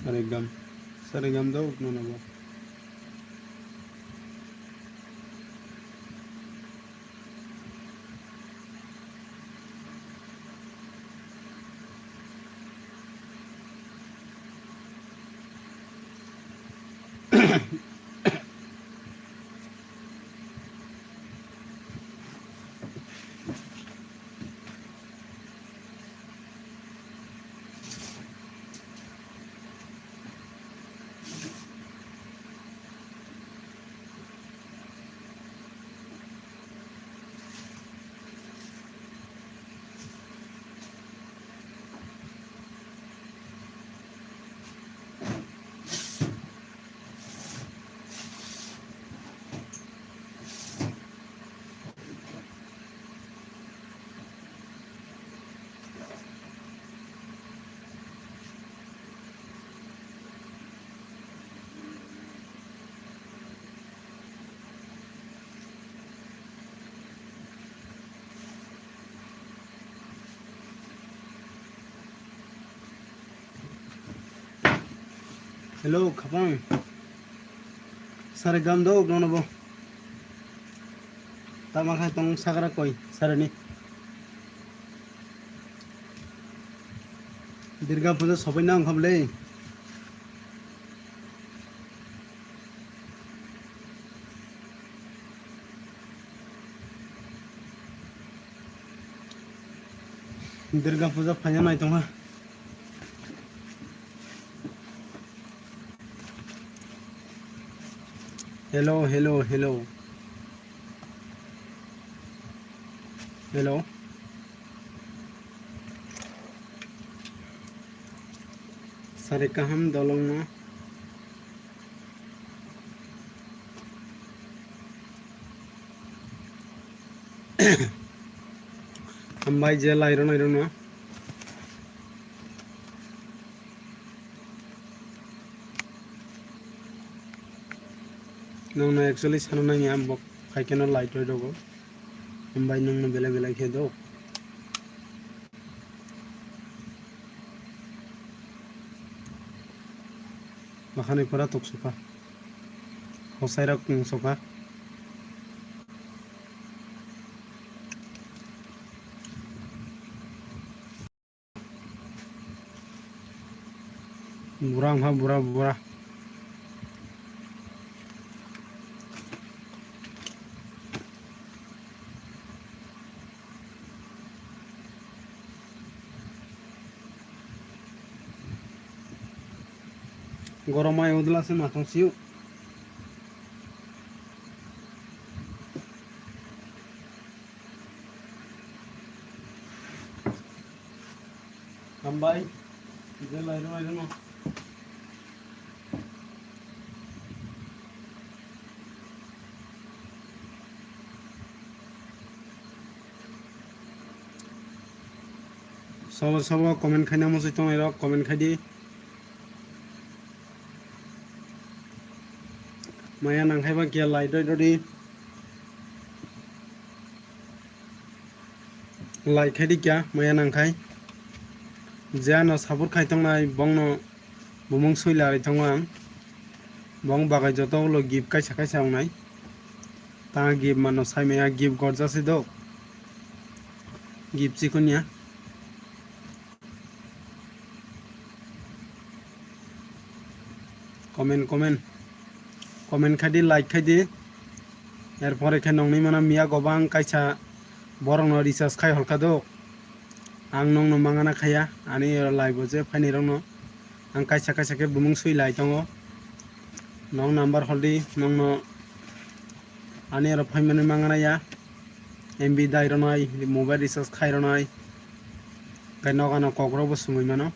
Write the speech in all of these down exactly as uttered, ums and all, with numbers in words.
Saregam. Saregam do ukno nobo. Hello, khapang. Saregam do, nono bo. Tama khai tong sakra koi, sarani. Durga puja sopai na wngkha bwle. Durga puja phaina naitongkha. Hello, hello, hello. Hello. Sari kaham dolongno. Hambai je lairo nairokno. Nongno actually sana nangya, bok phaikeno light roi rogo. Hambai nongno belai belai khe do. Bakhani pura toksoka. Hosairok tongsoka. Bura wngkha, bura, bura. Goromai udla se matong siu. Hambai. Je lairo, lairo no. Sabo sabo comment khaina muchung tongnai rok comment khai di. Maya nangkhai ba kiya like roi rodi. Like khai di kiya maya nangkhai. Je ano support khai tongnai bongno bumung sui larwi tongo ang. Bong bagwi joto ulo gift kaisa kaisa wngnai. Ta gift mano sai maya gift gorja se do. Gift chikon ya. Comment, comment. Comment khai di, like khai di. Erpore khe nongni mano miya gobang kaisa borokno recharge khai hor kha do. Ang nongno mangana khaya, ani live o je phaini rokno ang kaisa kaisa khe bumung sui lai tongo. Nong number hol di, nongno ani oro phaimani mangana ya. M B dai rwnai, mobile recharge khai rwnai, tei nokano kokrokbo swngwi mano.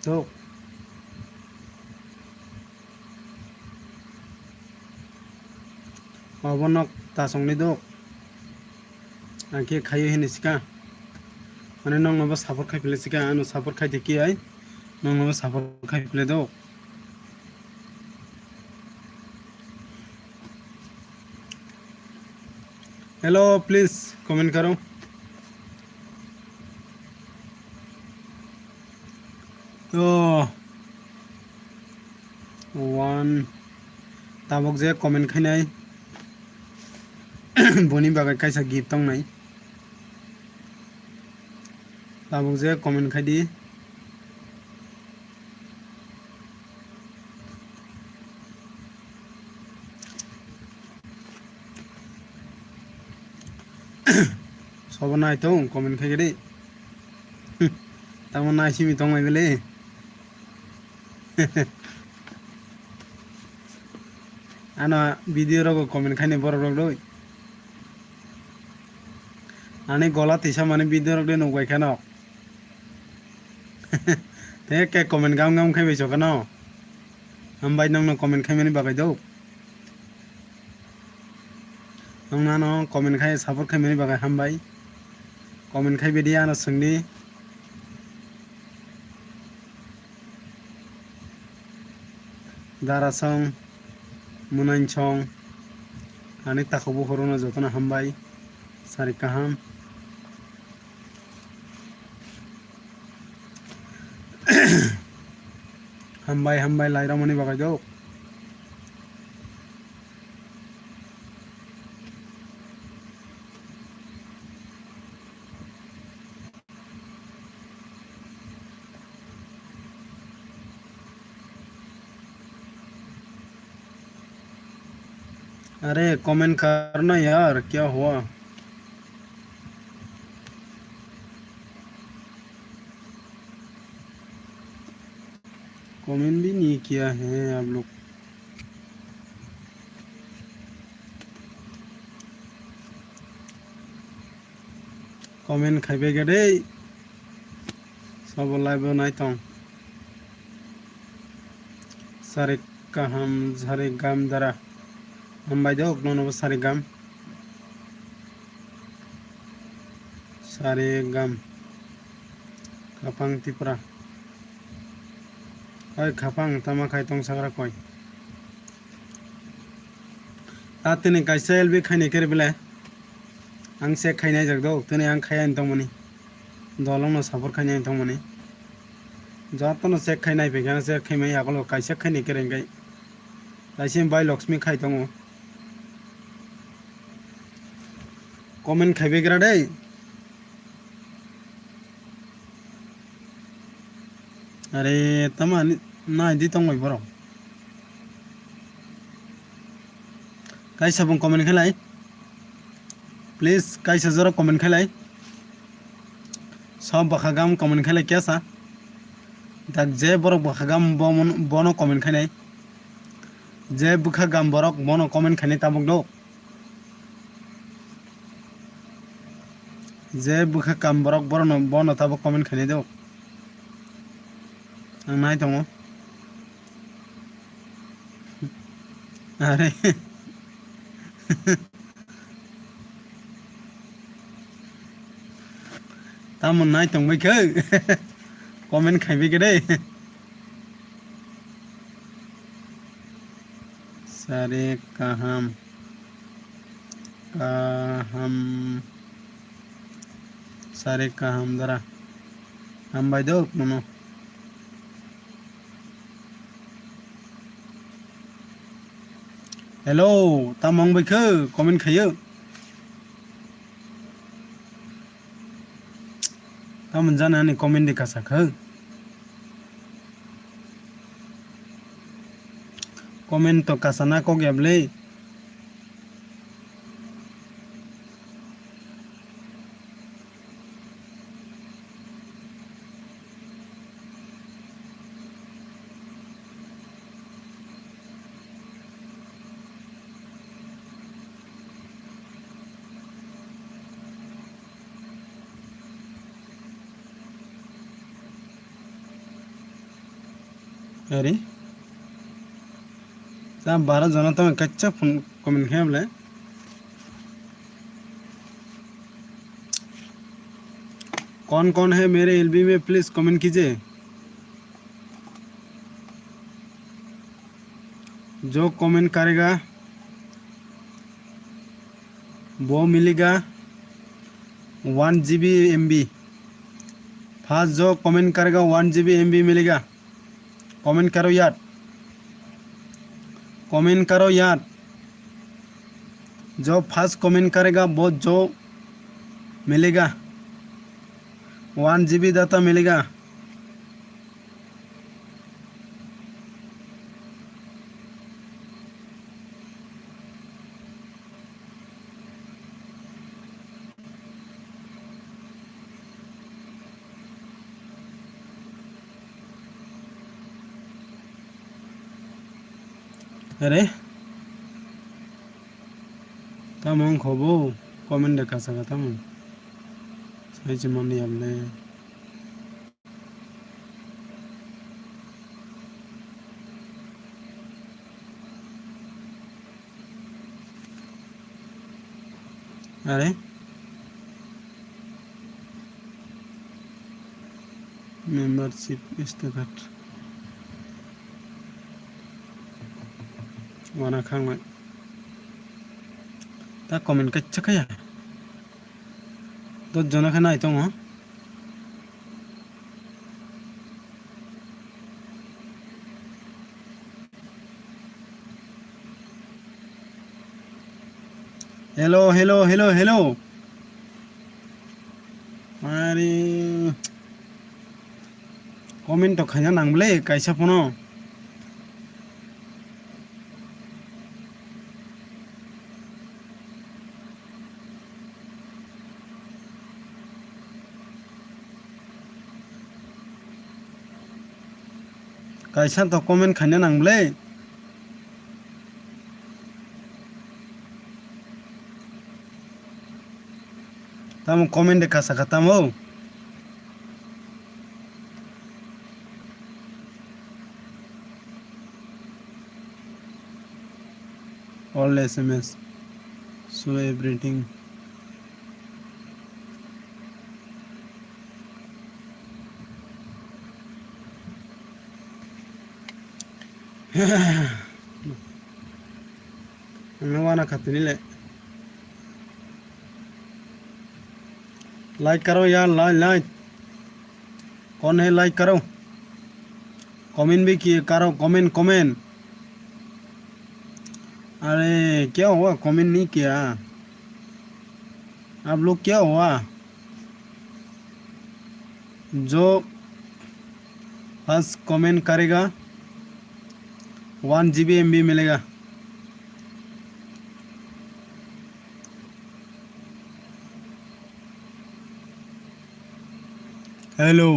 Tok. Obo nok tasongni dok. Ang khe khaio hini sika. Mane nokno bo support khai phle sika, ano support khai de kiyai. Nokno bo support khai phle dok. Hello, please comment karo. Oh, one. Tabuk je comment khainai, boni bagwi kaisa gift tongnai. Tabuk je comment khai di. Sobo nai tong, comment khai di. Tamo nai simi tong mai bele. Ano video rogo comment khaini borok rok doi. Ani gola tisa mani video rok de nuk bai kheno. Te ke comment gam gam khai bai so kheno. Hambai nongno comment khaimani bagwi do. Nongno ano comment khai support khaimani bagwi hambai. Comment khai bidi ano swngdi. Darasong, Munansong, ani takhuk bukhurokno jotono hambai, sari kaham. Hambai, hambai, lairomani bagwi do. अरे कमेंट करना यार, क्या हुआ? कमेंट भी नहीं किया है आप लोग। Comment khaibai gadei. Sobo live o nai tong. Sari kaham, sari gam dara. Hambai de ok nono bo sari gam. Sari gam. Khapang Tipra. Oi khapang tama khai tong sagra koi. Ta tini kaisa L B khaini kere bele. Ang check khainai jak do, tini ang khaiya tongmani. Dolong no support khainai tongmani. Joto no check khainai pekha check khaimai yakolo kaisa khaini kere kai. Kaisa bai Lakshmi khai tongo. Comment khaibai gra dei. Are tama ni nai di tong bai borok. Kaisa bung comment khelai. Please kaisa jora comment khelai. Sob bwkha gam comment khelai kya sa. Dak je borok bwkha gam bono comment khainai. Je bwkha gam borok bono comment khainai tabuk do. Je bwkha kam borok borokno bono tabuk comment khainai do. Ang nai tongo. Are. Tamo nai tongbai khe. Comment khaibai khe dei. Sari kaham. Kaham. Sari kaham dara. Hambai do nono. Hello, tamo wng bai khe comment khaio. Tamo jani ani comment de kasa khe. Comment to kasa na kok ya bwle. Ari. Ta baro jona tong kacha phone comment khe bole. कौन कौन है मेरे एलबी में, please comment कीजिए। जो कमेंट करेगा वो मिलेगा वन जीबी एमबी, First जो कमेंट करेगा वन जीबी एमबी मिलेगा। कमेंट करो यार, कमेंट करो यार। जो फर्स्ट कमेंट करेगा वो जो मिलेगा, वन जीबी डेटा मिलेगा। Are? Tamo wngkha bo? Comment de kasa kha tamo. Sai se mani yable. Are? Membership sticker. Wana khangnai. Ta comment kaisa kaya. Dos jona khe nai tongo. Hello, hello, hello, hello. Mari comment to khaina nang ble kaisa phone. Kaisa to comment khaina nang ble. Tamo comment de kasa kha tamo. All S M S. Show everything. Ang wana khatini le. Like karo yaar, like, like. कौन है लाइक करो? कमेंट भी किए करो, comment, comment. अरे क्या हुआ, कमेंट नहीं किया? आप लोग क्या हुआ? जो फर्स्ट कमेंट करेगा वन जीबी एमबी मिलेगा। Hello,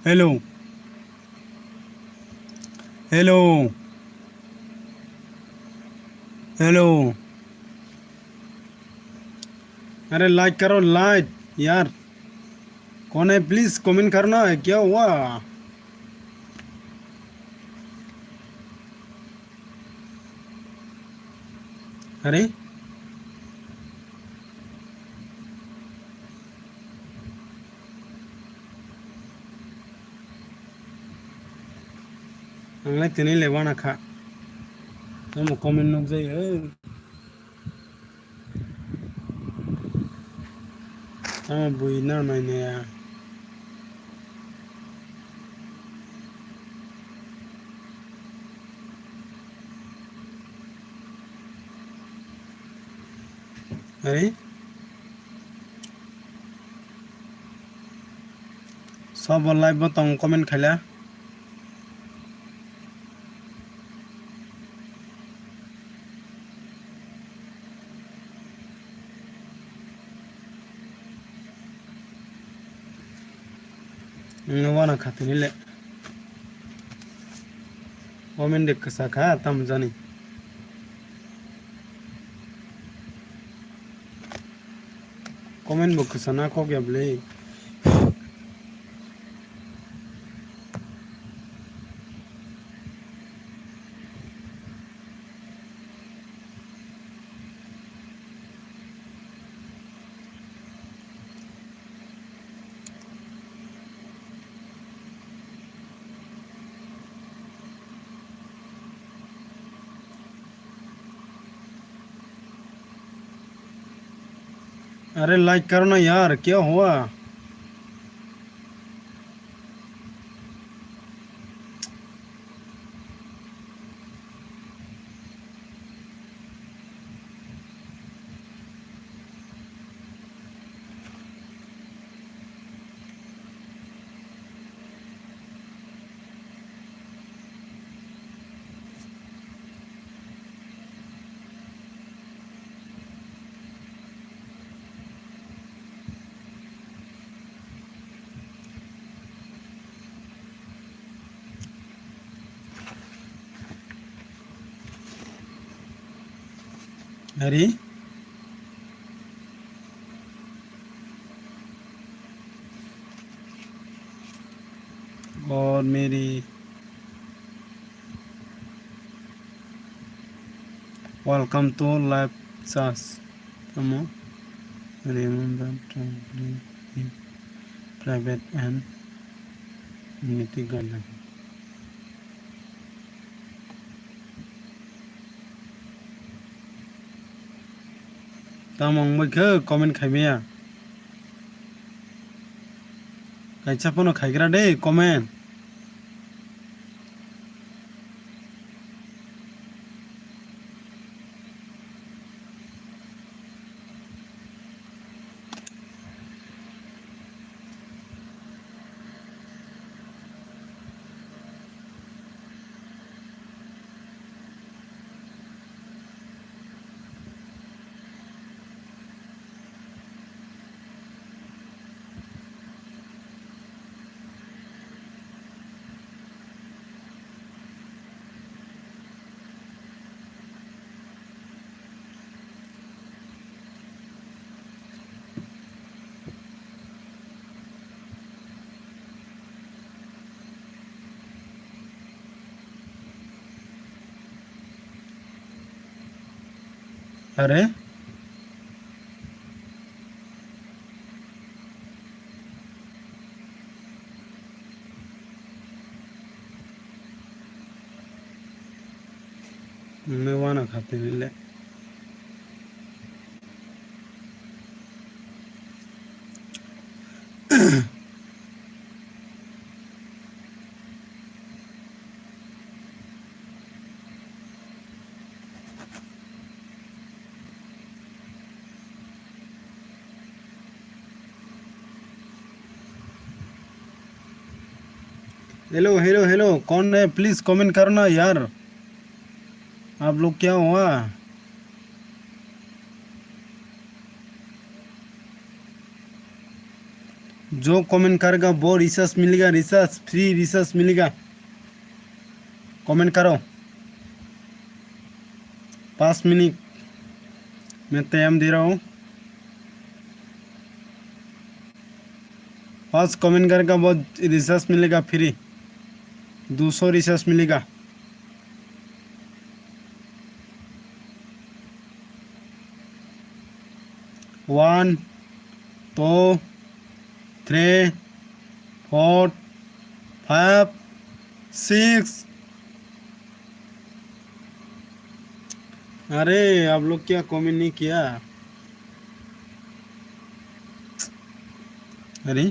hello, hello, hello. अरे लाइक करो, लाइक यार। कौन है, प्लीज कमेंट करना है, क्या हुआ? अरे ang lai tini le wana kha. Tamo comment nuk jai, eh. Tamo bui na mai ne ya. Hai. Sobo live bo tong comment khaila. Nwng wana khatini le. Comment de kwsa kha, tamo jani. Comment bo kwsa na kok ya bwlwi. अरे लाइक करो ना यार, क्या हुआ? Hari? God Mary. Welcome to live church. Tamo remember to live private and unity guideline. Tamo wngbai khe comment khaimaya. Kaisa phano khaigra de comment. Are? Nungni uanw kha tini le. Hello, hello, hello, कौन है? Please comment करो ना यार, आप लोग क्या हुआ? जो कमेंट करेगा वो रिचार्ज मिलेगा, रिचार्ज, फ्री रिचार्ज मिलेगा। कमेंट करो। पाँच मिनट मैं टाइम दे रहा हूँ। पाँच कमेंट करेगा वो रिचार्ज मिलेगा फ्री, दो सौ रिचार्ज मिलेगा। One, two, three, four, five, six। अरे, आप लोग क्या कमेंट नहीं किया? अरे,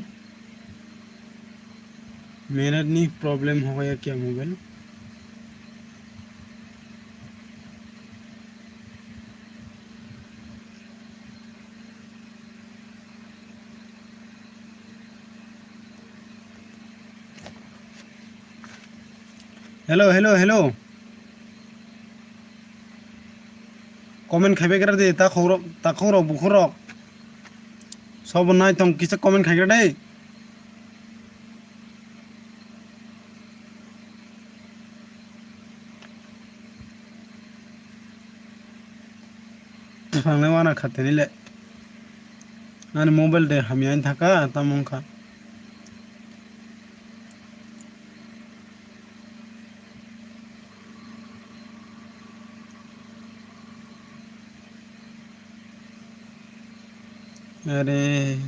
मेरा नहीं प्रॉब्लम हो गया क्या mobile? Hello, hello, hello. Comment khaibai gra de, takhuk rok, takhuk rok, bukhuk rok. Sobo nai tong kisa comment khaigra de. Thangnai wana khatini le. Ani mobile de hamya wng thaka, tamo wngkha. Are.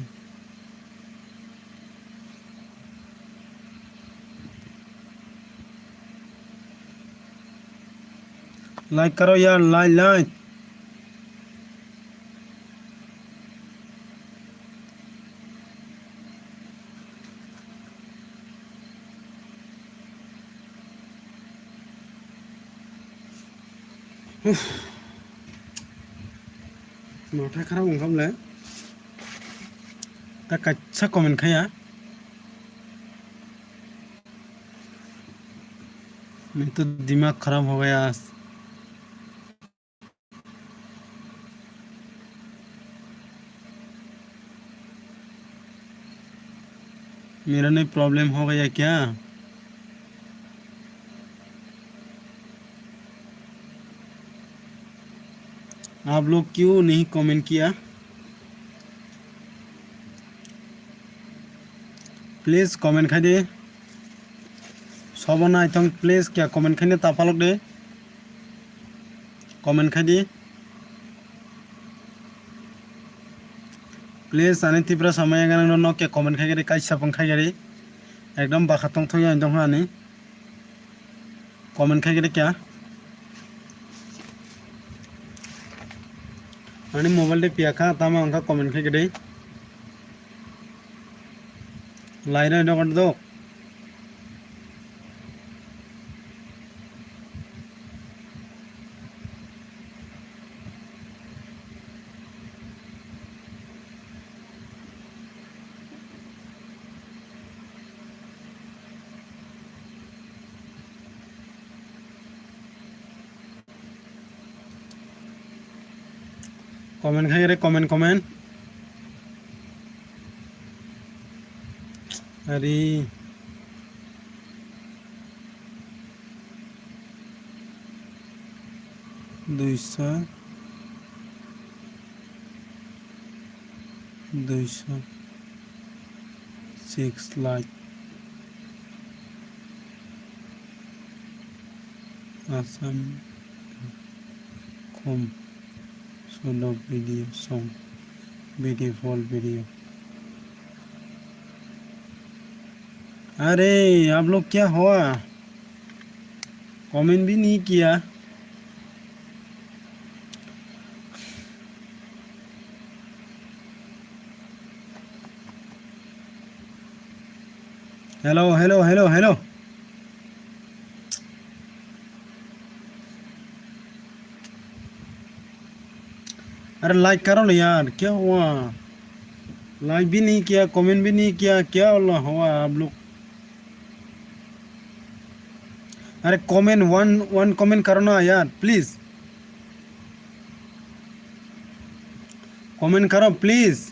Like karo yaar, like, like. Uff. Matha kharap wngkha bwle. Ta kaisa comment khaya. Main to dimag kharap ho gaya. मेरा नहीं प्रॉब्लम हो गया क्या? आप लोग क्यों नहीं कमेंट किया? Please comment khai di. Sobo naithong, please kya comment khaina ta phalok di. Comment khai di. Please ani Tiprasa maya ganang no kya comment khai di, kaisa pung khai di. Ekdom bakha tong thong ya dong ani. Comment khai gede kya? Ani mobile de piya kha, tamo wngkha comment khai gede. Laira dok dok. Comment khai re, comment, comment. Ari. Duisa. Duisa. Six lakh. Assam khum sudo video song beautiful video. अरे आप लोग क्या हुआ? कमेंट भी नहीं किया। Hello, hello, hello, hello. अरे लाइक करो ना यार, क्या हुआ? लाइक भी नहीं किया, कमेंट भी नहीं किया, क्या हुआ आप लोग? अरे कमेंट, वन वन कमेंट करो ना यार, प्लीज। कमेंट करो प्लीज।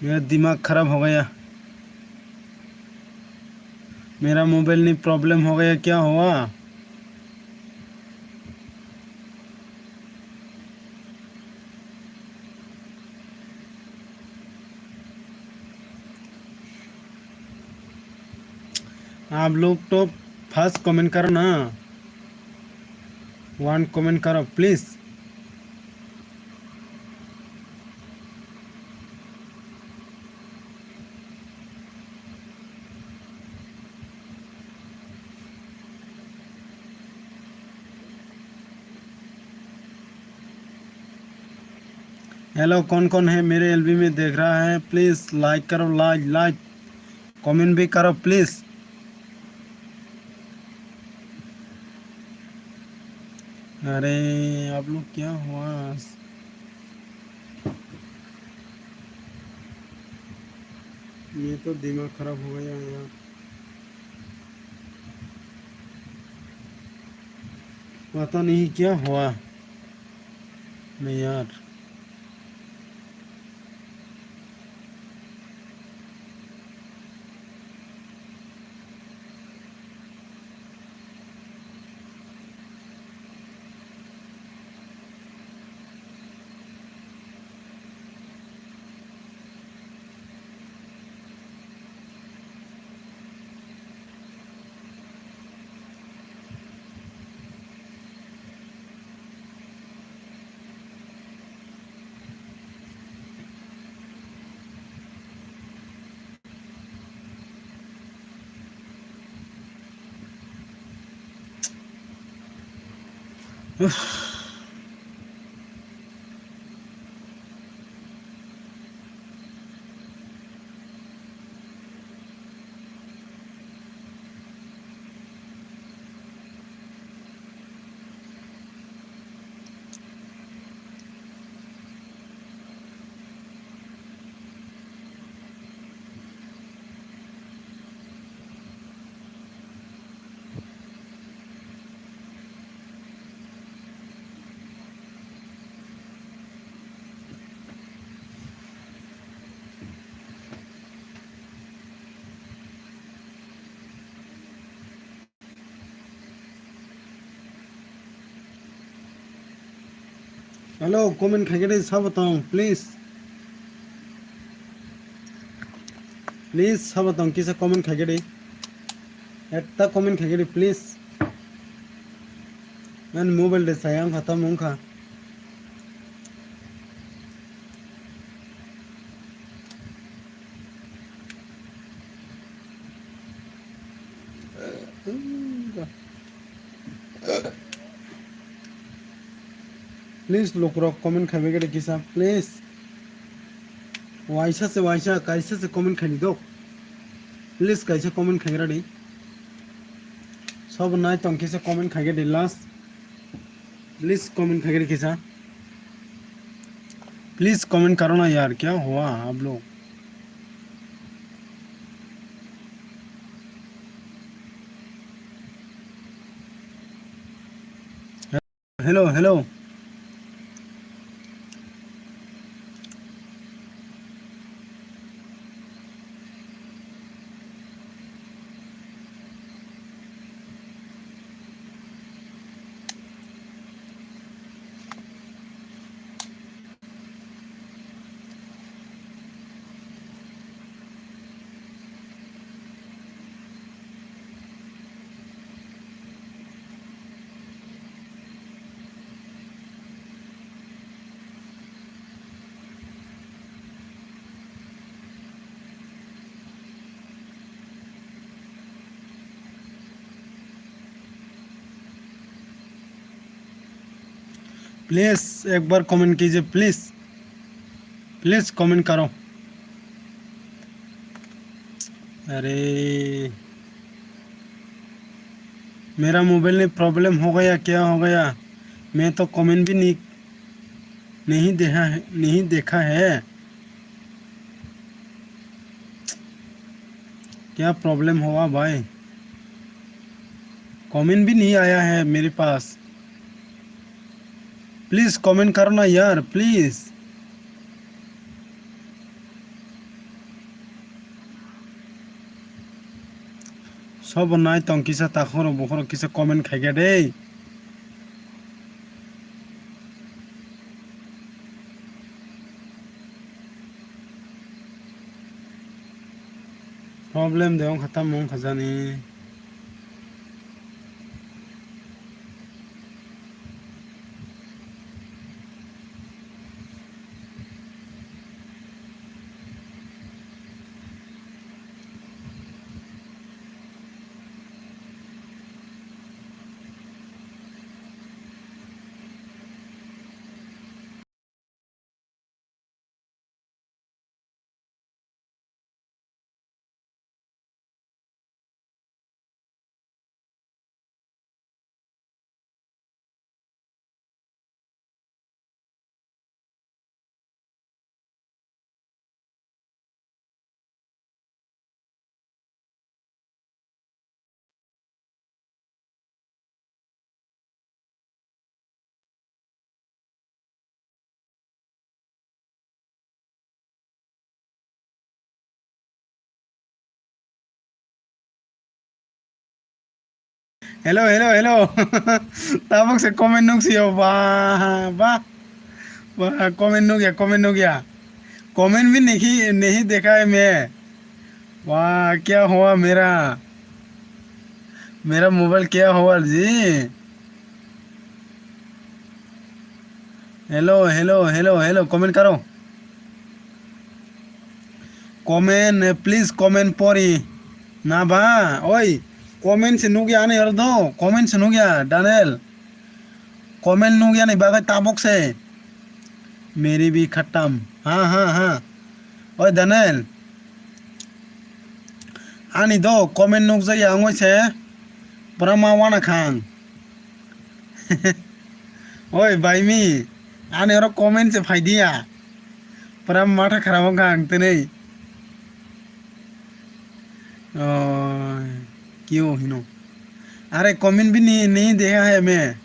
मेरा दिमाग खराब हो गया। मेरा मोबाइल नहीं प्रॉब्लम हो गया, क्या हुआ? आप लोग तो फर्स्ट कमेंट करो ना, वन कमेंट करो प्लीज। हेलो, कौन कौन है मेरे एलबी में देख रहा है, प्लीज लाइक करो, लाइक लाइक, कमेंट भी करो प्लीज। अरे आप लोग क्या हुआ? ये तो दिमाग खराब हो गया यार। पता नहीं क्या हुआ मैं यार। Hello, comment khaigede sabo tong, please. Please, sabo tong kisa comment khaigede. Ekta comment khaigede, please. Ani mobile de sayang khatam wngkha. Please, lukurok comment khaibai gede kisa, please. Waisa se waisa, kaisa se comment khaini dok. Please, kaisa comment khaira di. Sob nai tong kisa comment khaigede last. Please, comment khaigede kisa. Please, comment karo na yaar, kya hua aap log? Hello, hello. Please, ek bar comment kijiye, please. Please, comment karo. अरे, मेरा मोबाइल में प्रॉब्लम हो गया, क्या हो गया? मैं तो कमेंट भी नहीं, नहीं देखा है, नहीं देखा है। क्या प्रॉब्लम हुआ भाई? कमेंट भी नहीं आया है मेरे पास। प्लीज कमेंट करो ना यार, please. Sobo nai tong kisa takhoro bukhoro kisa comment khaikha de. Problem de wngkha tamo wngkha jani. Hello, hello, hello. Tabuk se comment nuk siyo, ba, ba. Ba, comment nuk ya, comment nuk ya. Comment bhi nahi, nahi dekha hai main. Wah, kya hua mera? Mera mobile kya hua ji? Hello, hello, hello, hello, comment karo. Comment, eh, please comment pori. Na ba, oi, comment se nukya ani oro do, comment se nukya, Daniel. Comment nukya ni bagwi tabuk se. Meri bi khatam. Ha, ha, ha. Oi, Daniel. Ani do comment nukjakya wngwi se. Pura ma wana khang. Oi, baimi. Ani oro comment se phaidiya. Pura matha kharap wngkha ang tini. Oh, kyo hino. Are comment bhi nahi, nahi dekha hai main.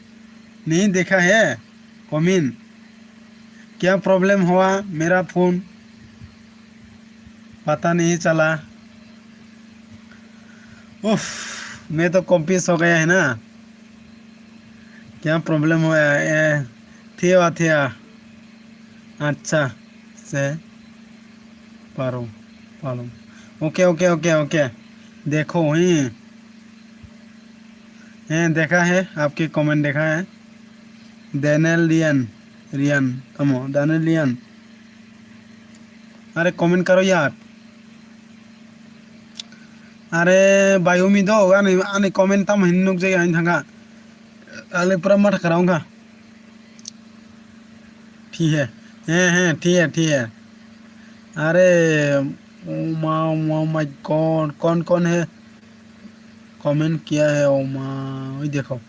Nahi dekha hai comment. क्या प्रॉब्लम हुआ मेरा फोन? पता नहीं चला। उफ, मैं तो कंफ्यूज हो गया है ना। क्या प्रॉब्लम हुआ है? ए, थिया, थिया। अच्छा से पारो, पालो। Okay, okay, okay, okay. देखो, हैं। हैं, देखा है, आपके कमेंट देखा है। Daniel rayon, rayon, tamo, Daniel rayon. अरे, कमेंट करो यार। अरे, भाई, उम्मीद हो, आनी, आनी comment tamo hin nuk jai ain thanga। Ale pura matha khara wngkha. Thi he. He, he, thi he, thi he. अरे, ओ माँ, ओ माँ, माय गॉड, कौन, कौन है? कमेंट किया है, ओ माँ, ओए देखो।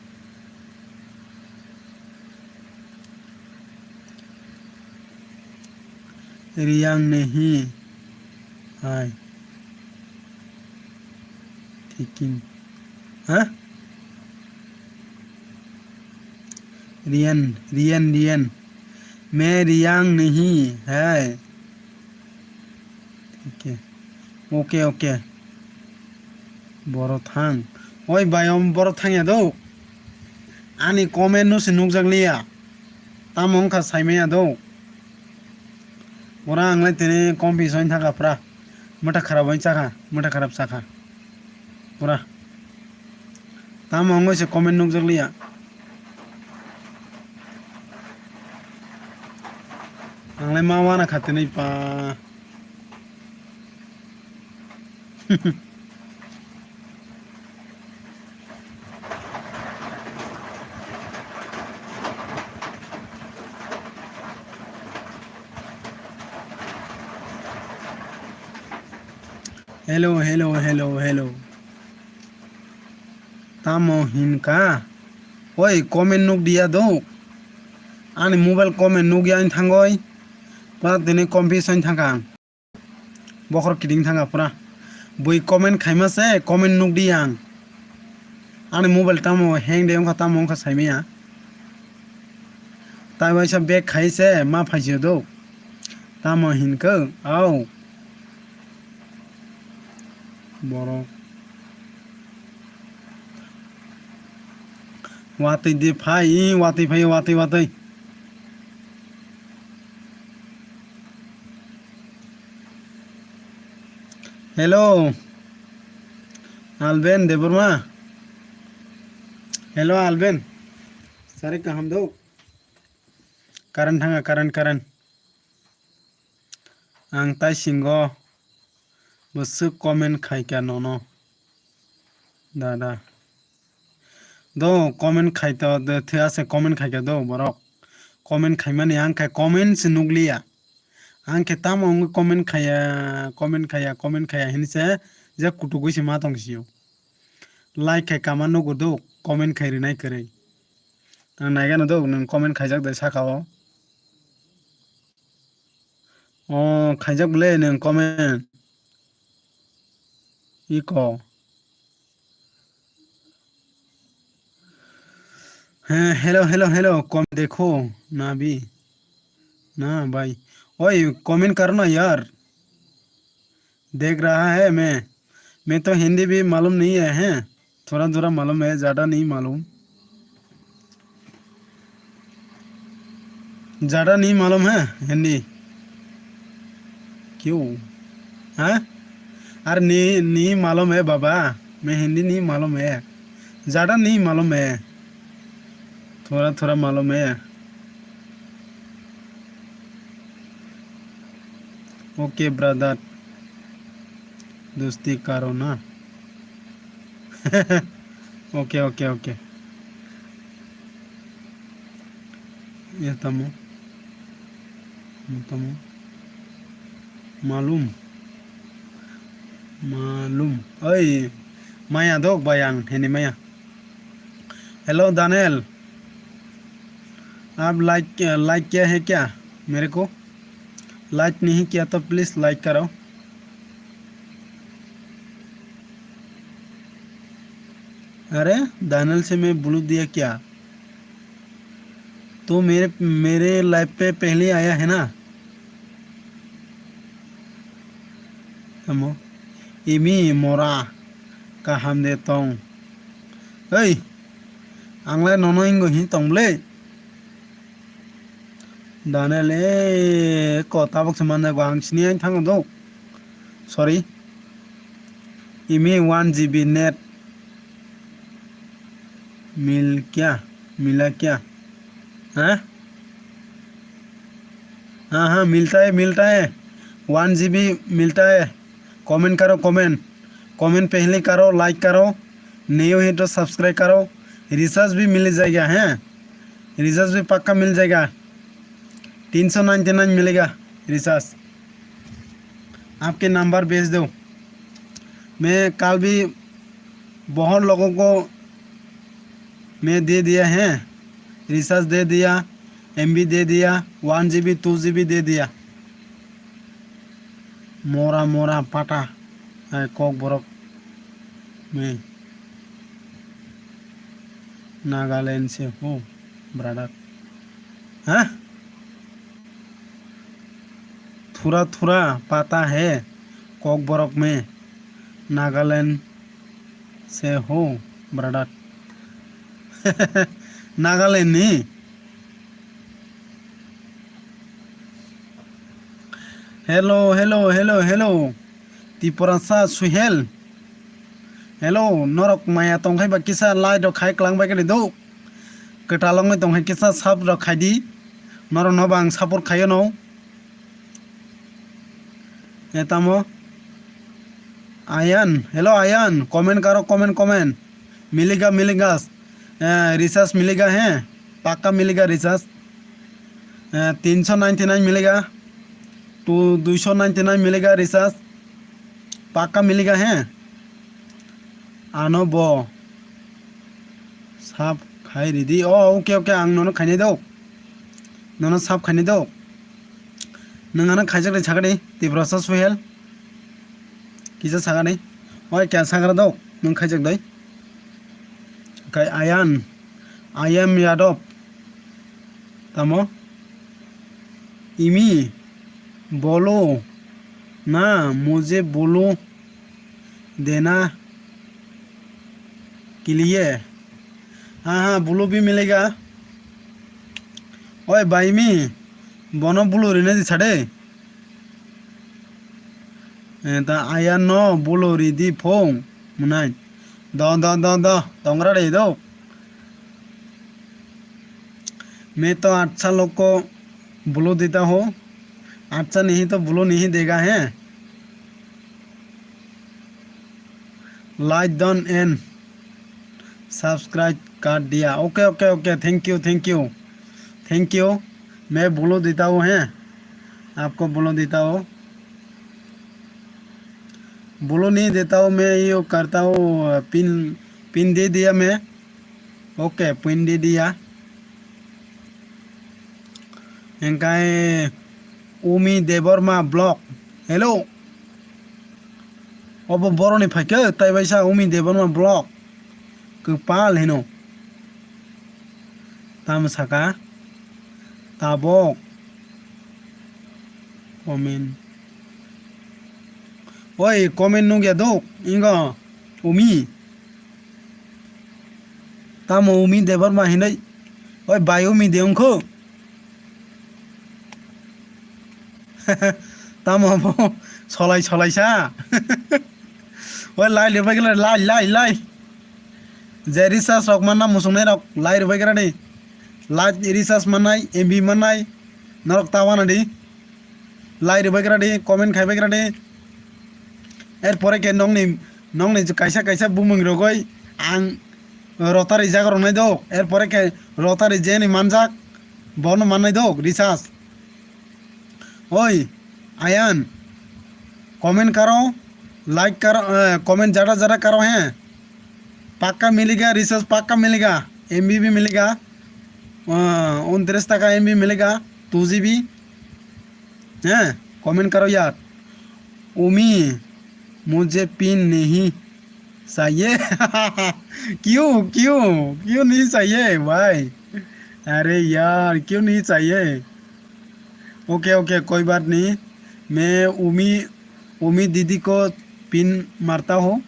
रियांग नहीं है। ठीक है। हाँ? Rayon, rayon, rayon. मैं रियांग नहीं है। ठीक है। Okay, okay. Borok thang. Oi bai, om borok thang ya do. Ani comment no se nukjak liya. Tamo wngkha saimaya do. Ora ang lai tini kom pi soin thaka pra. Mata kharap bai chakha, mata kharap chakha. Pura. Tamo wngwi se comment nukjak liya. Ang lai ma wana kha tini pa. Hello, hello, hello, hello. Tamo hinka? Oi, comment nuk dia do. Ani mobile comment nuk ya thangoi. Pura tini confuse thangkha ang. Bokhor kiting thangkha pura. Bui comment khaima se comment nuk di ang. Ani mobile tamo hang de wngkha, tamo wngkha saimaya. Tai waisa back khai se ma phaisio do. Tamo hinkhe, au. Borok. Watwi de phai, watwi phai, watwi, watwi. Hello. Alben Debbarma. Hello, Alben. Sari kaham do? Current thanga, current, current. Ang tai singo bwswk comment khaikha nono. Dada. Do comment khaito, de thwya se comment khaikha do borok. Comment khaimani ang khai comment se nukliya. Ang khe tamo wngwi comment khaya, comment khaya, comment khaya hinwi se je kutugwi se ma tong sio. Like khai kama nugo do, comment khai rinai kwrwi. Ang naigano do, nwng comment khaijak de saka o. O, khaijak bwle nwng comment. Iko. He, hello, hello, hello, कौन देखो ना अभी? ना भाई, ओए, comment करो ना यार। देख रहा है मैं। मैं तो हिंदी भी मालूम नहीं है, हैं? थोड़ा थोड़ा मालूम है, ज्यादा नहीं मालूम। ज्यादा नहीं मालूम है हिंदी। क्यों? हैं? अरे नहीं, नहीं मालूम है बाबा, मैं हिंदी नहीं मालूम है, ज्यादा नहीं मालूम है, थोड़ा थोड़ा मालूम है। ओके ब्रदर, दोस्ती करो ना। Okay, okay, okay. Ya tamo. Tamo. Malum. Malum. Oi, maya dok bayang hini maya. Hello Daniel, आप लाइक, लाइक किया है क्या मेरे को? लाइक नहीं किया तो प्लीज लाइक करो। अरे, दानियल से मैं ब्लू दिया क्या? तो मेरे, मेरे लाइफ पे पहले आया है ना? Tamo. Imi mora kaham de tong. Ei, ang lai nono ingo hin tong ble. Daniel, eh, ko tabok se manjak ba ang sini ang thango do. Sorry. Imi one G B net. Mil kya? Mila kya? Huh? हाँ हाँ, मिलता है, मिलता है। One GB मिलता है। कमेंट करो, comment. Comment पहले करो, लाइक करो। न्यू है तो सब्सक्राइब करो। रिचार्ज भी मिल जाएगा, हैं? रिचार्ज भी पक्का मिल जाएगा। तीन सौ नाइन्टी नाइन मिलेगा रिचार्ज। आपके नंबर भेज दो। मैं कल भी बहुत लोगों को मैं दे दिया है, रिचार्ज दे दिया, एमबी दे दिया, वन जीबी, टू जीबी दे दिया। मोरा मोरा पाटा है कोकबरक में। नागालैंड से हो ब्रदर। हाँ? थोड़ा थोड़ा पाटा है कोकबरक में। नागालैंड से हो ब्रदर। नागालैंड नि। Hello, hello, hello, hello. Tiprasa Suhel. Hello, norok maya tongkhai ba kisa like rok khai klang bai kani do. Kwtal wngwi tongkhai kisa sub rok khai di. Norok no bang support khayo no. Etamo. Ayan, hello Ayan, comment karo, comment, comment. मिलेगा, मिलेगा। रिचार्ज मिलेगा, हैं? पक्का मिलेगा रिचार्ज। तीन सौ ninety nine मिलेगा। टू, दुई सौ नाइन्टी नाइन मिलेगा रिचार्ज। पक्का मिलेगा, हैं? Ano bo sub khai ridi. Oh, okay, okay, ang nono khainai do. Nono sub khainai do. Nang ano khaijak dai sakani, Tiprasa Suhel. Kisa sakani. Oi, kya sakra do? Nang khaijak dai. Kai Ayan. I am Yadav. Tamo? Imi. Bolo. Na, mujhe bolo. देना के लिए। हाँ हाँ, ब्लू भी मिलेगा। ओए भाई मी, bono blue rina di sade. Eta aya no blue ridi phong munai. Do do do do, tongra de do. मैं तो अच्छा लोग को ब्लू देता हूँ। अच्छा नहीं तो ब्लू नहीं देगा, हैं? Like done and subscribe कर दिया। OK, OK, OK, thank you, thank you, thank you। मैं ब्लू देता हूँ, हैं? आपको ब्लू देता हूँ। ब्लू नहीं देता हूँ, मैं यो करता हूँ, पिन, पिन दे दिया मैं। OK, pin di dia. Engkai Umi Debbarma Vlog. Hello. Obo boroni phaikhe tai baisa Umi Debbarma Vlog. Kwpal hino. Tamo saka. Tabok. Comment. Oi, comment nugya dok. Ingo. Umi. Tamo Umi Debbarma hinai. Oi bai Umi de wngkho. Tamo bo solai solai sa. Oi lai le bai lai lai lai. Je recharge rok manna musungnai rok lai rwbai grani. Lai recharge mannai, M B mannai. Norok ta wana di. Lai rwbai gra di, comment khaibai gra di. Er pore khe nongni, nongni kaisa kaisa bumung rogoi ang rotari jaga rok nai do. Er pore khe rotari jeni manjak bono mannai do recharge. Oi, Ayan, comment karo, like karo, eh, comment jada jada karo, हैं? पक्का मिलेगा रिचार्ज, पक्का मिलेगा। M B भी मिलेगा। अ, उनतीस टका M B मिलेगा, टू जी बी। हैं, कमेंट करो यार। उमी, मुझे पिन नहीं चाहिए। क्यों, क्यों, क्यों नहीं चाहिए भाई? अरे यार, क्यों नहीं चाहिए? ओके, ओके, कोई बात नहीं। मैं उमी, उमी दीदी को पिन मारता हूँ।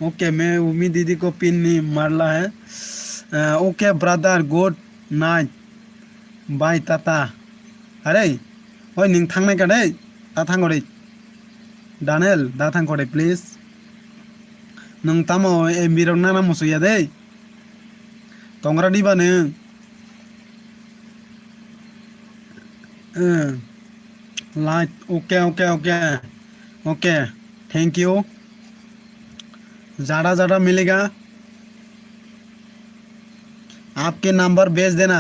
ओके, मैं उमी दीदी को पिन नहीं मारला है। अ, okay brother, good night. Bye, tata. Are, oi nwng thangnai ka dei, ta thang kori. Daniel, da thang kori, please. Nwng tamo M B rok nana musuya dei. Tongra diba nwng. Eh, like, okay, okay, okay. Okay, thank you. Jada jada milega. आपके नंबर भेज देना,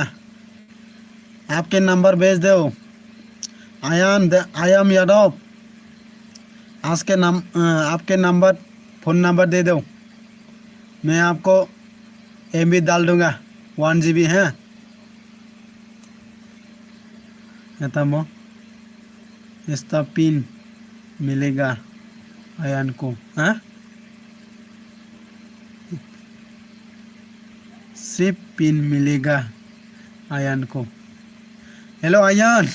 आपके नंबर भेज दो। आयान द-, आयाम यादव, आज के नाम, अ, आपके नंबर, फोन नंबर दे दो, मैं आपको एमबी डाल दूंगा, वन जीबी है। Etamo esta pin milega ayan ko, ha? Sip pin milega ayan ko. Hello ayan,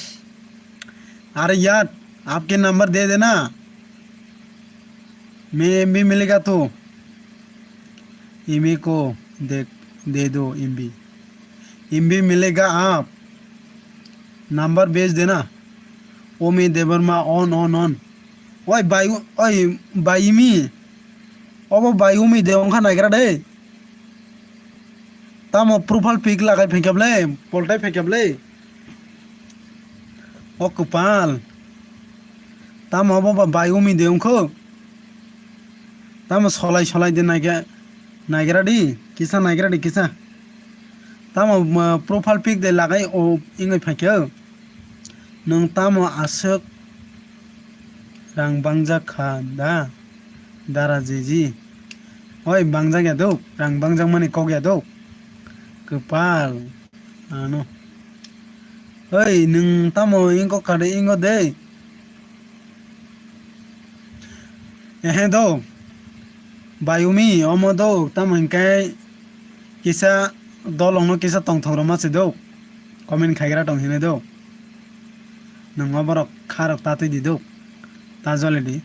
अरे यार, आपके नंबर दे देना, मैं एमबी मिलेगा तो। इमी को दे, दे दो एमबी। एमबी मिलेगा आप, नंबर भेज देना। ओमी Debbarma on on on। Oi bai, oi bai imi. Obo bai umi de ongkha naigra de. Tamo profile pic lagai phaikha ble, poltai phaikha ble. O kwpal. Tamo obo ba bai umi de ongkho. Tamo solai solai de naiga, naigra di, kisa naigra di kisa. Tamo, ma, profile pic de lagai o ingoi phaikha. Nwng tamo aswk rang bangjak kha da, dara jeji? Oi, bangjak ya dok, rang bangjak mani kok ya dok. Kwpal ano. Oi, nwng tamo ingkok kha de ingo de? Ehe do, bayumi omo do, tamo hinkhe kisa dolongno kisa tongthok rwma se do, comment khaigra tong hinwi do. Nwng oborok kharok tatwi di do, ta jole di.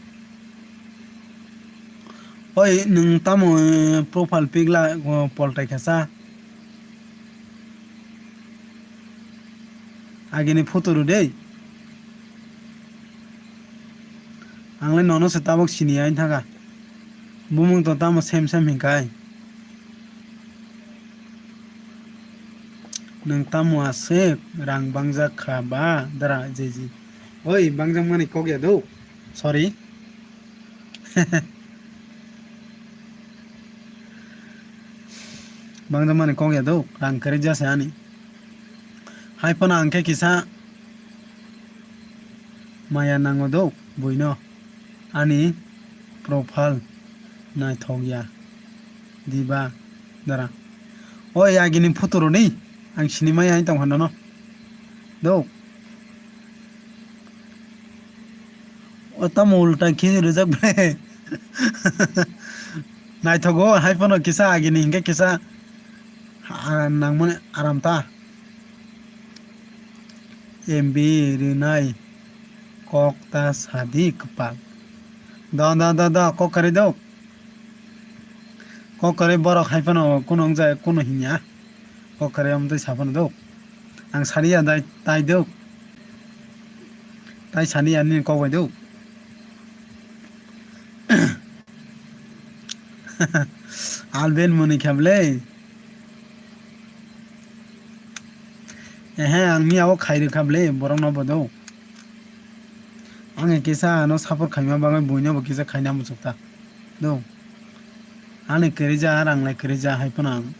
Oi, nwng tamo, eh, profile pic la, o, poltai kha sa. Agini photo rw de. Ang le nono se tabuk sini ya wng thaka. Bumung to tamo sem sem hinkai. Nwng tamo aswk rang bangjak kha ba dara jeji? Oi, bangjak mani kok ya do. Sorry. Bangjak mani kok ya do, rang kwrwi jasa ani. Hai phano ang khe kisa maya nango do buino, ani profile naithok ya diba dara. Oi agini photo rw ni, ang sini maya hai tong phano no. Do. O tamo ulta khe rijak bai. Naithogo hai phano kisa agini hinkhe kisa, ah, nangmani aram ta. M B rinai kok ta sadi kwpal. Da, da, da, da, kok kwrwi do. Kok kwrwi borok hai phano kuno wngja, kuno hinya. Kok kwrwi amtwi sa phano do. Ang sani ya dai, tai do. Tai sani ya nini kok bai do. Alben muni kha ble. Ehe, ang miya o khai rwkha ble, borok no bo do. Ang kisa ano support khaima bagwi buino bo kisa khaina muchuk ta. Do. Ani kwrwija, rang lai kwrwija, hai phano ang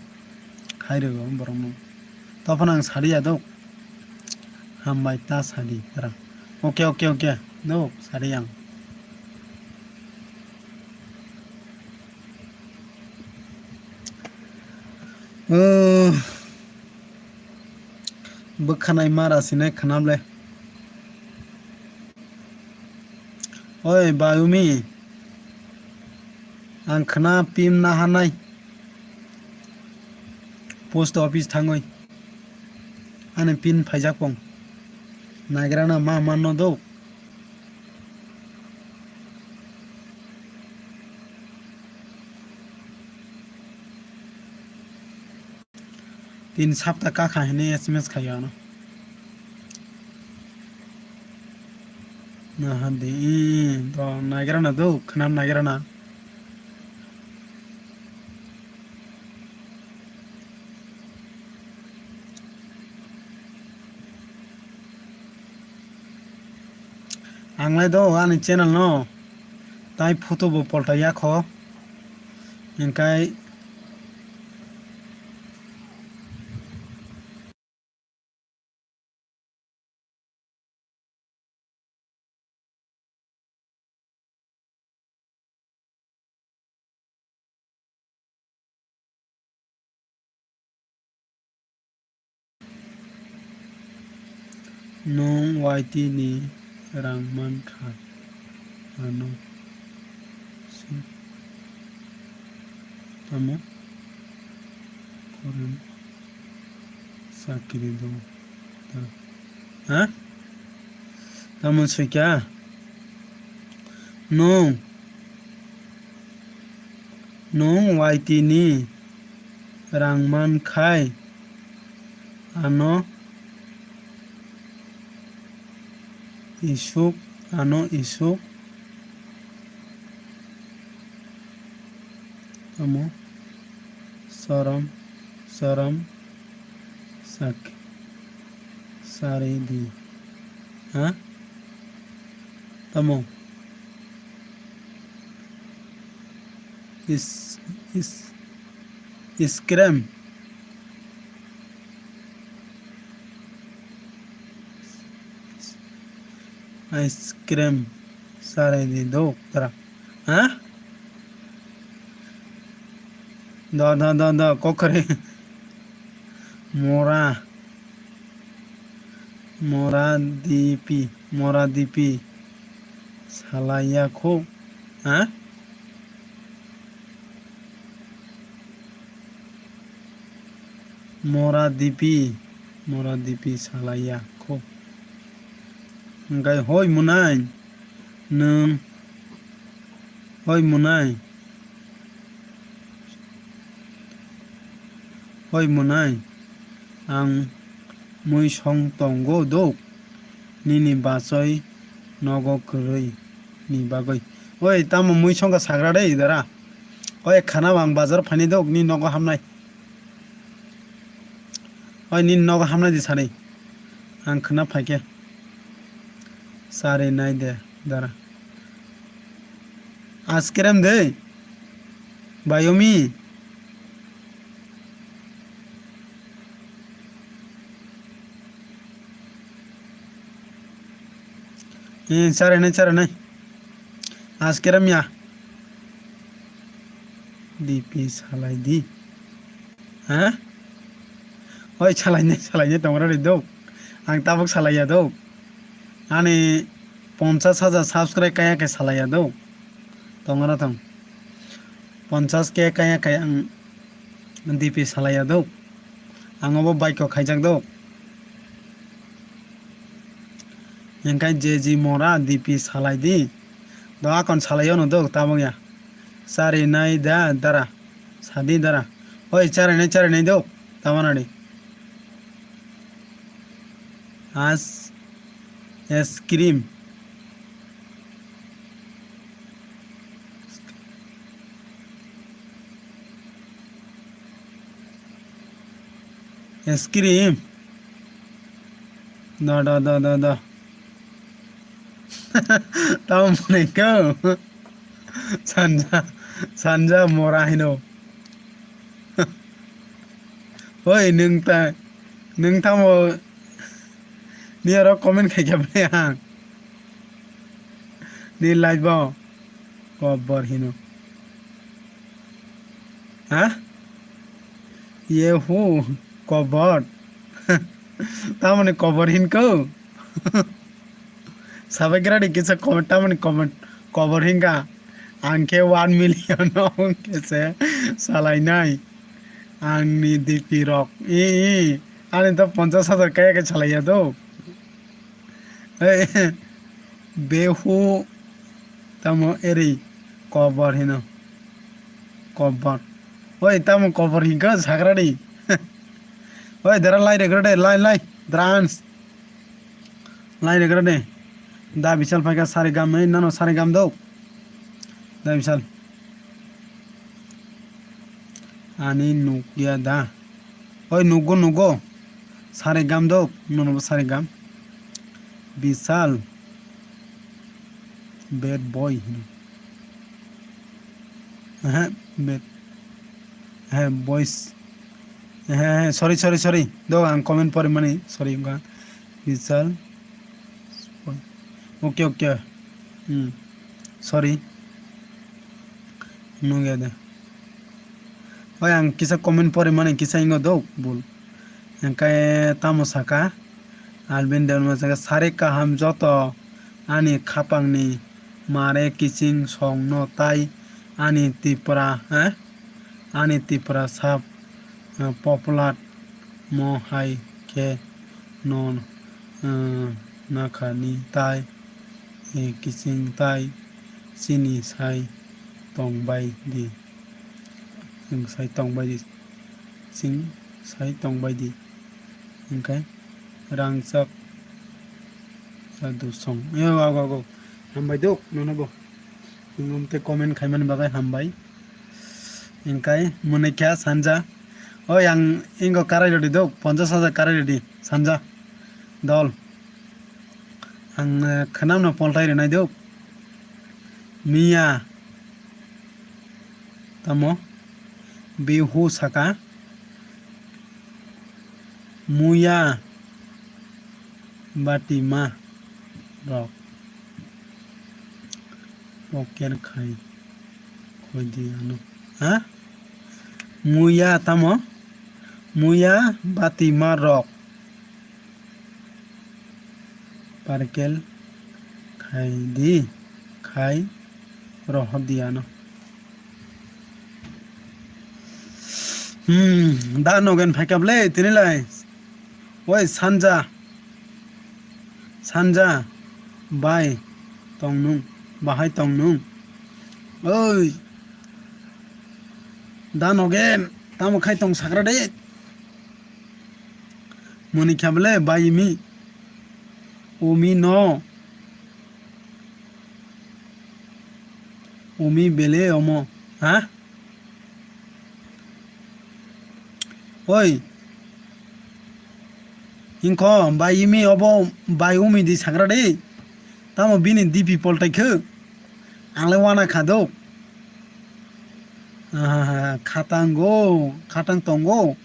khai rwgo borokno. To phano ang sadi ya do. Hambai ta sadi, rang. Oke, oke, oke. Do, sadi ang. Oh. Bwkhanai mara sinai khwnamle. Oi, bayumi. Ang khwna pin nahanai. Post office thangwi. Ani pin phaijak pong. Naigrana ma manno do. Tin sapta kakha hinwi S M S khaio ano. Naha di, i, i, to nagira na do, khnam nagira na. Ang lai do ani channel no, tai photo bo polta ya kho, hingkai Nwng Y T ni rang man kha, ano se tamo khorang chakri do ta, ha? Tamo swikha? Nwng, nwng Y T ni rang man khai ano isuk, ano isuk tamo sorom, sorom sak, sari di. Ha? Tamo. Is, is, ice cream. Ice cream. Sari di do tara. Ha? Do, do, do, do, kokore. Mora. Mora dipi, mora dipi. Salaiya kho. Ha? Mora dipi, mora dipi salaiya kho. Hingkai hoi munai, nwng hoi munai. Hoi munai, ang muisong tongo dok, nini bachoi nogo kwrwi ni bagwi. Oi, tamo muisong ka sagra dei dara. Oi, khana ang bazar phaini dok, ni nogo hamnai. Oi, nini nogo hamnai di sani. Ang khna phaikhe. Sari nai de, dara. Askerem de. Bayomi. Eh, sari nai, sari nai. Askerem ya. D P salai di. Ha? Oi, salainai, salainai tongra ri do. Ang tabuk salaiya do. Ani ponchas hajar subscribe kaya khe salaiya do. Tongra tong. Ponchas K kaya khe ang D P salaiya do. Ang obo baiko khaijak do. Hingkai J G Mora D P salai di. Do akon salai ono do tabuk ya. Chari nai da dara. Sadi dara. Oi, chari nai, chari nai do. Tamana di. As, ice cream. Ice cream. Da, da, da, da, da. Tamo mwnai kau. Sanja, sanja mora hino. Oi, nwng ta, nwng tamo ni oro comment khai khe bai ang. Ni live o kobor hino. Ha? Ye hu, kobor. Tamoni kobor hinko. Sabaikra di kisa comment, tamoni comment, kobor hinka. Ang khe one million no kese salainai. Ang ni D P rok. I, i. Ani to ponchas hajar kaya khe salaiya do. Ei, behu tamo eri kobor hino. Kobor. Oi, tamo kobor hinka sagra di. Oi, dara lai regra de, lai, lai. Drans. Lai regra de. Da Bisal phaikha sari gam, ei, nano sari gam dok. Da Bisal. Ani nukya da. Oi, nugo, nugo. Sari gam dok, nono bo sari gam. Bisal. Bad boy. Aha, bad. Aha, boys. Aha, aha, sorry, sorry, sorry. Dok, ang comment pori mani, sorry, wngkha. Bisal. Okay, okay. Hmm. Sorry. Nugya de. Oi, ang kisa comment pori mani, kisa ingo dok, bul. Hingkai tamo saka? Alvin Debbarma saka, sari kaham joto ani khapangni mare kiching songno tai ani Tripura, eh? Ani Tripura sap, eh, poplat mo hai khe no, eh, nakhani tai, eh, kiching tai chini sai tongbai di. Chwng sai tongbai di. Chwng sai tongbai di. Hingkhe rangchak sadu song. Yo, ago, ago. Hambai dok, nono bo. Nwng tei comment khaimani bagwi hambai. Hingkhe mwnwi kha sanja. Oi, ang ingo karai rwdi dok, ponchash hajar karai rwdi sanja. Dol. Ang, eh, khwnamno poltai rwnai dok. Miya. Tamo? Bihu saka. Muya. Batima. Rok. Poker khai. Khoi di ano. Ha? Muya tamo? Muya batima rok. Parkel khai di, khai rohor di ano. Hmm, da Nogen phaikha ble, tini lai. Oi, sanja. Sanja. Bai. Tongnung. Bahai tongnung. Oi. Da Nogen. Tamo khai tong sakra de. Muni khabele bai imi. Umi no. Umi bele omo. Ha? Oi. Hingkho bai imi obo bai umi di sakra de. Tamo bini D P poltai khe. Ang le wana kha do. Aha, khatang go, khatang tongo.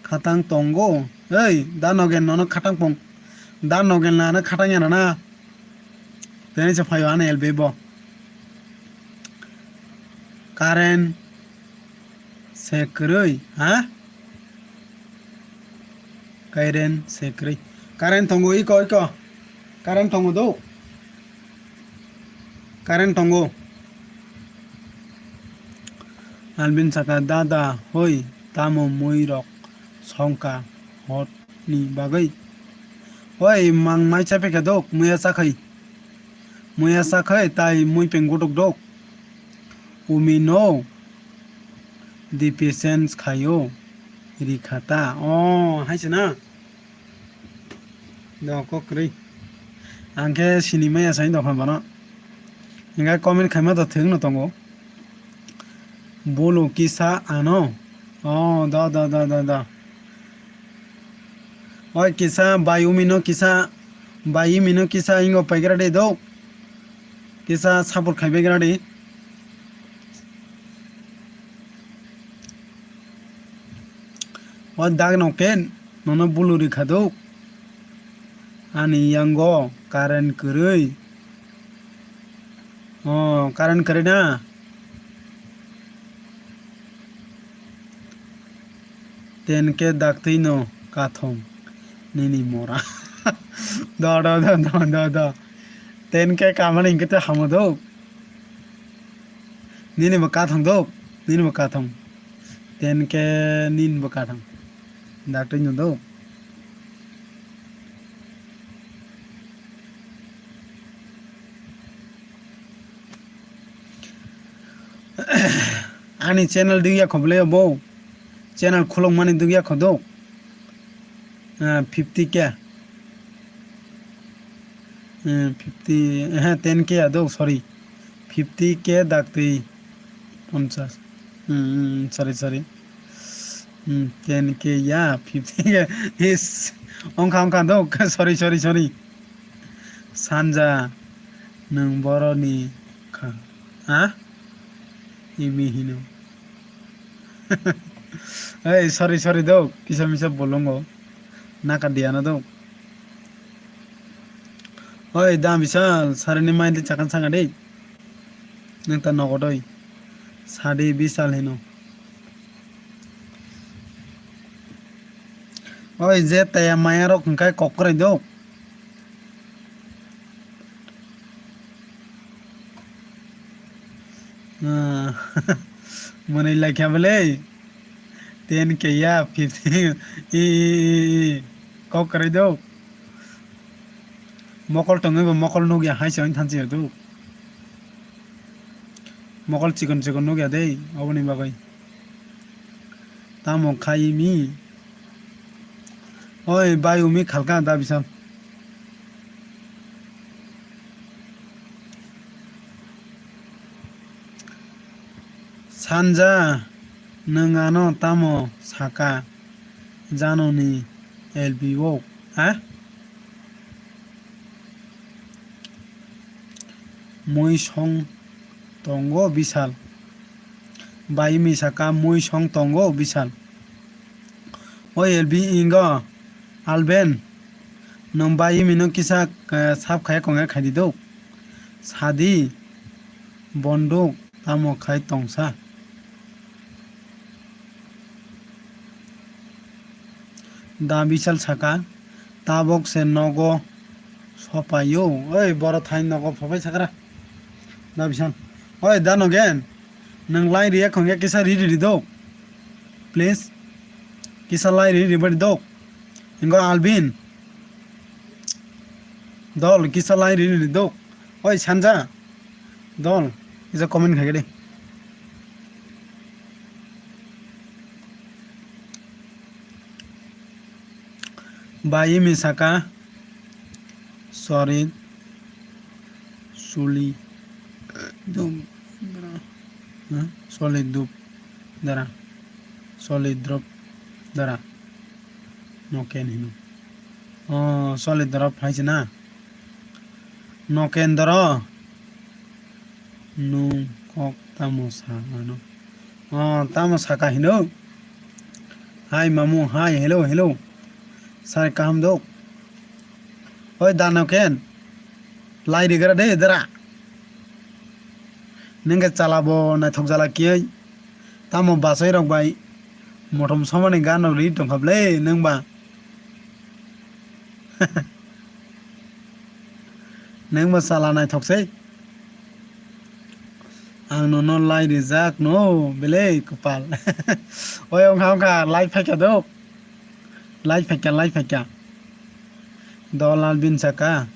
Khatang tongo. Ei, da Nogen nono khatang pong. Da Nogen nano khatang ya nana. Teni se phayo ano L B bo. Current se kwrwi, ha? Current se kwrwi. Current tongo iko, iko. Current tongo do. Current tongo. Alvin saka, dada, hoi, tamo mui rok songka hot ni bagwi. Oi, mang mai chapekha dok, muya chakhai. Muya chakhai, tai mui peng gotok dok. Umi no deficiency khaio, rikhata. Oh, hai se na. Do kok kwrwi. Ang khe sini maya sai dok phan bono. Hingkhe comment khaima to thwng no tongo. Bolo kisa ano. Oh, do, do, do, do, do. Oi kisa bai umi no kisa, bai umi no kisa ingo paigra de do. Kisa support khai baigra de. O dag no ken nono bulu rikha do. Ani yango current kwrwi. Oh, current kwrwi na? Ten ke daktwi no kathong nini mora. Do, do, do, do, do, do. Ten ke kamani hingke te hamo do. Nini bo kathong do, nini bo kathong. Ten ke nini bo kathong. Daktwi no do. Ani channel dugya kho bwlai bo. Channel khulok mani dugya kho do. Ah, fifty K. Eh, fifty, eh, ten K ya do, sorry. Fifty K daktwi ponchas. Hmm, hmm, sorry, sorry. Hmm, ten K ya, fifty K. Is, ongkha, ongkha do, sorry, sorry, sorry. Sanja, nwng boroni kha. Ha? Imi hino. Hey, sorry, sorry do, kisa misa bolongo. Naka diana do. Oi, da Bisal, sarini maindi chakhan sanga de. Nang ta nogo doi. Sadi Bisal hino. Oi, je taya maya rok hwnkhai kok kwrai do. Ah, mwnwi laikha bwle. Ten K ya, fifty. I, i, i, i. Kok kwrai do. Mokol tongwi bo mokol nukya hai se wng thansi do. Mokol chikon chikon nukya de, oboni bagwi. Tamo khai mi. Oi, bai umi khalka da Bisal. Sanja, nwng ano tamo saka, janoni L B O, ha? Mui song tongo Bisal. Bai imi saka mui song tongo Bisal. O L B ingo Alben. Nwng bai imi no kisa, eh, sap khaya kongya khaidi do. Sadi bonduk tamo khai tongsa. Da Bisal saka, tabok se nogo sopaio. Oi, boro thai nogo phapai sakra. Da Bisal. Oi, da Nogen. Nwng lai riya khongya kisa riri ridok. Please. Kisa lai riri ridok. Ingo Albin. Dol, kisa lai riri ridok. Oi, Sanja. Dol, kisa comment khaikhe de. Bai imi saka, sorry, suli, dum, ha? Soli dup, dara, soli drop, dara, no ken hino. Oh, soli drop hai se na? Nokendro, nwng kok tamo sa ano? Oh, tamo saka hino? Hai mamu, hai, hello, hello. Sai kaham dok. Oi, da Noken. Lai rigra de, dara. Nengke chala bo naithok jala kiyai. Tamo basai rok bai motom somani gan rok ri tongkha ble, nwng ba? Nwng bo chala naithok se. Ang nono lai rijak no, belai kwpal. Oi, wngkha, wngkha, lai phaikha do. Lai phaikha, lai phaikha. Dolal bin saka.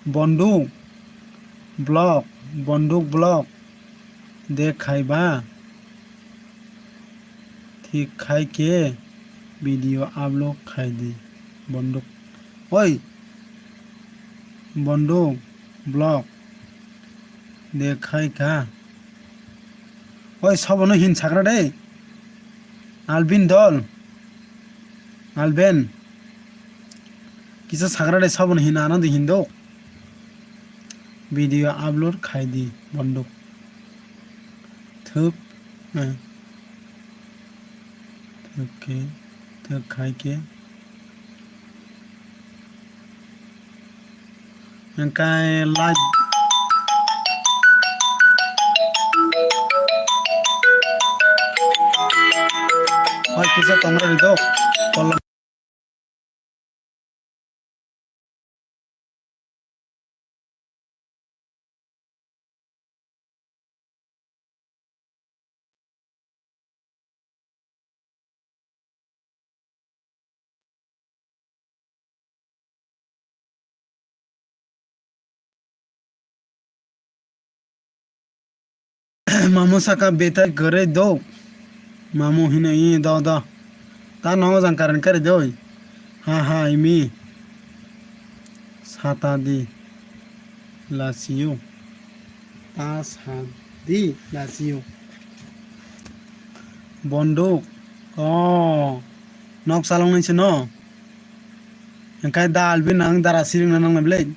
Bonduk. Block. Bonduk block. De khaiba. Thik khai khe video upload khai di, bonduk. Oi, bonduk, vlog de khai kha. Oi, sobono hin sakra de. Albin dol. Alben. Kisa sakra de sobono hin ano de hin do. Video upload khai di, bonduk. Thwk, eh, thwk khe, thwk khai khe. Hwnkhe like. Hoi kisa tongra ri do. Mamu saka betai kwrwi do. Mamu hino i do do. Ta no jang current kari doi. Ha ha imi. Sata di. Lasio. Ta sadi lasio. Bonduk. Oh. Nok salong nai sino. Engkai da Alvin nang dara siring na nang na belai.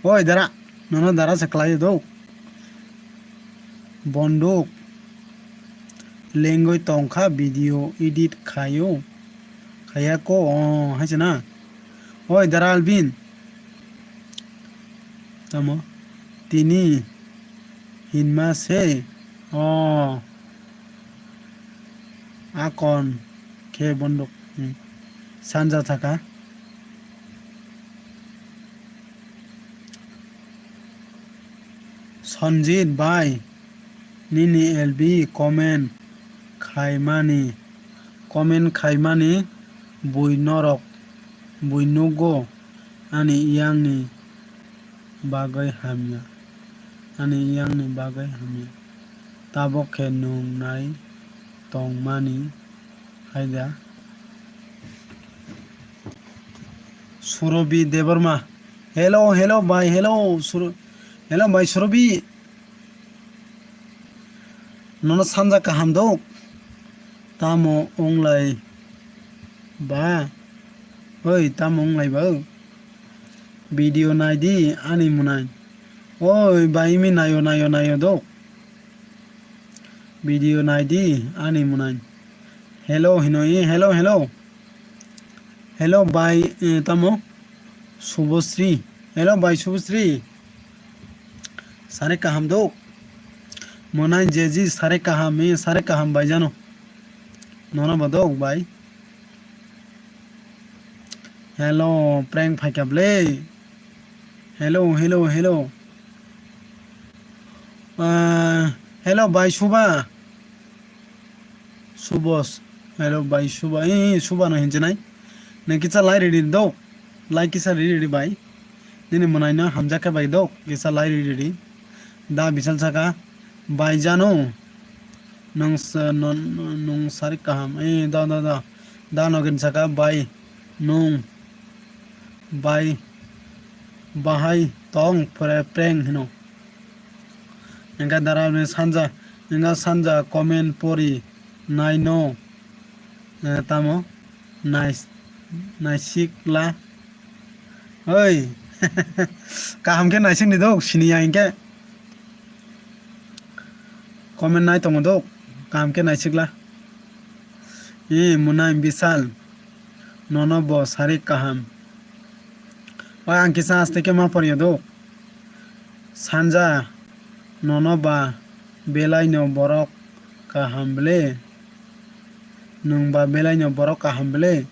Oi dara. Nono dara se klai do. Bonduk. Lengoi tongkha video edit khaio. Khaya ko. Oh, hai se na. Oi dara Alvin. Tamo? Tini hinma se. Oh. Akon khe bondok. Hmm. Sanja thaka. Sanjit bai, nini L B comment khaimani, comment khaimani bui norok, bui nugo ani yangni bagwi hamya, ani yangni bagwi hamya. Tabok khe nwng nai tongmani haida. Surobi Debbarma. Hello, hello, bai, hello, Suro-, hello, bai, Surobi. Nono sanja kaham do. Tamo onglai ba? Oi, tamo onglai ba? Video naidi ani munai. Oi, bai, mi nayo, nayo, nayo do. Video naidi ani munai. Hello, hino, eh, hello, hello. Hello, bai, eh, tamo? Subosri. Hello, bai, Subosri. Sare kaham do. Monai jeji sare kaham, eh, sare kaham bai jano. Nono ba do, bai. Hello, prank phaikha ble. Hello, hello, hello. Ah, hello, bai Suba. Subos. Hello, bai Suba. Eh, eh, Suba no hinjinai. Nang kisa lai ridi do. Lai kisa ridi ridi bai. Nini monai no hamjak khe bai do. Kisa lai ridi ridi. Da bisal saka. Bai jano. Nung sa-, nun-, nung sarik kaham. Eh, da, da, da. Da nogin saka bai. Nung. Bai. Bahai tong pre-, preng hino. Engka dara ni sanja, engka sanja comment pori nai no. Eh, tamo? Nais-, naisik la. Oi. Kaham khe naisik ni dok, sini ya hinkhe. Comment nai tongo dok, kaham khe naisik la. E, Munai Bisal, nono bo sari kaham. Oi, ang kisa aste khe ma poriyo dok. Sanja, nono ba belai no borok kaham ble. Nwng ba belai no borok kaham ble?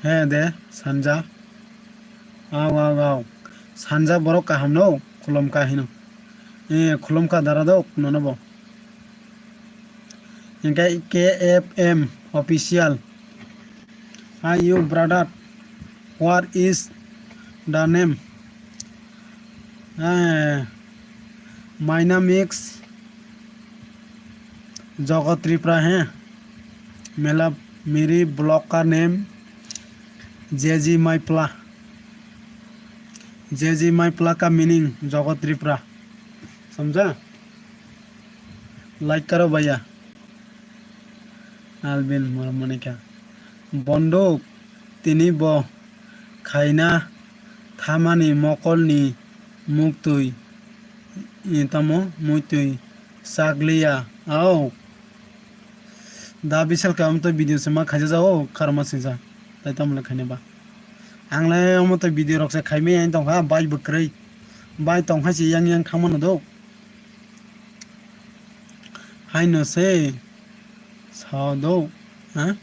He de, sanja. Aw, aw, aw. Sanja borok kaham no, khulum ka hino. Eh, khulum ka dara dok, nono bo. Hinkhe K F M official. Hi, you brother. What is the name? Eh, my name is Jagat Tripura hai. मतलब मेरी ब्लॉग का name J G Maipla. J G Maipla का मीनिंग जगत त्रिपुरा। समझा? लाइक करो भैया। Alvin Monika. Bonduk, tini bo khaina thamani mokolni muktwi, eh, tamo muitwi chakliya. Au. Da bisal ka amto video se ma khaija jao, kharma sinja. Tai tamo le khaina ba. Ang le omo to video rok se khaimai ang tongkha, bai bwkrwi. Bai tongkha se yang yang thangmano do. Haino se sao do, ha?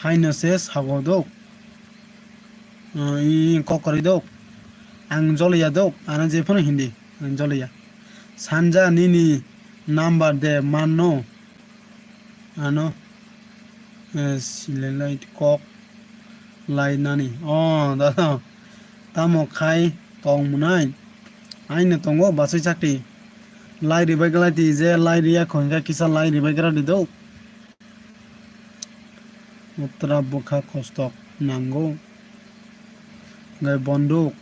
Haino se sago do. Ah, i, i, kokrwi do. Ang joliya do, ano jephano hindi, ang joliya. Sanja nini number de manno. Ano, eh, silelai kok lai nani. Oh, dada. Tamo khai tong mwnai. Aino tongo basai chakti. Lai ribai glai ti je lai riya khon khe kisa lai ribai gra di do. Utra bwkha kostok nango. Gai bonduk,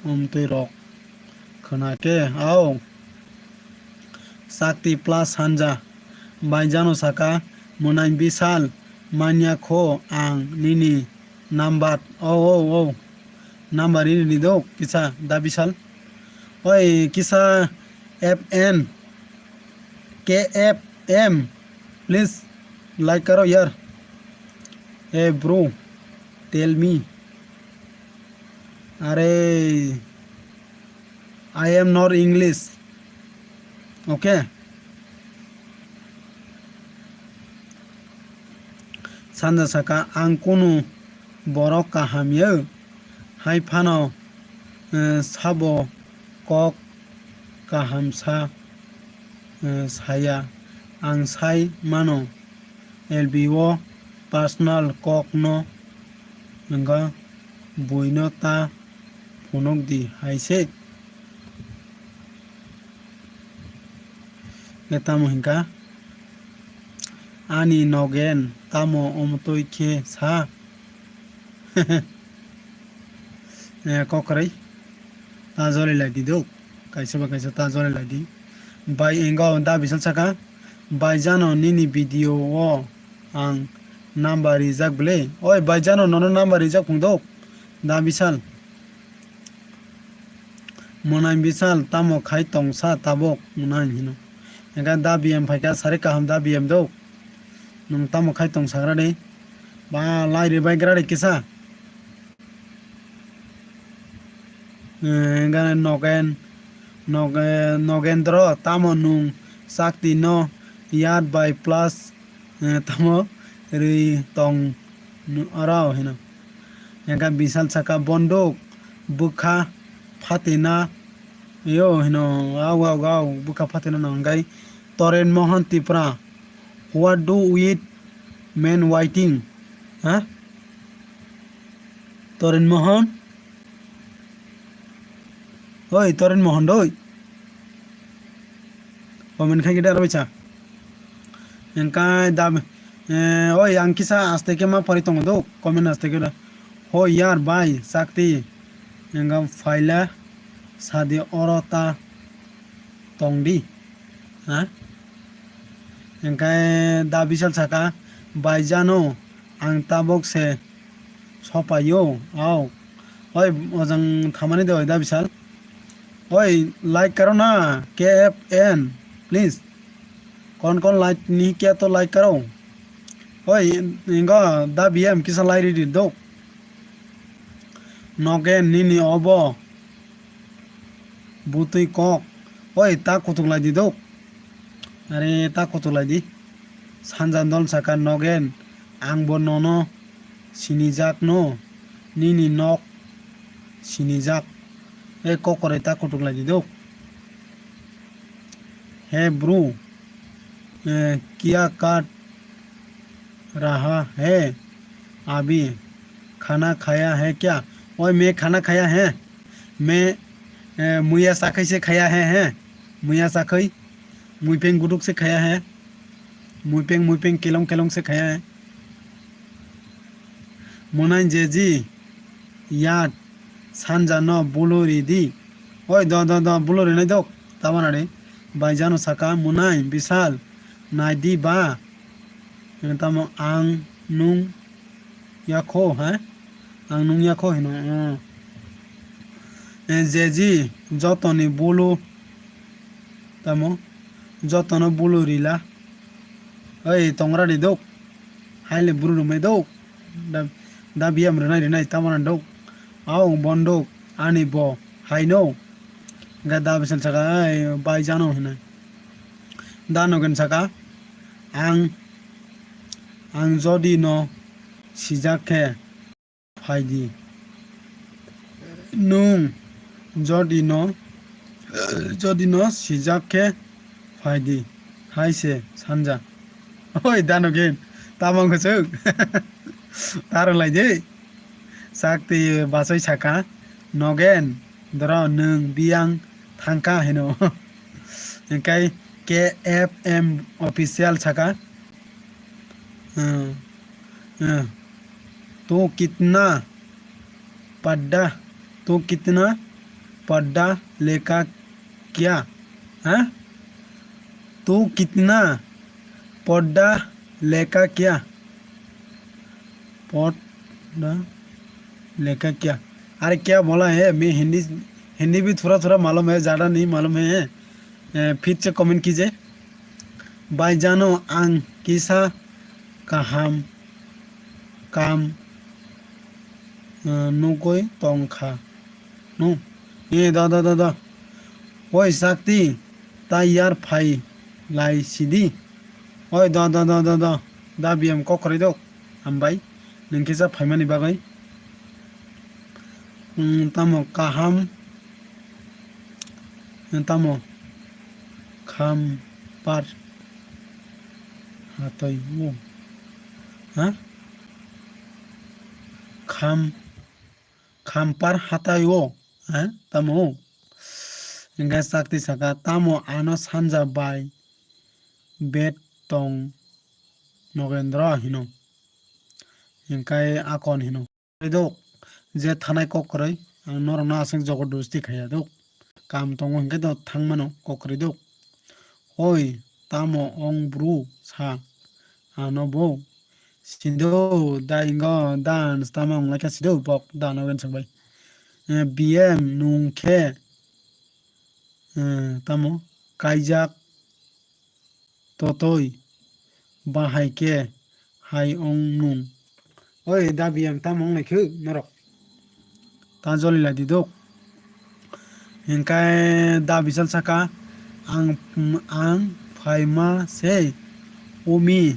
umtwi rok. Khna khe, au. Sakti plus Sanja. Baijano saka, Mwnai Bisal, manya kho ang nini number. O, o, o. Number ini ni do, kisa, da Bisal. Oi, kisa F N, K F M, please, like karo yar. Hey bro, tell me. Are, I am not English. Okay. Sanja saka, ang kunu borok kaham ya. Hai phano, eh, sabo kok kaham sa, eh, saya. Ang sai mano. L B o personal kok no wngkha buino ta phunuk di hai se. Khe tamo hinkha? Ani Nogen tamo omotwi khe sa? Eh, kokroi. Ta joli lai di do. Kaisa ba kaisa ta joli lai di. Bai engo da Bisal saka. Bai jano nini video o ang number rijak bwle. Oi bai jano nono number rijak phung do. Da Bisal. Mwnai Bisal tamo khai tongsa tabuk mwnai hino. Engkha da B M phaikha sari kaham da B M do. Nwng tamo khai tongsa gra de. Ba lai ri bai gra de kisa. Eh, engkha Nogen, Nog-, eh, Nogendro tamo nwng Sakti no yat bai plus, eh, tamo ri tong aro hino. Engkha Bisal saka bonduk bwkha phatina yo hino, au, au, au, bwkha phatina no hwnkhai Toren Mohan Tipra, what do with men waiting? Ha? Toren Mohan? Oi, Toren Mohan doi. Comment khai gede aro bacha. Engkai da, eh, oi, ang kisa aste khe ma pori tongo do, comment aste khe da. Hoi yar bai, Sakti. Engkha phaila sadi oro ta tongdi. Ha? Engkai da Bisal saka, bai jano, ang tabok se sopaio, au. Oi, ojang thamani de oi da Bisal. Oi, like karo na, K F N, please. Kon kon like ni kya to like karo. Oi, ingo da B M kisa like ridi do. Nogen nini obo. Butwi kok. Oi, ta kutuk lai di do. Are ta kutuk lai di. Sanja dol saka Nogen. Ang bo nono sinijak no. Nini nok sinijak. E kokore ta kutuk lai di do. He bro, eh, kya kaat raha hai abhi? Khana khaya hai kya? Oi, main khana khaya hai. Main, eh, muiya sakhai se khaya hai, hai. Muiya sakhai. Muipeng guduk se khaya hai. Muipeng, muipeng kelong kelong se khaya hai. Mwnai jeji yat Sanja no bulu ridi. Oi, do, do, do, bulu rinai dok. Tabana re. Bai jano saka Mwnai Bisal nai di ba. Tamo ang nung yakho, ha? Ang nung yakho hino. Eh. Eh, jeji jotoni bulu. Tamo jotono bulu rila. Oi, tongra di dok. Haile buru rwmai dok. Da, da B M rwnai rwnai tamana dok. Au bondok ani bo haino. Ga da Bisal saka, "Ai, bai jano," hinai. Da Nogen saka, "Ang, ang jodi no sijak khe phaidi. Nwng jodi no, jodi no sijak khe phaidi," hai se Sanja. Oi, da Nogen, tamo wngkha chwng? Tarwng lai di. Sakti bachai saka, "Nogen, doro nwng biyang thangkha," hino. Hingkai K F M official saka, Hmm, hmm. "Tu kitna padda, tu kitna padda lekha क्या? हाँ? तू कितना पढ़ा लिखा क्या? पढ़ा लिखा क्या? अरे क्या बोला है? मैं हिंदी, हिंदी भी थोड़ा थोड़ा मालूम है, ज़्यादा नहीं मालूम है। ए, फिर से कमेंट कीजिए। भाई जानो, ang kisa kaham kam, eh, nugui tongkha. No? Eh, da, da, da, da. Oi, Sakti, ta yar phai lai sidi. Oi, da, da, da, da, da. Da biyam kok kwrwi dok. Hambai. Nwng kisa phaimani bagwi. Hmm, tamo kaham. Tamo khampar hatoi o. Ha? Kham, khampar hatai o. Ha? Tamo. Hingke Sakti saka, tamo ano sanja bai bet tong Nogendra hino. Hingke Akon hino. Dok, je thanai kok kwrwi, ang norokno aswk jogodosti khaiya dok. Kam tongo hwnkhe do thangmano kok kwrwi dok. Oi, tamo ong bru sa, ano bo. Sido, da ingo, dan, tamo wng laikha sido, bok, dan ogen swngbai. Eh, B M nung khe, eh, tamo, kaijak, totoi, bahai khe, hai ong nung. Oi, da B M tamo wng laikha norok. Ta joli lai di dok. Hingkai da Bisal saka, ang, ang phaima se umi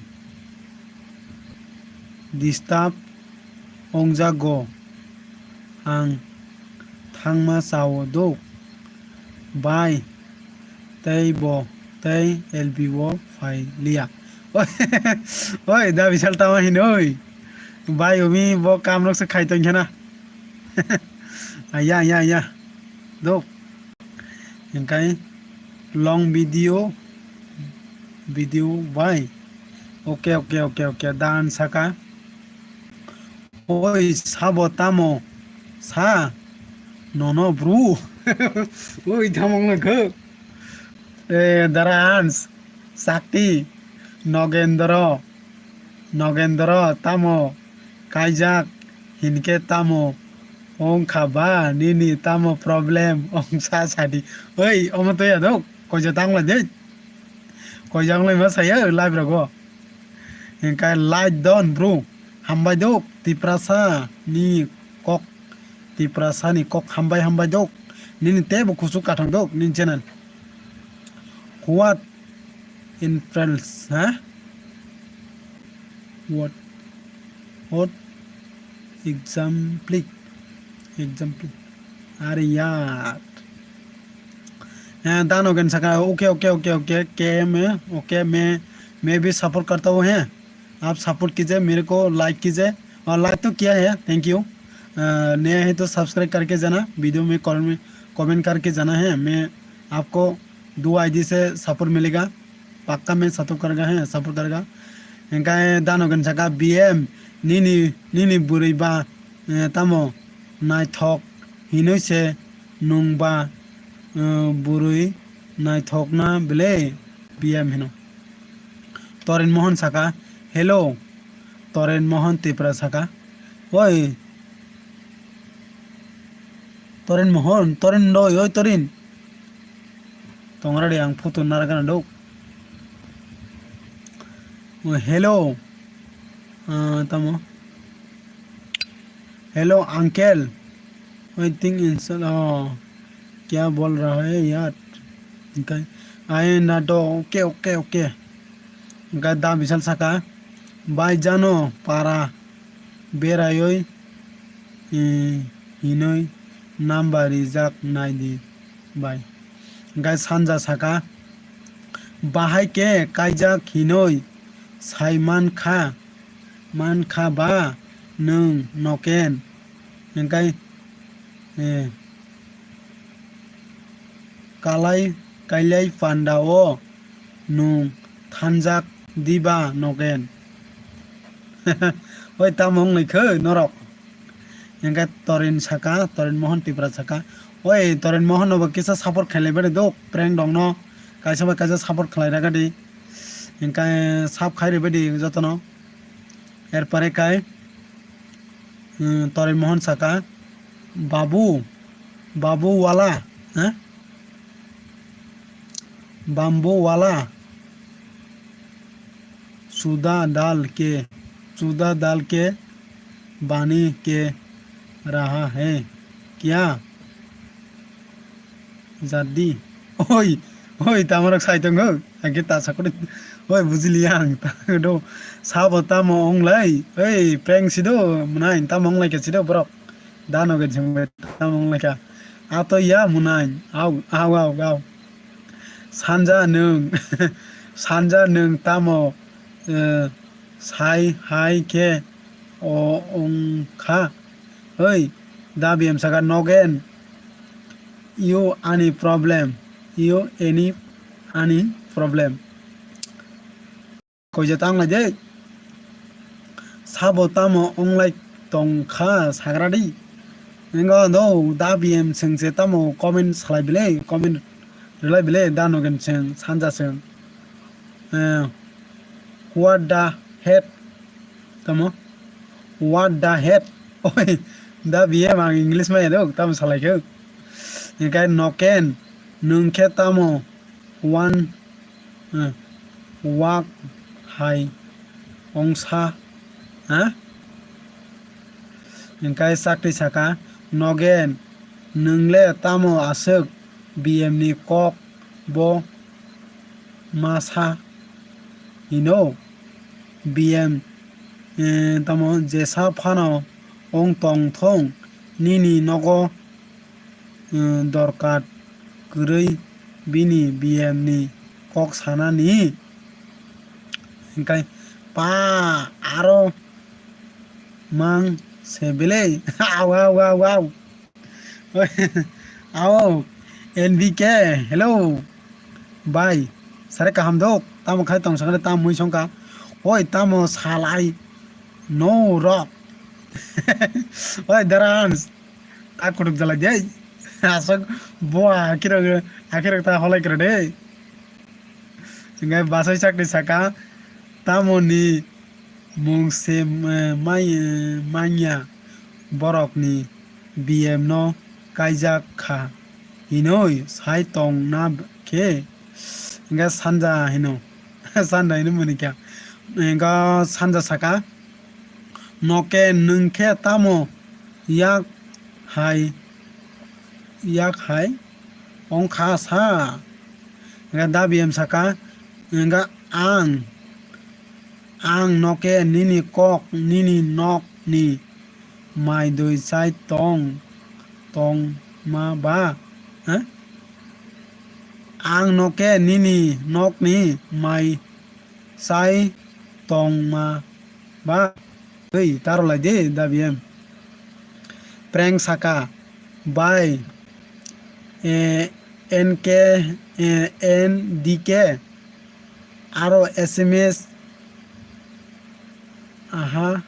disturb ongjago, ang thangma sao dok. Bai, tei bo, tei L B o phai liya. Oi, da Bisal tamo hinoi. Bai umi bo kamrok se khai tongkhe na. Aya, aya, aya. Dok. Hingkai long video, video bai. Oke, oke, oke, oke. Dan saka. Oi, sabo tamo? Sa? Nono bru. Oi, tamo wngkha? Eh, Dara Hans, Sakti, Nogendro. Nogendro, tamo kaijak hinkhe tamo wngkha ba nini tamo problem wngsa sadi. Oi, omo to ya dok, koijo tang lai de. Koijo wng lai ma saya live rogo. Hinkhe like don bro. Hambai dok, Tiprasa ni kok, Tiprasa ni kok hambai hambai dok. Nini tebo kuchuk kathang dok, nini channel. What in France, ha? What? What? Example. Example. अरे यार. हाँ, दान हो गया सका. Okay, okay, okay, okay. के में, ओके, मैं, मैं भी सपोर्ट करता हूँ, हैं. आप सपोर्ट कीजिए, मेरे को लाइक कीजिए. और लाइक तो किया है, थैंक यू. अ, नया है तो सब्सक्राइब करके जाना, वीडियो में कमेंट, कमेंट करके जाना है. मैं आपको दो आईडी से सपोर्ट मिलेगा, पक्का मैं सपोर्ट करेगा, हैं, सपोर्ट करेगा. Hingkai dano gen saka B M, nini, nini bwrwi ba, eh, tamo naithok hinwi se nwng ba, eh, bwrwi naithok na bwle B M hino. Toren Mohan saka, "Hello." Toren Mohan Tripura saka, "Oi, Toren Mohan, Toren doi, oi Toren." Tongradi ang photo naragana dok. Oh, hello. Ah, tamo. Hello, uncle. I think insult. Oh, kya bol raha hai yaar? Okay. Aye na do. Okay, okay, okay. Hingkai da Bisal saka, "Bai jano para beraioi, eh, hinoi number rijak naidi bai." Hingkai Sanja saka, "Bahai khe kaijak hinoi sai mankha, mankha ba nwng noken?" Hingkai, eh, kalai, kailai panda o nwng thanjak diba nogen? Oi, tamo wng lai khe norok? Hingke Torin saka, Torin Mohon Tripura saka, Oi, Toren Mohan no bo kisa support khailai badi do, prank rok no kaisa bai kaisa support khlai ragadi. Hinkhe sub khai ribadi jotono. Erpore kai, hmm, Toren Mohan saka, "Babu, babu wala, eh? Bambu wala, chuda dal ke, chuda dal ke bani ke raha hai kya?" Jaddi. Oi, oi, tamarok sai tongo. Age ta sakuri. Oi, bujili ang. Ta do. Sabo tamo onglai. Oi, prank sido. Munai tamo onglai ke sido borok. Dano ke jengbe tamo onglai ka. Ato ya munai. Au, au, au, au. Sanja nung. Sanja nung tamo. Eh, sai hai ke. O, ongkha. Oi, da B M saka, "Nogen, you any problem? You any, any problem?" Koija tanglai de. Sabo tamo onglai tongkha sagra di. Engo do da B M sengse tamo comment salai bile, comment rilai bile, da Nogen seng, Sanja seng. Eh, what the heck? Tamo? What the heck? Oi, da B M ang English maya do, tamo salai khe. Hinkhe Nogen, nung khe tamo one, eh, wak hai ongsa, ha? Hinkhe Chakri saka, "Nogen, nung le tamo aswk B M ni kok bo ma sa hino? B M, eh, tamo jesa phano ong tong thung, nini nogo, eh, dorkar kwrwi bini B M ni kok sanani." Hinkhe pa aro mang se belai. Au, au, au, au. Ao, N B K, hello. Bai, sare kaham dok, tamo khai tong sakre tam mui songka. Oi, tamo salai. No rock. Oi, Darans. Ta kutuk jalai dei. Asok bo akhirok, akhirok ta holai kre dei. Hinkhe Basai Chakri saka, tamoni mung se, eh, mai-, eh, manya borokni B M no kaijak kha hinoi sai tong na khe? Hinkhe Sanja hino, Sanja hino muni kha. Hinkhe Sanja saka, "Noke nwng khe tamo yak hai, yak hai ongkha sa?" Hinkhe da B M saka, hinkhe ang, ang noke nini kok, nini nok ni mai dui chai tong, tong ma ba? Ha? Ang noke nini nok ni mai chai tong ma ba? Oi, taro lai de, da B M. Prank saka, bai, eh, N K, eh, N D K, aro S M S, aha,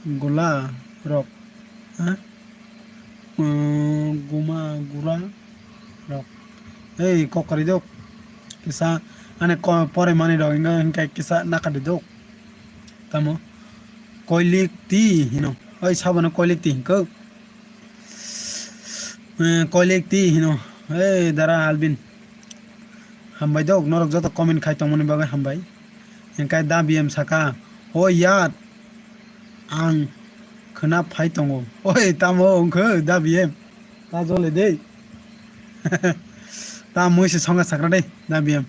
gula rok, ha? Umm, guma gura rok. Ei, kok kwrwi dok. Kisa, ane ko-, pore mani rok, inga hinkhe kisa nakadi dok. Tamo? Koilik ti hino. Oi, sabono koilik ti hinko. Eh, koilik ti hino. Ei, dara Alvin. Hambai dok, norok joto comment khai tongmani bagwi hambai. Hinkhe da B M saka, "O yat, ang khwna phai tongo." Oi, tamo wngkhe da B M? Ta jole dei. Ta mui se songa sakra dei, da B M.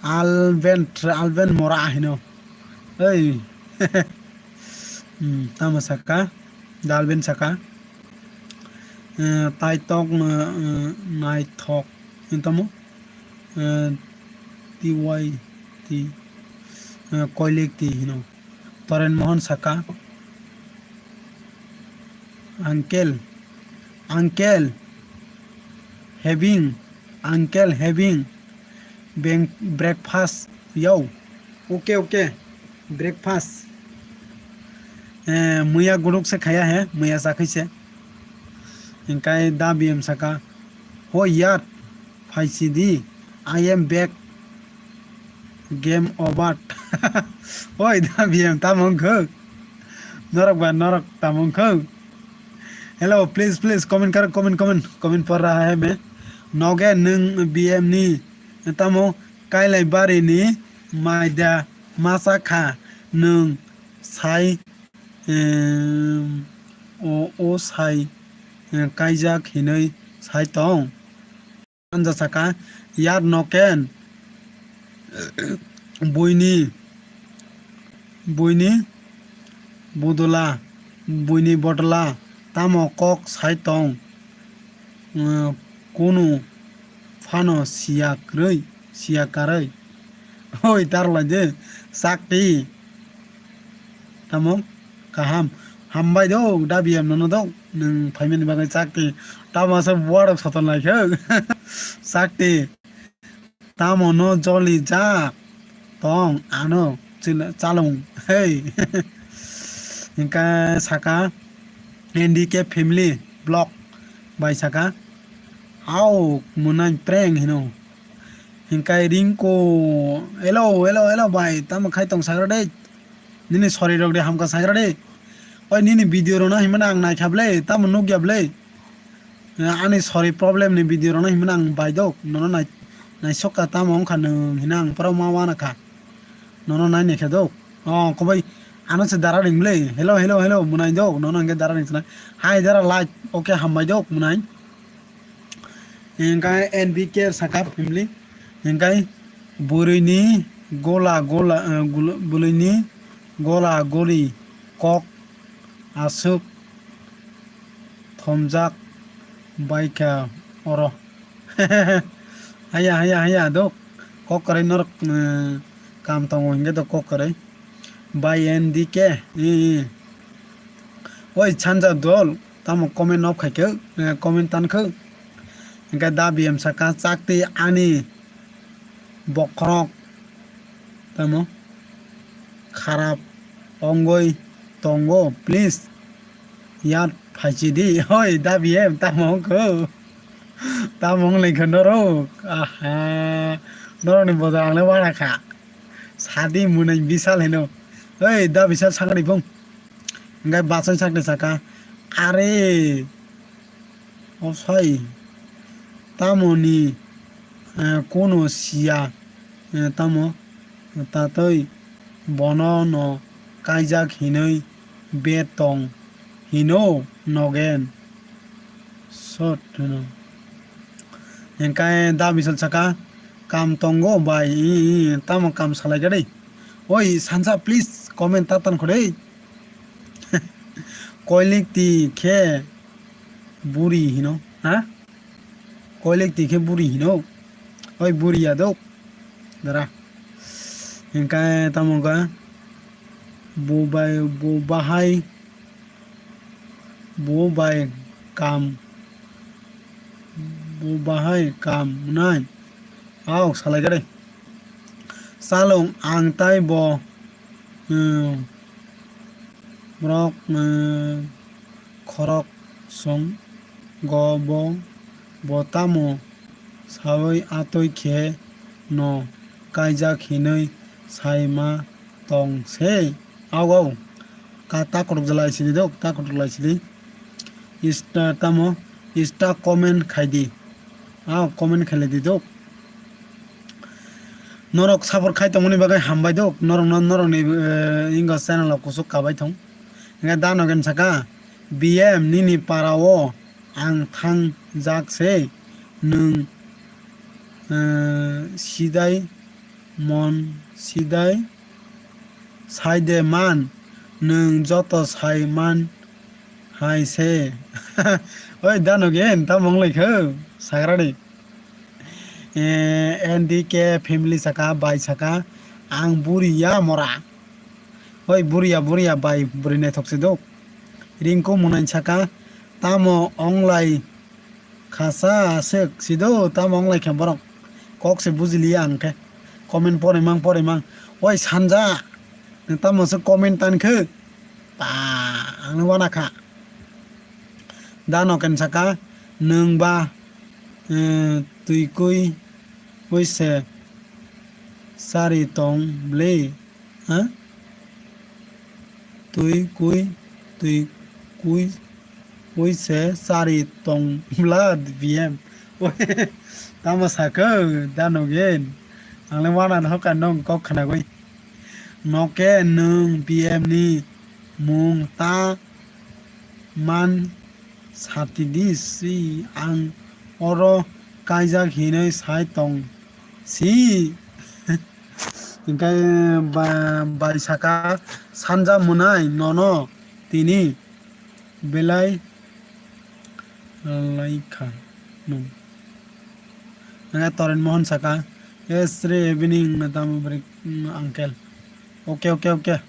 Alvin, Alvin mora hino. Ei. Hmm, tamo saka, da Alvin saka. Eh, taitok, eh, eh, naithok. Tamo? Eh, T Y T, eh, koilik ti hino. Toren Mohan saka, "Uncle, uncle, having, uncle having beng-, breakfast yo." Okay, okay, breakfast. Eh, muya guruk se khaya he, muya sakhi se. Hingkai da B M saka, "Hoi yaar, phaisi di, I am back, game over." Oi da B M, tamo wngkha? Norok ba norok tamo wngkha? Hello, please, please, comment karo, comment, comment, comment pora hai me. Noge nwng B M ni tamo Kailai bari ni maida masa kha nwng sai, em, o, o sai, em, kaijak hinwi sai tong. Anja saka, yar noken, buini, buini budula, buini bodla, tamo kok sai tong, eh, kunu phano siya kwrwi, siya karwi. Oi, tarlai de, sakti. Tamo kaham. Hambai do, da B M nono do, nwng phaimani bagwi sakti. Tamo asa buarok soton lai khe. Sakti. Tamo no joli jak tong ano chila-, chalung. Hey. Hingka saka N D K family block bai saka. Au munai prank hino. Hingkai Ringko, "Hello, hello, hello bai, tamo khai tong sagra de? Nini sori rok de hamka sagra de? Oi nini video rok no himana ang naikha ble, tamo nukya ble?" Ani sori problem ni video rok no himana ang baidok, nono nai-, naisokka tamo wngkha nwng hina ang pura ma wana kha. Nono nai naikha dok. O, kobai ano se dara ring ble. "Hello, hello, hello," munai dok, nono hingke dara ring sinai. Hai dara like, okay, hambai dok, munai. Hingkai N B K saka family. Hingkai bwrwini gola gola, eh, gul-, bwrwini gola goli kok aswk thomjak baikha oro. Haya, haya, haya, dok. Kok kwrwi norok, eh, kam tongo hingke dok kok kwrwi. Bai N D K, eh, eh. Oi, sanja dol, tamo comment off khai khe, eh, comment tan khe. Hingke da B M saka chakti ani bokhorok tamo kharap ongoi tongo, please yar phaisi di. Oi, da B M tamo wngkho? Tamo wng lai kho norok? Aha, norokni bodol ang le wana kha. Sadi munai bisal hino. Oi, da bisal sakni bung. Hingke basai sakni saka, "Are, osai, tamoni, eh, kono siya, eh, tamo, tatoi bono no kaijak hinoi betong hino nogen." Sot hino. Hingke da bisal saka, "Kam tongo bai, i, i, tamo kam salai khe dei?" Oi, sansa, please, comment ta tan kho dei. Koilik ti khe buri hino, ha? Koilik ti khe buri hino. Oi, buri ya dok. Dara. Hingke tamo wngkha? Bo bai, bo bahai, bo bai kam, bo bahai kam nai. Aok salai khe dei. Chalung ang tai bo, hmm, borok, hmm, khorok song go bo, bo tamo sawi atwi khe no kaijak hinwi sai ma tong se. Au, au. Ka ta kotok jalai sidi dok, ta kotok lai sidi. Ista tamo, ista comment khai di. Au, comment khai lai di dok. Norok support khai tongmani bagwi hambai dok. Norok no, norok ni, eh, ingo channel o kusuk kabai thong. Hingke da no gen saka, "B M nini para o ang thang jak se, nwng, eh, sidai mon sidai sai de man, nwng joto sai man hai se." Oi, da no gen, tamo wng lai kho, sagra ni. Eh, N D K family saka, bai saka, ang buri ya mora. Oi, buri ya, buri ya, bai, buri naithok se do. Ringko munai saka, tamo wng lai khasa aswk si do, tamo wng lai kha borok. Kok se buji liya ang khe. Comment pore mang, pore mang. Oi, sanja, nwng tamo se comment tan khe? Pa, ang no wana kha. Da Noken saka, nwng ba, eh, twi kui ui se sari tong bwle, ha? Twi kui, twi kui ui se sari tong bwla B M. Tamo sakho, Da Nogen. Ang le wana no hoka nong kok khnagwi. Noke nwng B M ni mung ta man satidi si ang oro kaijak hinwi sai tong si. Hinkhe ba-, bai saka sanja mwnai nono tini belai laikha nwng. Hinkhe Toren Mohon saka, "Yes, re evening na tamo beri, mm, uncle." Okay, okay, okay.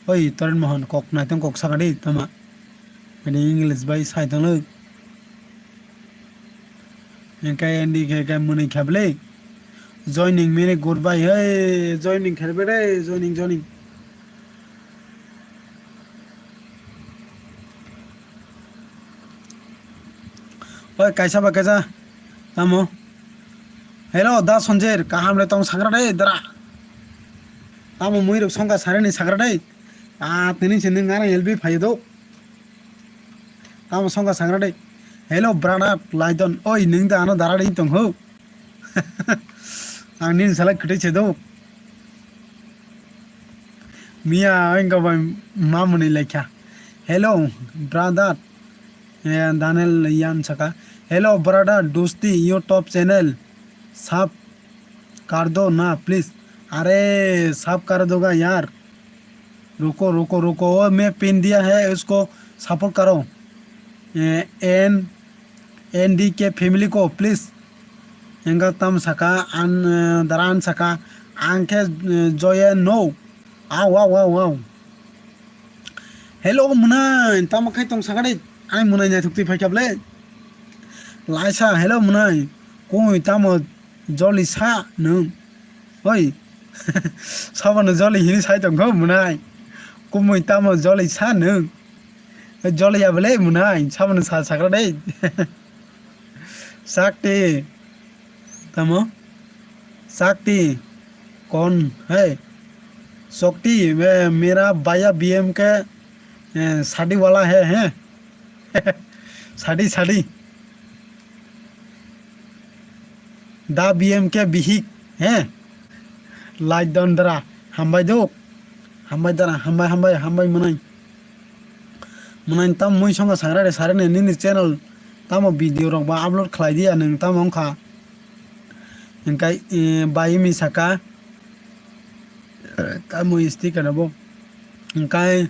Oi, Toren Mohon, kok naitong kok saka di, tama. Ini English bai sai tong lo. Hinkhe Andy khe, khe mwnwi kha bwle. Joining mini goodbye, hey, joining khe bwle, joining, joining. Oi, kaisa ba kaisa. Tamo. Hello, Da Sonjer, kaham le tong sagra dei, dara. Tamo mui rok songkha sare ni sagra dei. Ah, tini sini ngara L B phayo do. Tamo songkha sagra dei. Hello, brother, Laidon. Oi, ning da ano dara dei tong ho. Ang nini salai kwtwi se do. Miya, ang ko bai mamuni lekha. Hello, brother. Eh, Daniel Yan saka. Hello, brother, dosti, YouTube channel. Sub kar do na, please. Are, sub kar doga yaar. Ruko, ruko, ruko. Oh, main pin diya hai, usko support karo. Eh, N N D K family ko, please. Engka tam saka, an, eh, daran saka, ang khe, eh, joye no. Au, au, au, au. Hello, mwnai, tamo khai tong saka de? Ai mwnai naithok twi phai kha bwle. Laisa, hello, mwnai. Koi tamo joli sa nwng? Oi. Sabano joli hini sai tong kho, mwnai. Kumui tamo joli sa nwng? Joli ya bwle, mwnai. Sabano sa sakra de. Sakti. Tamo? Sakti. Kon hai? Sakti, eh, mera bhaiya B M K, eh, shadi wala hai, hai? Shadi, shadi. Da B M K bihik, hai? Like don dara, hambai do. Hambai dara, hambai, hambai, hambai mwnai. Mwnai tam mui songa sangra de sare ne nini channel tamo video rok ba upload khlai dia nwng tamo wngkha. Hingkai, eh, bai mi saka. Tamo sticker no bo. Hingkai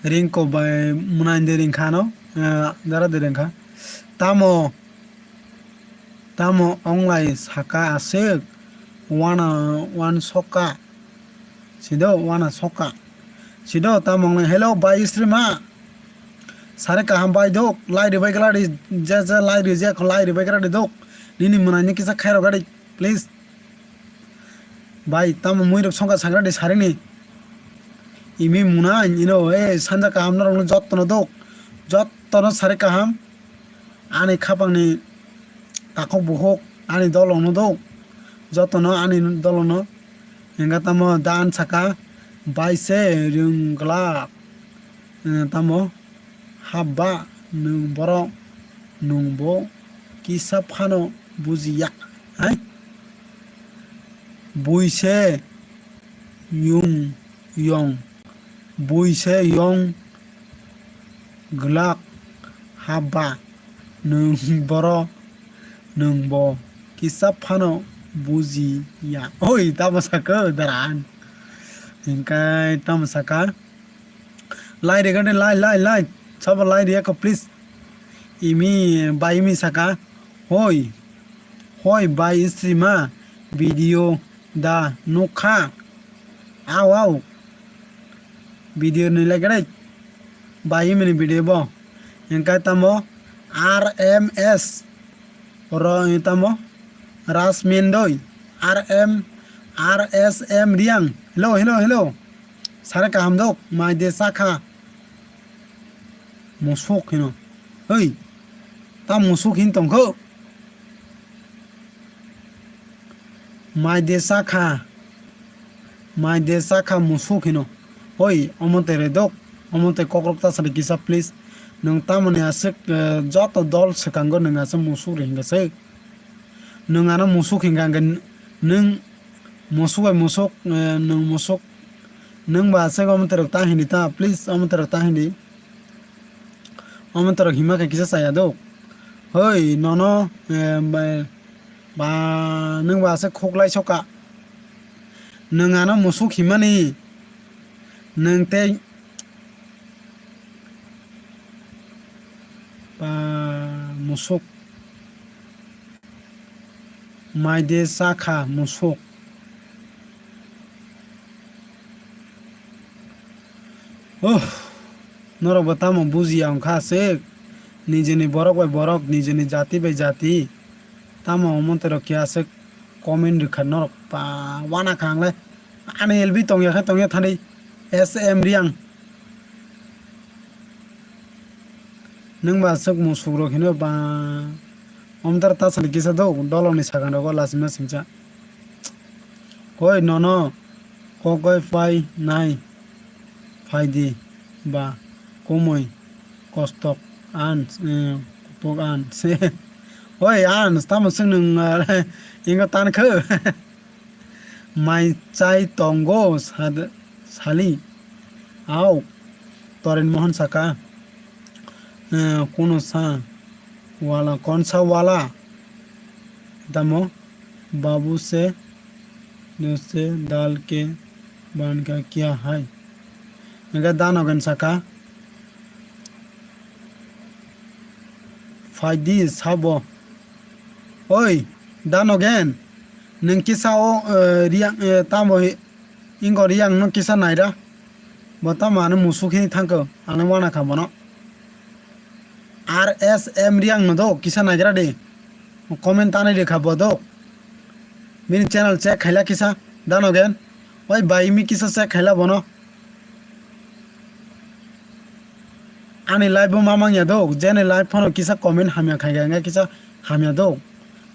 ringko bai mwnai de ringkha no, eh, dara de ringkha. Tamo, tamo onglai saka aswk wana wan soka. Sido wana soka. Sido tamo onglai, hello bai Srima. Sare kaham bai dok, lai ribai kala ri, je je lai ri je lai ribai kala ri dok. Nini mwnai ni kisa khairo gadi, please. Bai, tamo mui rok songkha sagra di sarini. Imi muna ino, eh, sanja kaham norok no jotto no dok. Jotto no sari kaham. Ani khapang ni takhok bukhuk, ani dolong no dok. Jotto no ani dolong no. Hingka tamo dan saka, bai se rwng glak. Eh, tamo. Haba nwng borok nwng bo kisa phano bujiya hai? Bui se yung yong, bui se yong glak haba nwng borok nwng bo kisa phano bujiya. Oi, tamo saka daran. Hingkai tamo saka. Lai regade lai, lai, lai. Sabo lai riyako, please. Imi, bai imi saka. Hoi. Hoi, bai Srima. Video da nukha. Au, au. Video ni lai gade. Bai imi ni video bo. Hingkai tamo R M S. Oro tamo Raj Mendoi, R M, R S M Riang. Hello, hello, hello. Sare kaham dok, mai de sakha. Musuk hino. Oi, ta musuk hin tongkho. Mai de sakha. Mai de sakha musuk hino. Oi, omo te redok. Omo te kokrok ta sari kisa please. Nwng tamoni aswk, eh, joto dol swkango nwng aswk musuk re hinga se. Nwng ano musuk hinga hwnkhe nwng musuk bai musuk, eh, nwng musuk. Nwng ba aswk omo terok ta hindi ta, please omo terok ta hindi. Omo terok hima khe kisa chaya do. Hoi, nono, eh, ba, ba, nwng ba aswk khuklai soka. Nwng ano musuk himani. Nwng tei ba musuk. Mai de sakha musuk. Oh, norok bo tamo bujiya wngkha aswk. Nijini borok bai borok, nijini jati bai jati. Tamo omo terok khe aswk comment rwkha norok pa wana kha ang le. Ani L B tongya khe tongya thani S M Riang. Nwng ba aswk musuk rok hino ba. Omtar ta sani kisa do dolong ni sakang rogo lasima singcha. Hoi nono kokoi pai nai phaidi ba kumui kostok an, eh, kupuk an se. Hoi an tamo swng nwng, eh, ingo tan khe. Mai chai tongo sad-, sali. Au, Toren Mohan saka, eh, kuno sa wala, kon sa wala? Tamo, babu se, dose dal ke ban ka kya hai? Hingke Danogen saka, phaidi sabo. Oi, Danogen, nwng kisa o, eh, Riang, eh, tamo hi-, ingo Riang no kisa naira. Bo tamo ano musuk hini thangkho, ano wana kha bono. R S M Riang no do kisa naigra de. Comment tanai de kha bo do. Bini channel check khaila kisa, Danogen. Oi bai mi kisa check khaila bono. Ani live bo ma mangya do, jeni live phano kisa comment hamya khai ga, hingke kisa hamya do.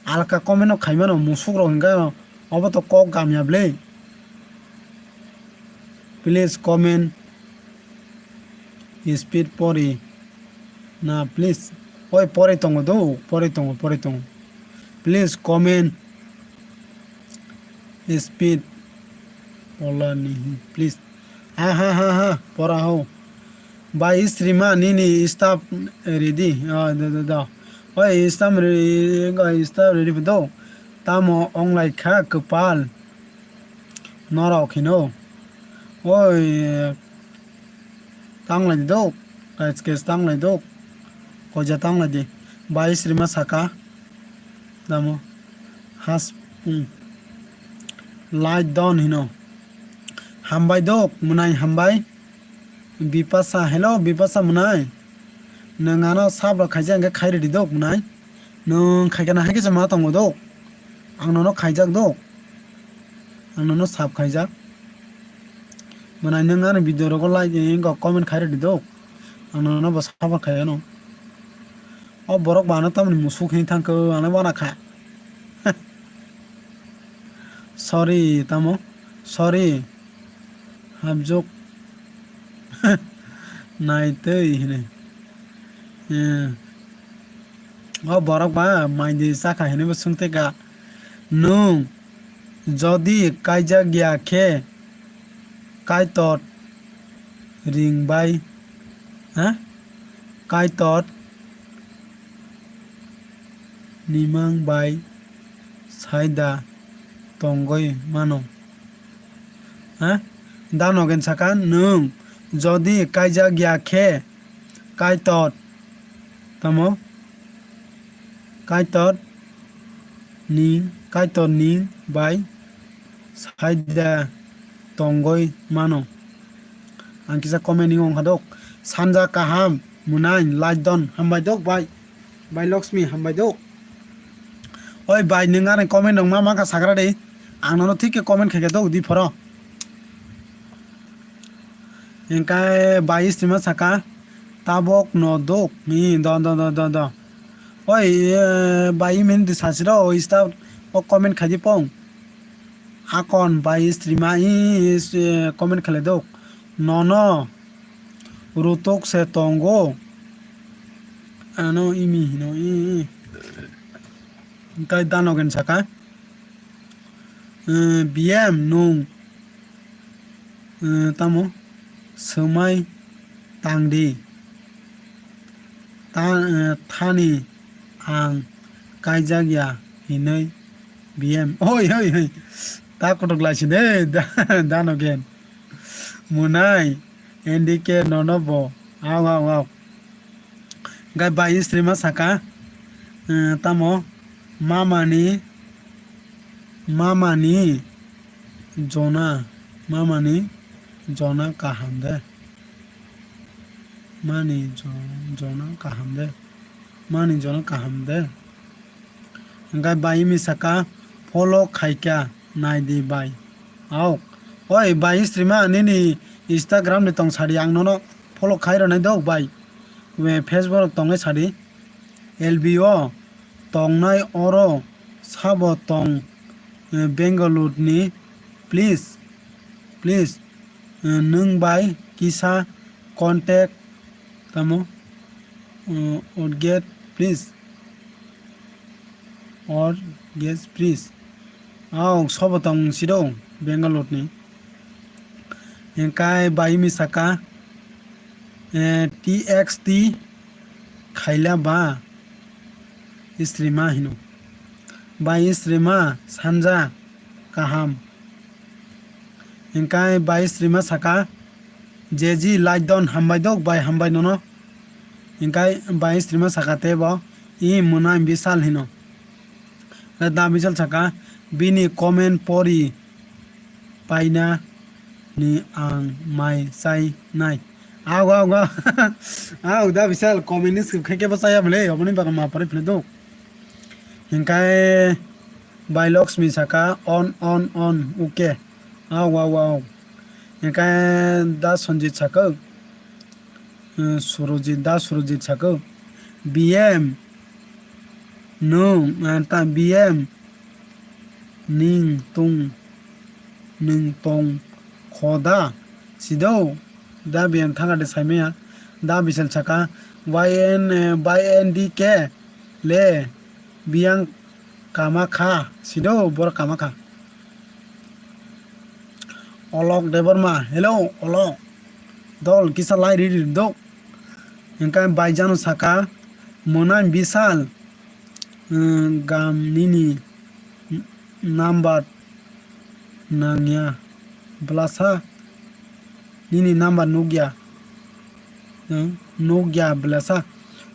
Alka comment no khaimano musuk rok hingke obo to kok gamya ble. Please comment speed pori na please. Oi pori tongo do, pori tongo, pori tongo. Please comment speed pola nihi, please. Ha, ha, ha, ha, pora ho. Bai Srima nini staff ready. Ah, da, da, da. Oi, staff ready, oi, staff ready do. Tamo onglai kha kwpal. Norok hino. Oi, tanglai di dok. Kais kais tanglai dok. Koja tanglai di. Bai Srima saka. Tamo. Has, hmm. Light don hino. Hambai dok, mwnai hambai. Bipasa, hello, Bipasa mwnai. Nwng ano sab rok khaijak hwnkhe khai rwdi dok mwnai. Nwng khaikhe na haikhe se ma tongo dok. Ang nono khaijak dok. Ang nono sab khaijak. Mwnai nwng ani video rogo like, eh, comment khai rwdi dok. Ang nono bo sab khai ano. O borok ba ano tamni musuk hini thangkhe ano wana kha. Sorry, tamo. Sorry. Habjok. Naitwi hini. Eh. O borok ba maidi chakha hini bo swngteka. Nwng jodi kaijak ya khe Kaitor ring bai, ha? Kaitor nimang bai saida tongoi mano. Ha? Danogen saka, nwng jodi kaijak ya khe Kaitor, tamo? Kaitor ni, Kaitor ni bai saida tongoi mano. Ang kisa comment ni wngkha dok. Sanja kaham, mwnai, laidon, hambai dok bai. Bai Lakshmi, hambai dok. Oi bai, nwng ani comment rok ma ma kha sagra de. Ang nono thik khe comment khaikhe dok di phoro. Hingkai bai Srima saka, Tabok no dok. Hi, do, do, do, do, do. Oi, eh, bai min di sasiro, oi, sta, o comment khaidi pong. Akon bai streama, i, is, eh, comment khlai dok. Nono, rutok se tongo. Ano imi hino, i, i. Kai dano gen saka. Eh, B M nung, eh, tamo swmai tangdi. Ta, eh, thani ang kaijak ya hinwi B M. Oi, oi, oi. Ta kotok lai sini, da, dano gen. Munai, N D K nono bo. Au, au, au. Gai bai streama saka, eh, tamo mamani, mamani jona, mamani jona kaham de. Mani jo-, jona kaham de. Mani jona kaham de. Hingkai bai mi saka, follow khaikha, naidi bai. Aok. Oi, bai streama nini Instagram ni tong sadi, ang nono follow khai rwnai dok bai. We Facebook rok tongnai sadi. L B O tongnai oro sabo tong, eh, Bangalore ni, please, please, eh, nwng bai kisa contact tamo, eh, or get please, or get please. Aw, sobo tong sido Bangalore ni. Hingkai bai mi saka, eh, T X T khaila ba streama hino. Bai streama sanja kaham. Hingkai bai streama saka, J G Laidon hambai dok bai hambai nono. Hingkai bai streama saka tebo, i mwnai bisal hino. Da bisal saka, bini comment pori paina ni ang mai chai nai. Ago, ago. Ago, da bisal comment ni skip khai kebo chaya bole, oboni baga ma pore phile do. Hingkai bai Lakshmi saka, on, on, on, okay. Ago, ago, ago. Hingkai da Sanjit saka, eh, Surojit, da Surojit saka, B M, nwng, ah, ta B M, ning tong, ning tong khoda, sido, da B M thangade saimaya, da bisal saka, Y N, eh, Y N D K le, biyang kama kha, sido, bor kama kha. Olok Debbarma, hello, Olok. Dol kisa lai ri ri dok. Hingkai bai jano saka, mwnai bisal, eh, gam nini number nangya blasa, nini number nukya, eh, nukya blasa.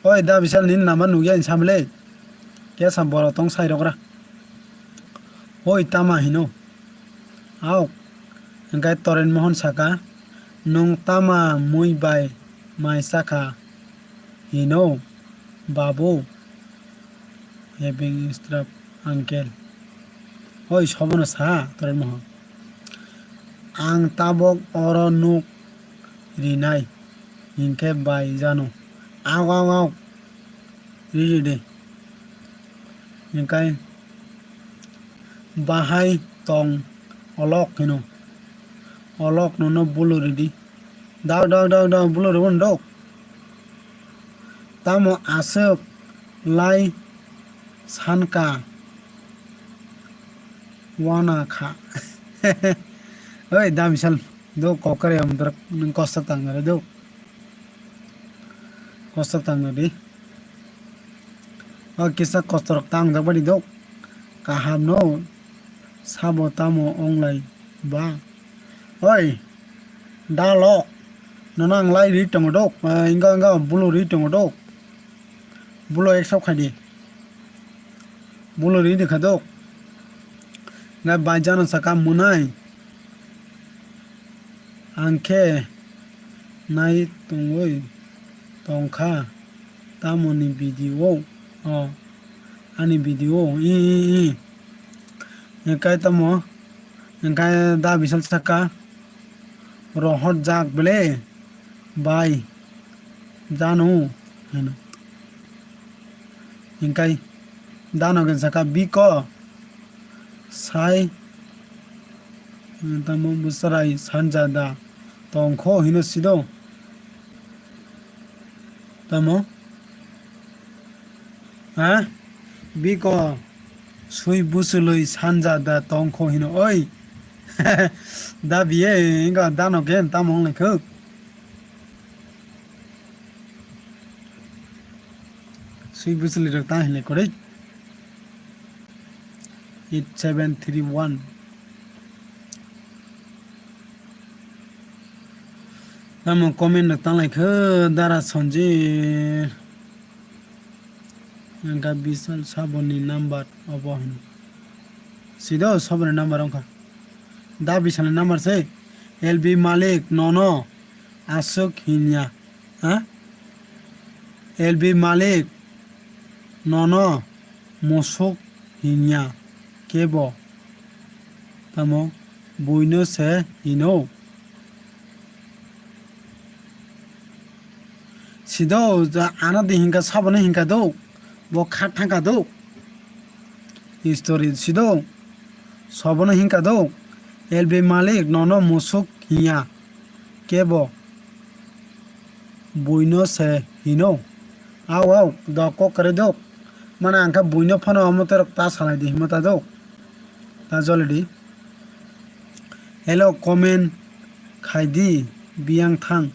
Oi, da bisal nini number nukya hinsamle. Kesa boro tong sai rogra. Oi, tama hino. Aok, hingkai Toren Mohon saka, nwng tama mui bai mai sakha hino, babu, having strap uncle. Oi, sobono sa, Toren Mohon. Ang tabok oro nuk rinai, hinkhe bai jano. Aok, aok, aok. Ri ri de. Hingkai bahai tong Olok hino. Olok nono bulu ridi. Dao, dao, dao, dao, bulu ribon dok. Tamo aswk lai sanka wana kha. Oi, da bisal. Do kokare amdrak nung kosto tang nare do. Kosto tang nare. O kisa kosto rok tang jak bari do. Kaham no sabo tamo onglai ba. Oi, da lo. Nono ang lai ri tongo do. Eh, inga, inga bulu ri tongo do. Bulu ek sab khai di. Bulu ri di kha do. Ngai bai jano saka munai. Ang khe nai tongwi tongkha tamoni video, o, ani video, i, i, i. Hingkai tamo, hingkai da bisal saka, rohor jak bele, bai, janu hino. Hinkai dano gen saka biko sai tamo bwswrai sanja da tongkho hino sido. Tamo? Ha? Biko sui busului sanja da tongkho hino oi. Da biye inga dano gen tamo wnglaikho. Sui busului rok ta hinlai koroi. Eight seven three one. Tamo comment rok tanglai kho Dara Sanjir. Hingka Bisal Saboni number obo hwn. Sido Saboni number wngkha. Da Bisalni number se. L B Malik nono aswk hinya. Ha? L B Malik nono musuk hinya kebo tamo buino se hino. Sido ano di hinka saboni hinka do, bo kha thangka do. History sido, sobono hinka do, L B Malik nono musuk hinya kebo buino se hino. Au au, do kok kare do. Mana angkha buino phano omo terok ta salai di himo ta do. Ta jole di. Hello comment khai di biyang thang.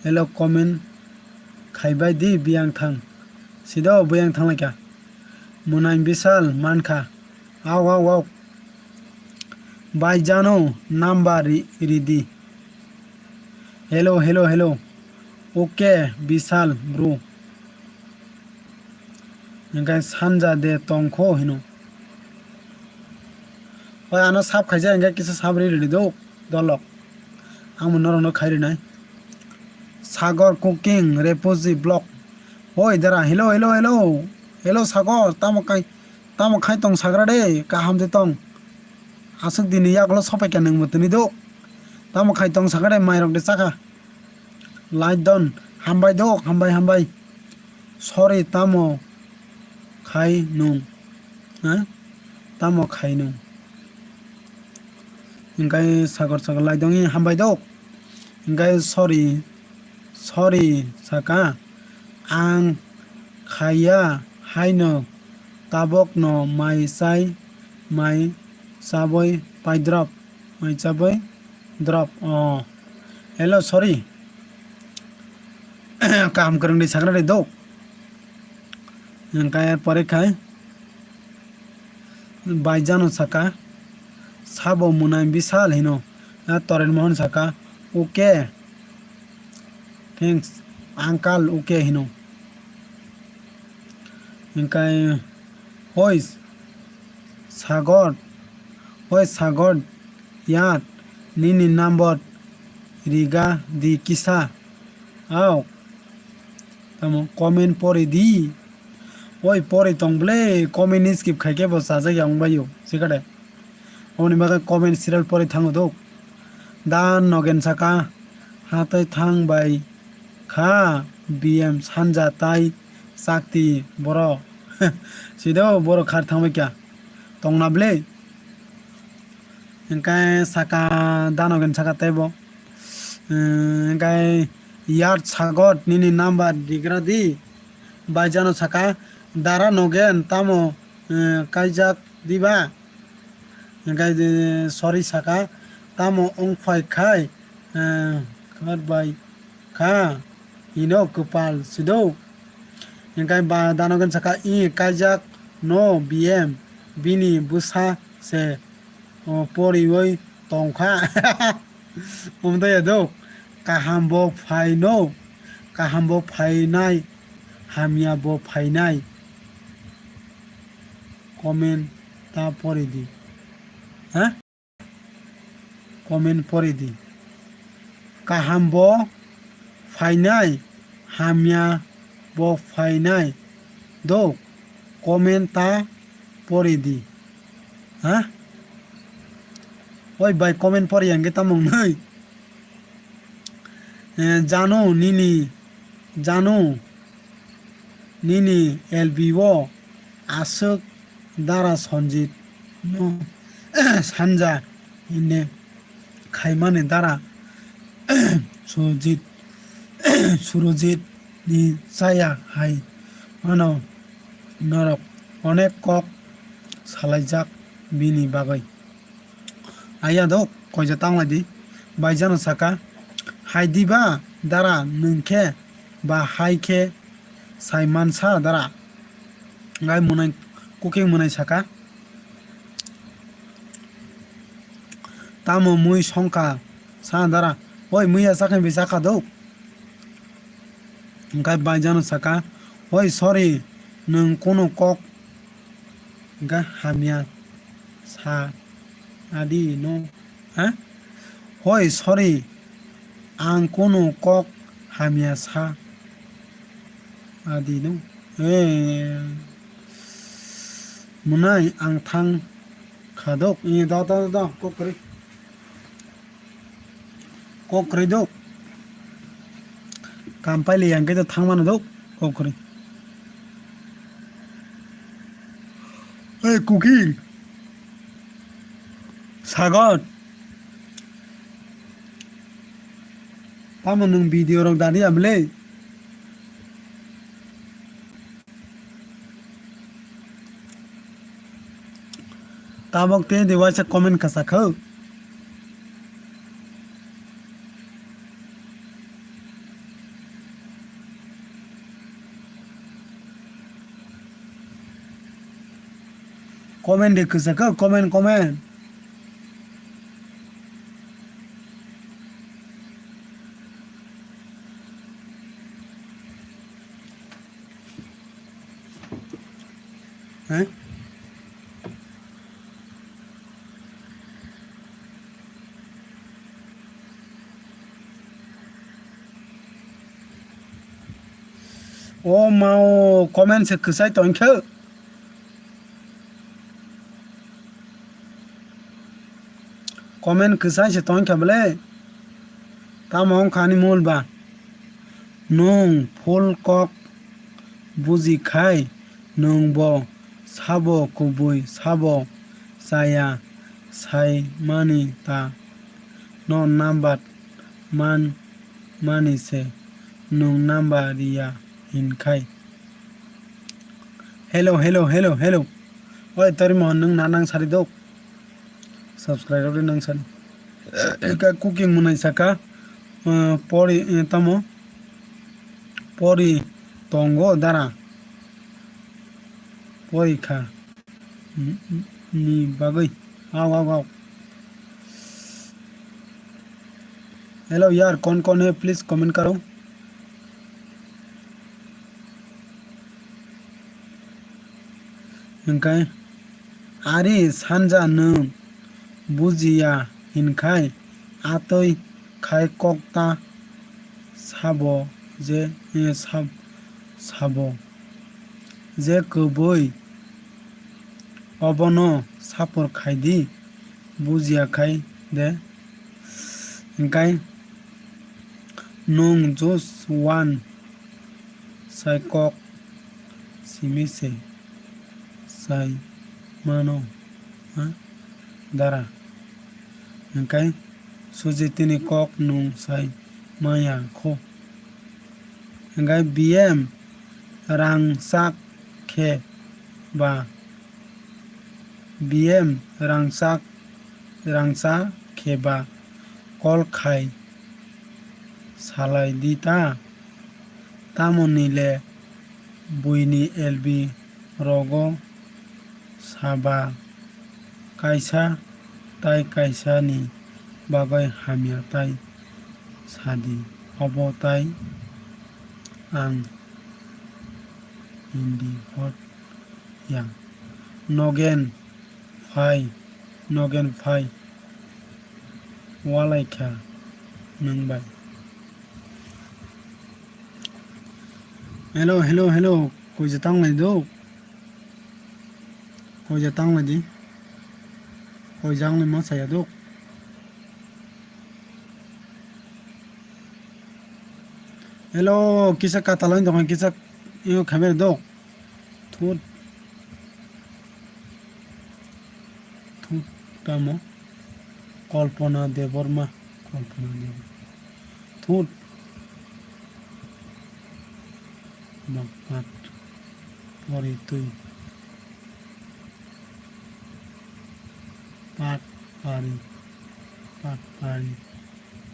Hello comment khai bai di biyang thang. Sido biyang thang lai kha. Munai Bisal mankha. Au, au, au. Bai jano number ri-, ridi. Hello, hello, hello. Okay, Bisal, bro. Hingke sanja de tongkho hino. Bai ano sab khaijak hingke kisa sab ri ridi do, dolok. Ang bo norokno khai rinai. Sagor Cooking Refugee Vlog. Hoi dara, hello, hello, hello. Hello Sagor, tamo kai, tamo khai tong sagra de, kaham de tong. Aswk dini yagulo sopai kha nwng bo tini do. Tamo khai tong sagra de, mairok de chakha. Like don, hambai do, hambai, hambai. Sorry, tamo khai nung. Ha? Tamo khai nung. Hingkai Sagor Sagor lai dongwi hambai do. Hingkai sorry, sorry saka. Ang khaiya haino tabokno mai chai, mai chabwi paidrop, mai chabwi drop. Oh. Hello, sorry. Kaham kwrwngni sakra ri do. Hingkai pore khai. Baijano saka, sabo Munai Bisal hino. A Toren Mohon saka, okay. Thanks, uncle, okay hino. Hingkai, hoi Sagor, hoi Sagor, yat, nini number riga di kisa. Au. Tamo comment pori di. Oi pori tong ble, comment ni skip khai khe bo chajak ya wng bai o. Sikade. Oboni bagwi comment serial pori thango do. Da Nogen saka, hatoi thang bai kha, B M sanja tai chakti boro. Sido boro khar thang bai kya. Tong na ble. Hingkai saka Da Nogen saka teibo. Hingkai yat sagot nini number digra di. Baijano saka Dara Nogen tamo, eh, kaijak diba? Hingkai, eh, sorry saka tamo wngphai khai, eh, khar bai kha hino kwpal sido. Hingkai ba Da Nogen saka i kaijak no B M bini bwsa se, o, poriwi tongkha. Omtaya do kaham bo phaino, kaham bo phainai, hamya bo phainai. Comment ta pori di. Ha? Comment pori di. Kaham bo phainai, hamya bo phainai. Do comment ta pori di. Ha? Oi bai comment pori yang ge tamung nai. Eh, jano nini, jano nini L B o aswk dara Sanjit no sanja hinne khaimani dara Surjit, Surojit ni chaya hai mano norok onek kok salaijak bini bagwi. Aya do koija tanglai di. Baijano saka, hai di ba dara nwng khe ba hai khe sai mansa dara. Ngai mwnai kuking mwnai saka. Tamo mui songkha sa dara. Oi muiya sakhe bi sakha do. Hingkhe baijano saka, "Oi, sorry, nwng kunu kok hingkhe hamya sa adi no, ha? Hoi, sorry, ang kunu kok hamya sa adi no." Eh, mwnai ang thang kha dok. Eh, da, da, da, kok kwrwi. Kok kwrwi dok. Kam paili yang khe thang mano dok. Kok kwrwi. Hey, Kuki. Sagar. Tamo nwng video rok dadi amle. Tabok te de waisa comment kasa kho. Comment de kasa kho, comment, comment. He? O mao, comment se kwsai tongkhe. Comment kwsai se tongkha bole. Tamo wngkha ani mul ba? Nwng full kok buji khai nwng bo sabo kubui sabo chaya sai mani ta no number man mani se nwng number riya hinkhai. Hello, hello, hello, hello. Oi, Tori Mohan, nwng na nang sari dok? Subscribe rok nang sari. Eka cooking mwnai saka, uh, pori, eh, tamo? Pori tongo dara. Pori kha. N-, n-, ni bagwi. Au, au, au. Hello yaar, kaun kaun hai, please comment karo. Hingkai ari sanja nwng bujiya hinkhai atwi khai kok ta sabo je, eh, sab-, sabo je kwbwi obono sapor khai di, bujiya khai de. Hingkai nwng just one sai kok simi se sai mano, ha, dara. Hingkai Sujitini kok nwng sai maya kho. Hingkai B M rangchak khe ba, B M rangchak, rangcha khe ba call khai salai di ta. Tamoni le buini L B rogo saba kaisa tai kaisa ni bagwi hamya tai sadi, obo tai ang hindi hot ya. Nogen phai, nogen phai. Walai kha nwng bai. Hello, hello, hello. Koija tanglai do? Koija tanglai di. Koija anglai ma saya do? Hello, kisa katalai tongkha, kisa yo khamere do. Thut. Thut tamo. Kalpana Debbarma. Kalpana Debbarma. Thut. Bakpat. Pori twi. Pat pari. Pat pari.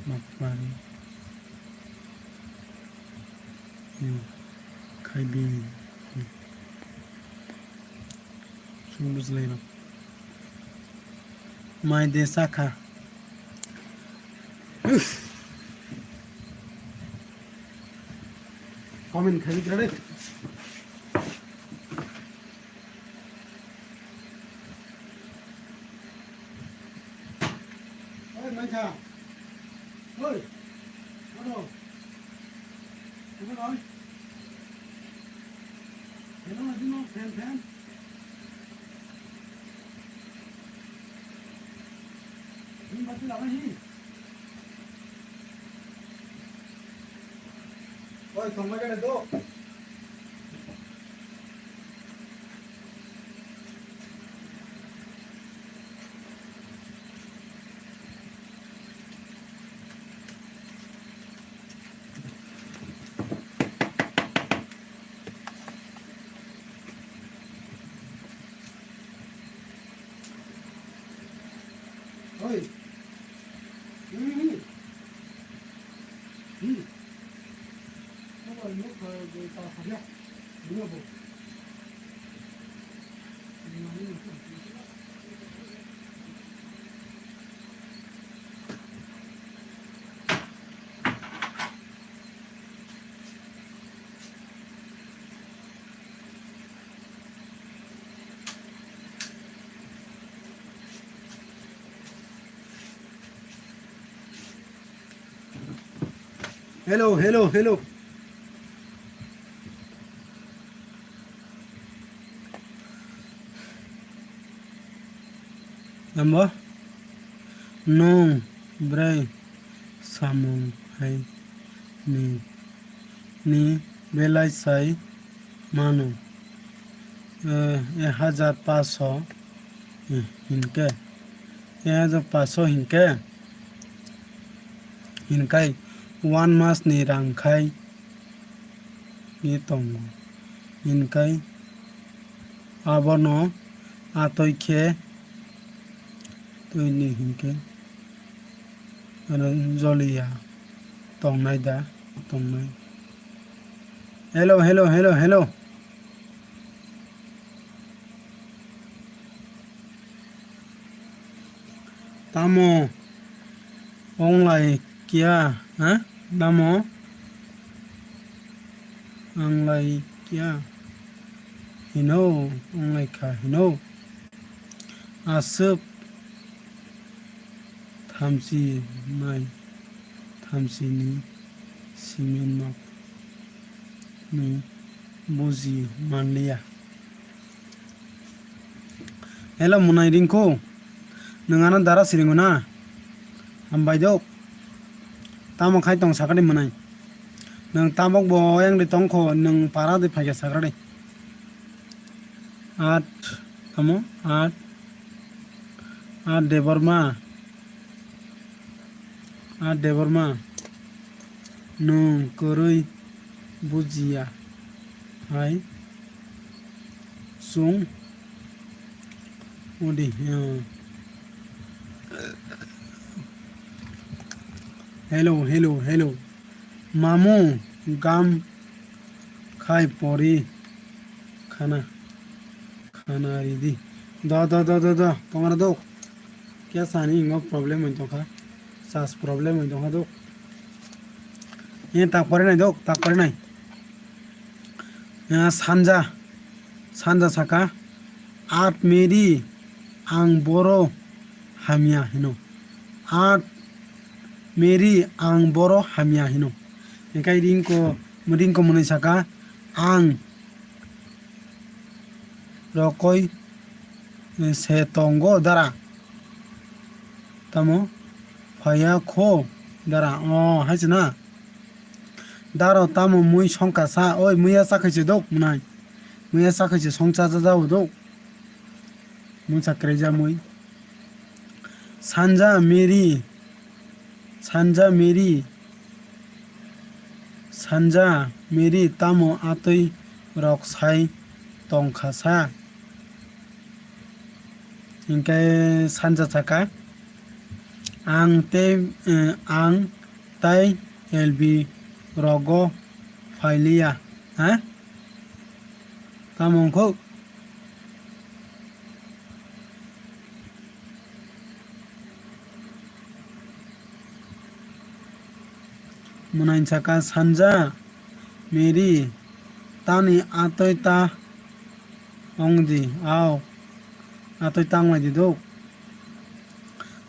Mat pari. Hmm. Khai bini. Hmm. Sung bujlai rok. Mai de sakha. Comment khai bikra de. Oi, maikha. Oi. Ano. Ano, oi. Ano, ano, fan, fan. Ini mati lama ni. Oi, tongma gana do. Oi. Hmm. Hmm. Hello, hello, hello. Amo nwng bwrwi samung hai ni, ni belai sai mano. Eh, ek hajar paanch sho, eh, hinkhe, ek hajar paanch sho hinkhe, hinkhai one mas ni rang khai ni tongo. Hinkhai abono atoi khe twi ni hinkhe ano joliya tongnai da, tongnai. Hello, hello, hello, hello. Tamo onglai kiya, ha? Tamo onglai kiya? Hino, onglai kha hino. Aswk thamchi mai, thamchi ni simi nok ni buji manliya. Hello, mwnai Rinku. Nwng ano dara siringo na? Hambai dok. Tamo khai tong sakani mwnai. Nwng tabok bo yang de tongkho, nwng para de phaikha sakradi. At, tamo? At, at Debbarma. A Debbarma, nwng kwrwi bujiya hai chwng udi, eh. Hello, hello, hello. Mamu gam khai pori khana, khana ridi. Do, do, do, do, do. Tongra do. Kya sani ingo problem wng tongkha. Sas problem wng tongkha dok. Ye tak pore nai dok, tak pore nai. Ya sanja, sanja saka. At meri ang boro hamya hino. At meri ang boro hamya hino. Engkai ringko, ringko mwnwi saka ang rokoi se tongo dara. Tamo phaiya kho dara. O, hai se na. Daro tamo mui songkha sa, oi muiya chakhai se dok mwnai. Muiya chakhai se songcha jajao dok. Mungsa kwrwi jamui. Sanja Mary, Sanja Mary, Sanja Mary tamo atwi rok sai tongkha sa. Hinkhe Sanja saka, ang tei, eh, ang tai L B rogo phailiya, ha? Tamo wngkhu? Mwnai saka, Sanja, Mary, tani atwi ta wng di, ao, atwi ta wng lai di dok.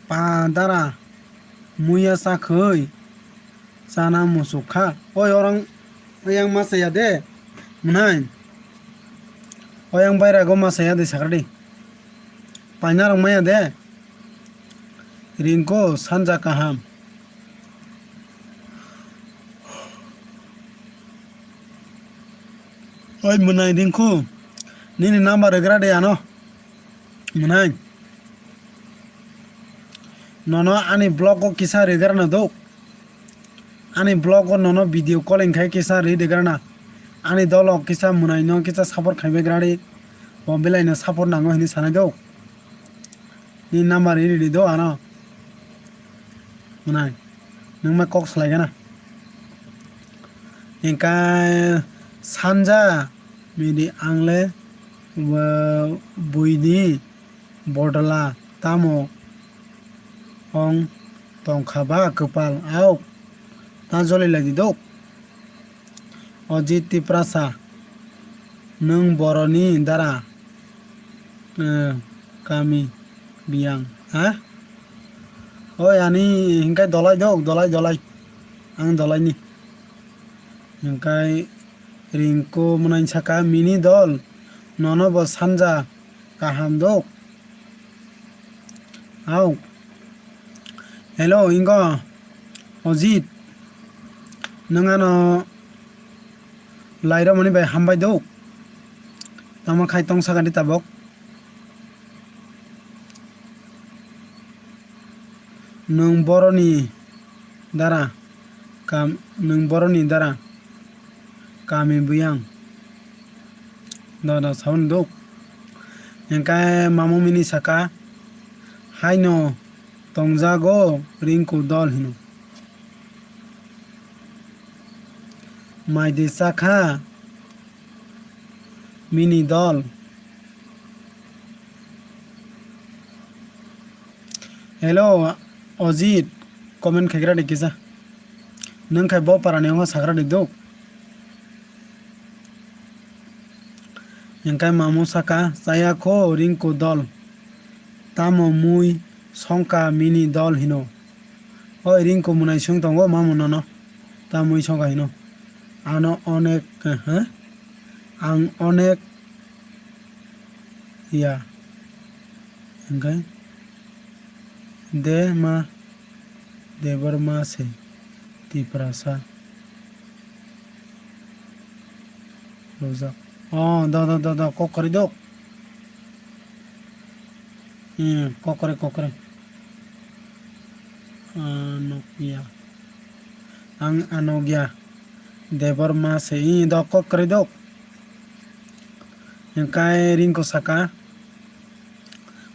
Pa dara, muiya chakhwi, chana muchuk kha. Oi orang, oyang ma chaya de, mwnai. Oyang bairago ma chaya de sakra di. Paina rok maya de. Ringko sanja kaham. Oi mwnai Ringko, nini number rwgra de ano. Mwnai. Nono ani vlog o kisa rwgrana do. Ani vlog o nono video calling khai kisa rwi rwgrana. Ani dolo kisa mwnai no kisa support khai begradi. Bo belai no support nango hinwi sanai do. Ni number ri ridi do ano. Mwnai. Nwng ma kok salai gana. Hinkhe sanja midi angle buini bodla tamo ong tongkha ba kwpal aok ta joli lai di dok. Ojit Tiprasa, nwng boroni dara, eh, kami biyang, ha? Oi, ani hinkhe dolai dok, dolai, dolai. Ang dolai ni. Hinkhe Ringko mwnai saka mini dol, nono bo sanja kaham dok. Hao. Hello, ingo. Ojit. Nwng ano lairomani bai hambai do. Tamo khai tong sakani tabok. Nwng boroni dara kam, nwng boroni dara kami buyang. Dodo saboni duk. Hinkhe mamu mini saka, haino tongjago Rinku dol hino. Maidi chakha mini dol. Hello, Ojit, comment khaikra di kisa. Nwng khai bo parani wngkha sakra di duk. Hinkhe mamu saka, chaya kho Rinku dol. Tamo mui songka mini dol hino. Oi Rinku mwnai swng tongo mamu nono. Tamui songka hino. Ano onek, eh, ang onek ya. Hinkhe de ma Debbarma se Tiprasa rwjak. Oh, do, do, do, do, kok kwrwi duk. Hmm, kok kwrwi, kok kwrwi. Anokya. Ang Anokya. Debbarma se, i, do kok kwrwi duk. Hinkhe Rinku saka.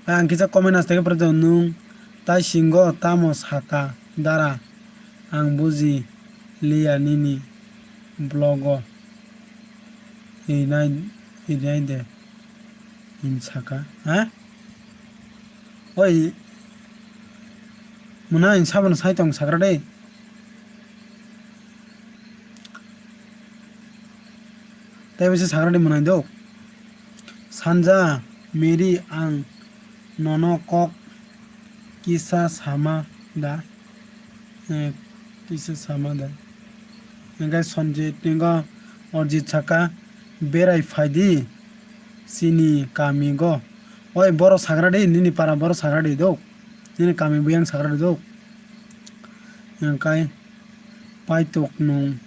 Ang kisa comment aste khe pore nwng tai singo tamo saka dara ang buji liya nini vlog o rinai, rinai de hin saka ha. Oi mwnai sabon sai tong sakra de. Tei bisa sagra di mwnai do. Sanja, Mary, ang nono kok kisa sama da? Eh, kisa sama da? Hinkhe Sanjit, ningo Arjit saka, berai phaidi chini kami go. Oi, boro sagra di, nini para boro sagra di do. Nini kami buyang sagra di do. Hinkhe paitok nung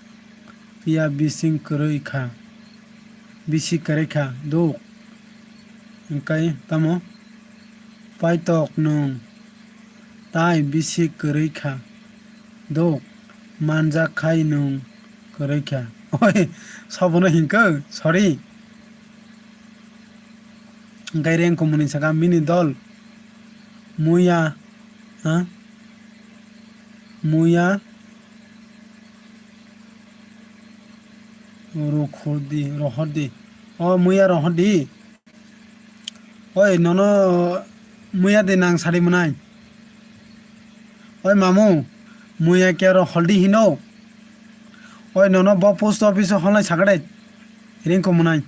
phiya bising kwrwi kha, bisi kwrwi kha duk. Hwnkhe tamo? Paitok nwng tai bisi kwrwi kha duk, manjak khai nwng kwrwi kha. Oi, sobono hinkhe, sorry. Hwnkhe Rengkho mwnwi sakha, mini dol muya, ha? Muya rohordi, rohordi. O muya rohordi. Oi, nono muya de nang sari mwnai. Oi mamu, muya kero holdi hino. Oi nono bo post office o holnai sakadai. Ringko mwnai.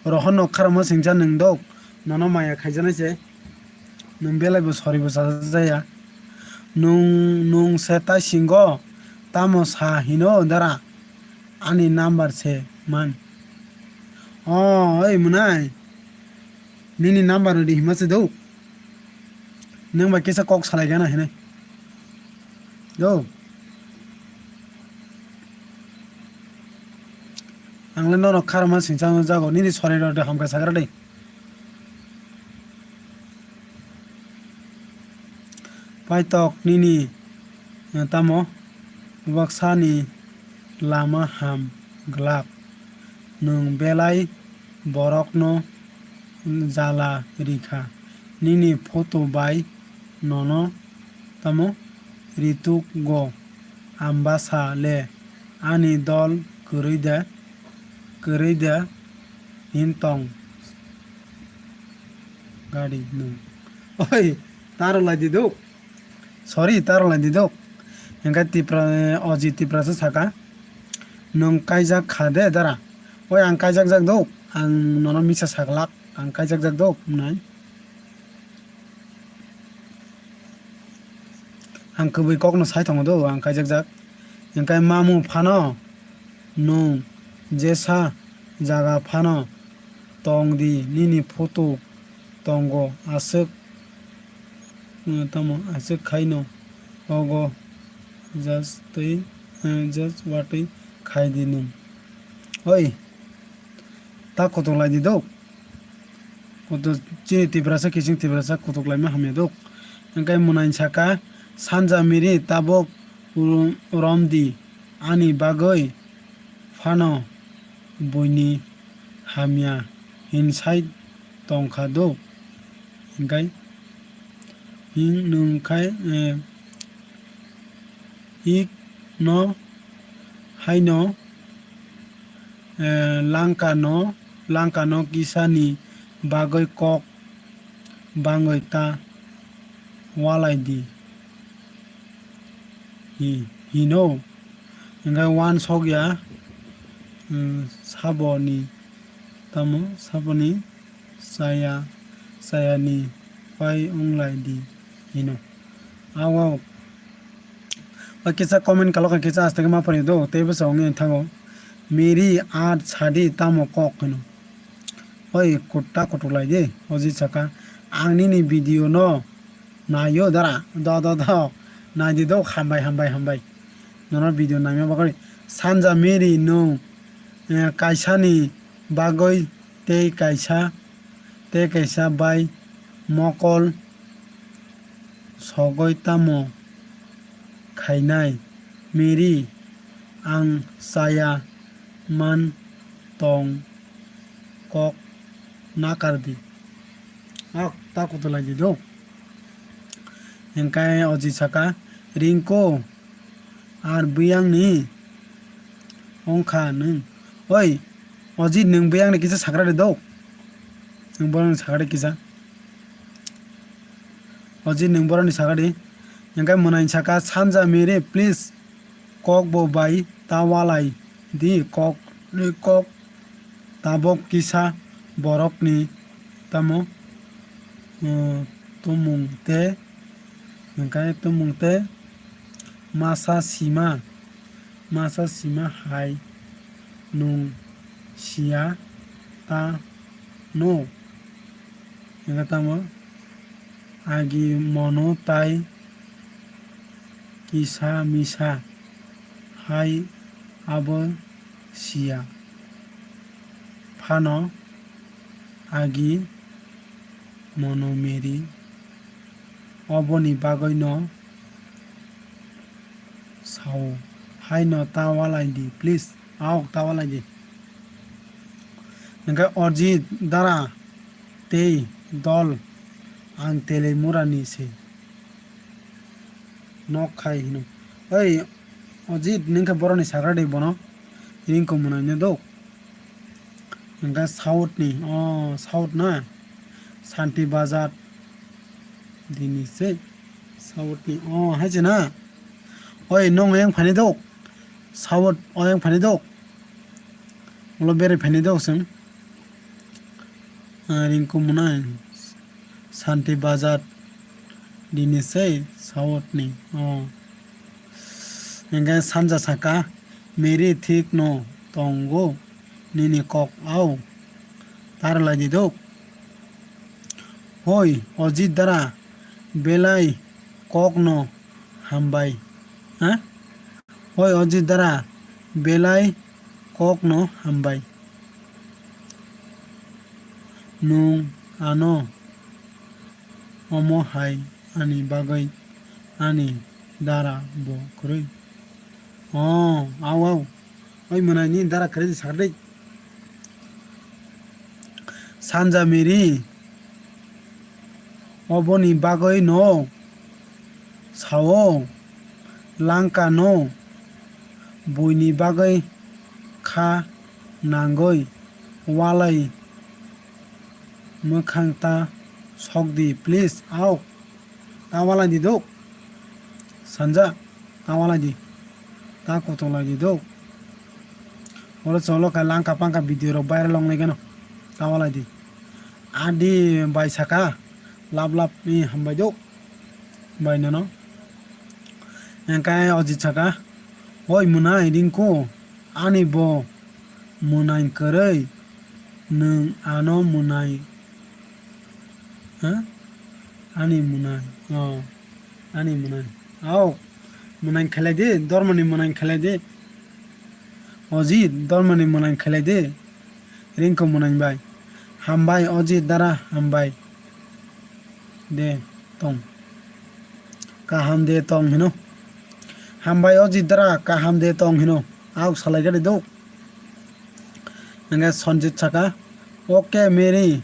Rohor no kharma singcha nwng dok. Nono maya khaijanai se. Nwng belai bo sori bo sajaya. Nwng, nwng se tai singo. Tamo sa hino dara. Ani number se man. O, oi mwnai. Nini number rwdi hima se do. Nwng bai kisa kok salai gana hinai. Do. Ang le norok kharma singcha jago nini sori rok de hamkha sagra de. Paitok nini, eh, tamo baksa ni lama ham glak. Nwng belai borokno jala rikha. Nini photo bai nono tamo ritukgo ambasa le ani dol kwrwi de, kwrwi de hin tong gari nwng. Oi, taro lai di duk. Sorry, taro lai di dok. Hingke Tipra, Oji Tiprasa saka, "Nwng kaijak kha de dara?" Oi, ang kaijak jak dok. Ang nono misa saklak. Ang kaijak jak dok, nai. Ang kwbwi kokno sai tongo do, ang kaijak jak. Hingke mamu phano nwng jesa jaga phano tong di, nini photo tongo aswk. Tamo aswk khaino ogo just twi, eh, just watwi khai di nwng. Oi, ta kutuk lai di dok. Kutuk chini Tiprasa, kiching Tiprasa kutuk laima hamya dok. Hingke mwnai saka, "Sanja miri tabok rom di ani bagwi phano buini hamya hinsai tongkha do." Hingkai hing nwng khai, eh, ik no haino, eh, langka no, langka no kisa ni bagwi kok bangwi ta walai di. Hi-, hino, hingke uansok ya, mm, saboni, tamo saboni chaya, chayani pai wng lai di hino. Awo, o kisa comment kalo kha kisa aste khe ma phari do, tei bwsa wngwi thango. Miri ar sadi tamo kok hino. Oi, kutta kutuk lai di, Oji saka. Ang nini video no naio dara, do, do, do. Nai di do, hambai, hambai, hambai. Nono video naima bagwi. Sanja Miri nwng, eh, kaisa ni bagwi tei kaisa, tei kaisa bai mokol sogwi tamo khainai. Miri, ang chaya man tong kok nakar di. Ak ta kutuk lai di do. Hingkai Oji saka, "Ringko, ar buyang ni wngkha nwng." Oi, Oji nwng buyang ni kisa sakra de do. Nwng borok ni sakra de kisa. Oji nwng borok ni sakra di. Hingkai mwnai saka, "Sanja Miri, please." Kok bo bai ta walai di, kok, kok tabok kisa borok ni tamo, eh, tumung te, hingkai tumung te masa sima, masa sima hai nwng siya ta no. Hingke tamo agi mono tai kisa misa hai abo siya phano agi mono Mary oboni bagwi no sao. Haino ta walai di, please. Aok ta walai di. Hingke Ojit dara tei dol ang Telimura ni se nok khai hino. Oi Ojit, ningkhe boroni sagra de bono. Ringko mwnai ne dok. Hingke South ni, o South na. Santi Bazar. Dini se South ni, o hai se na. Oi nong yang phani dok. South o yang phani dok. Ulo bere phani dok seng. Ah, ringko mwnai. Santi Bazar. Dini se South ni. O. Hingke sanja saka. Mary thik no tongo nini kok au. Tar lai di dok. Hoi, Ojit dara belai kok no hambai. Ha? Hoi, Ojit dara belai kok no hambai. Nung ano omo hai ani bagwi ani dara bo kwrwi. O, au, au. Oi mwnai ni dara kwrwi di sakdai. Sanja Mary oboni bagwi no sao, langka no buini bagwi kha nangwi walai mwkhang ta sokdi, please, au. Ta walai di dok. Sanja, ta walai di. Ta koto lai di dok. Oro cholo kha langka pangka video rok viral ong lai gano. Ta walai di. Adi bai saka lap lap ni hambai dok. Bai nono. Engkai Ojit saka. Oi mwnai ringko. Ani bo mwnai kwrwi. Nwng ano mwnai. Ha? Ani mwnai. Oh. Ani mwnai. Au. Mwnai khelai di. Dormoni mwnai khelai di. Ojit, dormoni mwnai khelai di. Ringko mwnai bai. Hambai, Ojit dara, hambai. De, tong. Kaham de tong hino. Hambai, Ojit dara, kaham de tong hino. Au salai gari do. Hingke Sanjit saka, "Okay, Mary,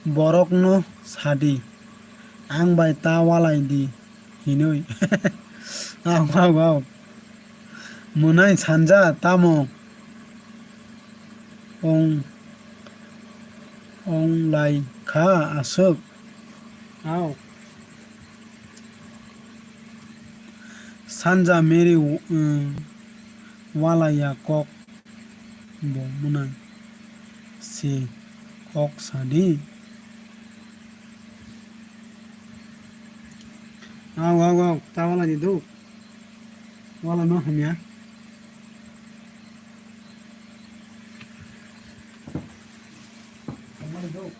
borokno sadi, ang bai ta walai di," hinui. Au, au, au. Mwnai sanja tamo ong, ong lai kha aswk. Au. Sanja Mary, um, walai ya kok. Bo mwnai se kok sadi. Au, au, au, ta wala di do. Wala no hamya. Wala do.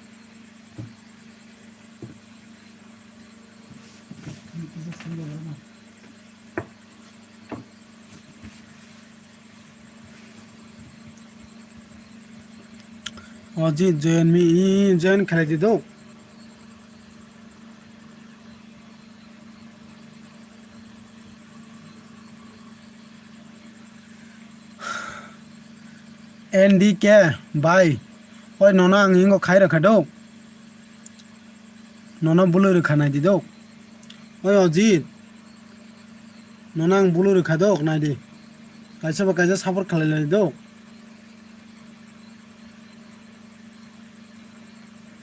Ojit join me, join khlai di do. N D K bai, oi nono ang hingo khai rwkha do. Nono bului rwkha nai di do. Oi Ojit. Nono ang bului rwkha do, nai di. Kaisa ba kaisa support khlai lai do.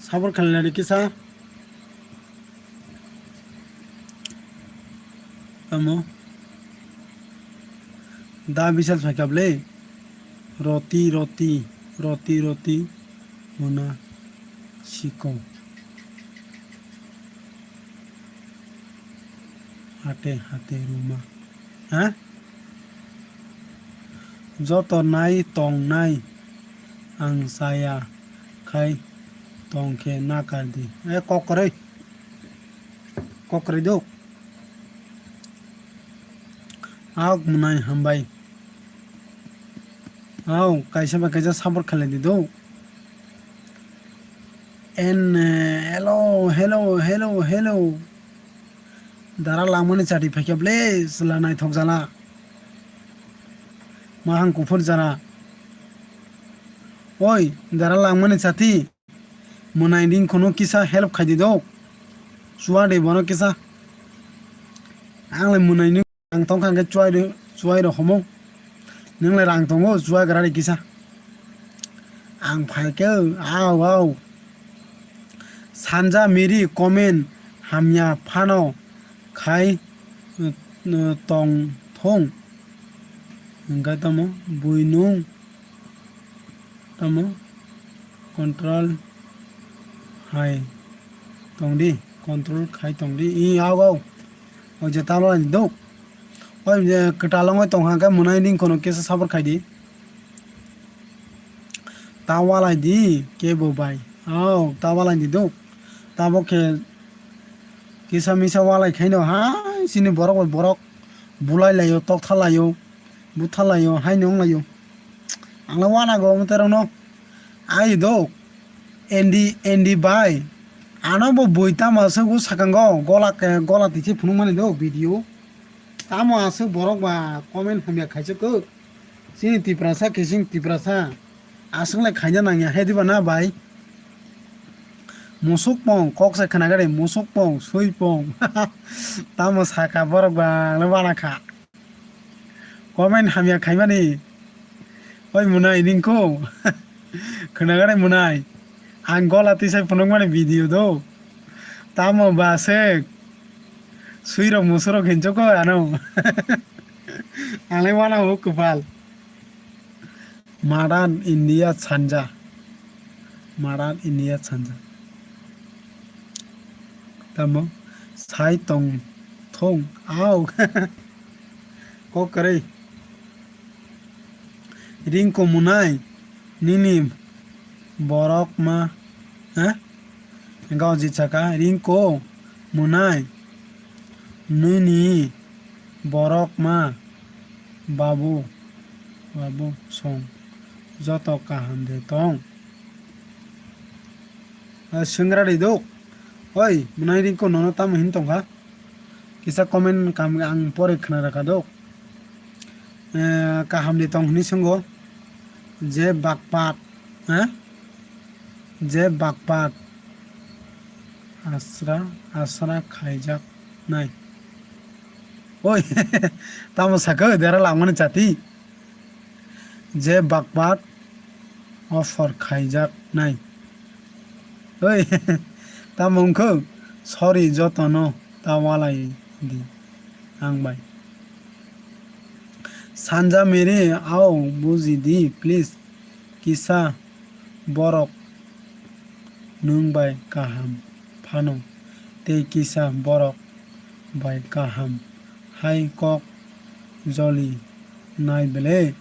Support khlai lai di kisa. Tamo. Da bisal phaikha ble. Roti, roti, roti, roti. Mona. Siko. Hate hate ruma. Ha? Joto nai tong nai. Ang saya khai tong khe nakar di. E kokroi. Kokroi do. Aok mwnai hambai. Hao, kaisa bai kaisa support khlai di do. En, eh, hello, hello, hello, hello. Dara langmani chati phaikya ble, chwla naithok jala. Mahang kuphur jala. Oi, dara langmani chati. Mwnai ring khunu kisa help khai di do. Chua de bono kisa. Ang le mwnai ni ang tong kha hwnkhe chuai rw, chuai rw homo. Nwng le rang tongo, chuai gra ri kisa. Ang phai khe, au, au. Sanja miri comment hamya phano khai, uh, uh, tong thung. Hwnkhe tamo buinung tamo control hai tong di, control khai tong di. I au, au. O je talo ani dok. Oi, je kwtal wngwi tong kha, hwnkhe mwnai ring khunu kisa support khai di. Ta walai di, kebo bai. Au, ta walai di dok. Tabo khe kisa misa walai khaino, hai, chini borok bai borok bulai laio, tokthar laio, buthar laio, haino wng laio. Ang le wanago omo terokno. Ai dok. Andy, Andy bai. Ano bo bui tamo aswk o sakango gola ke, gola twi se phunukmani do video. Tamo aswk borok ba comment hamya khaisuk kuk. Chini Tiprasa kising Tiprasa. Aswk le khaina nangya he diba na bai? Musuk pong, kok se khna gari, musuk pong, sui pong. Tamo saka borok ba ang le wana kha. Comment hamya khaimani. Oi mwnai ningkho. Khwnaganai mwnai. Ang gola tisai phunukmani video do. Tamo ba se. Suirok musurok hinchoko ano. Ang le wana ho kwpal. Modern India sanja. Modern India sanja. Tamo sai tong thung au. Kok kwrwi. Ringko mwnai nini borok ma, ha? Hwnkhe o jit saka, Ringko mwnai nini borok ma, babu, babu song joto kaham de tong? Ah, swngra ri dok. Oi, mwnai Ringko nono tamo hin tongkha? Kisa comment kam ang pore khna rakha dok. Eh, kaham ni tong hini swngo. Je bakpat, eh? Je bakpat. Asra, asra khaijak nai. Oi, tamo sakha dera langmani chati. Je bakpat offer khaijak nai. Oi, tamo wngkha? Sorry, jotono ta walai di ang bai. Sanja Mary, ao buji di, please. Kisa borok nwng bai kaham phano, tei kisa borok bai kaham hai kok joli nai bele,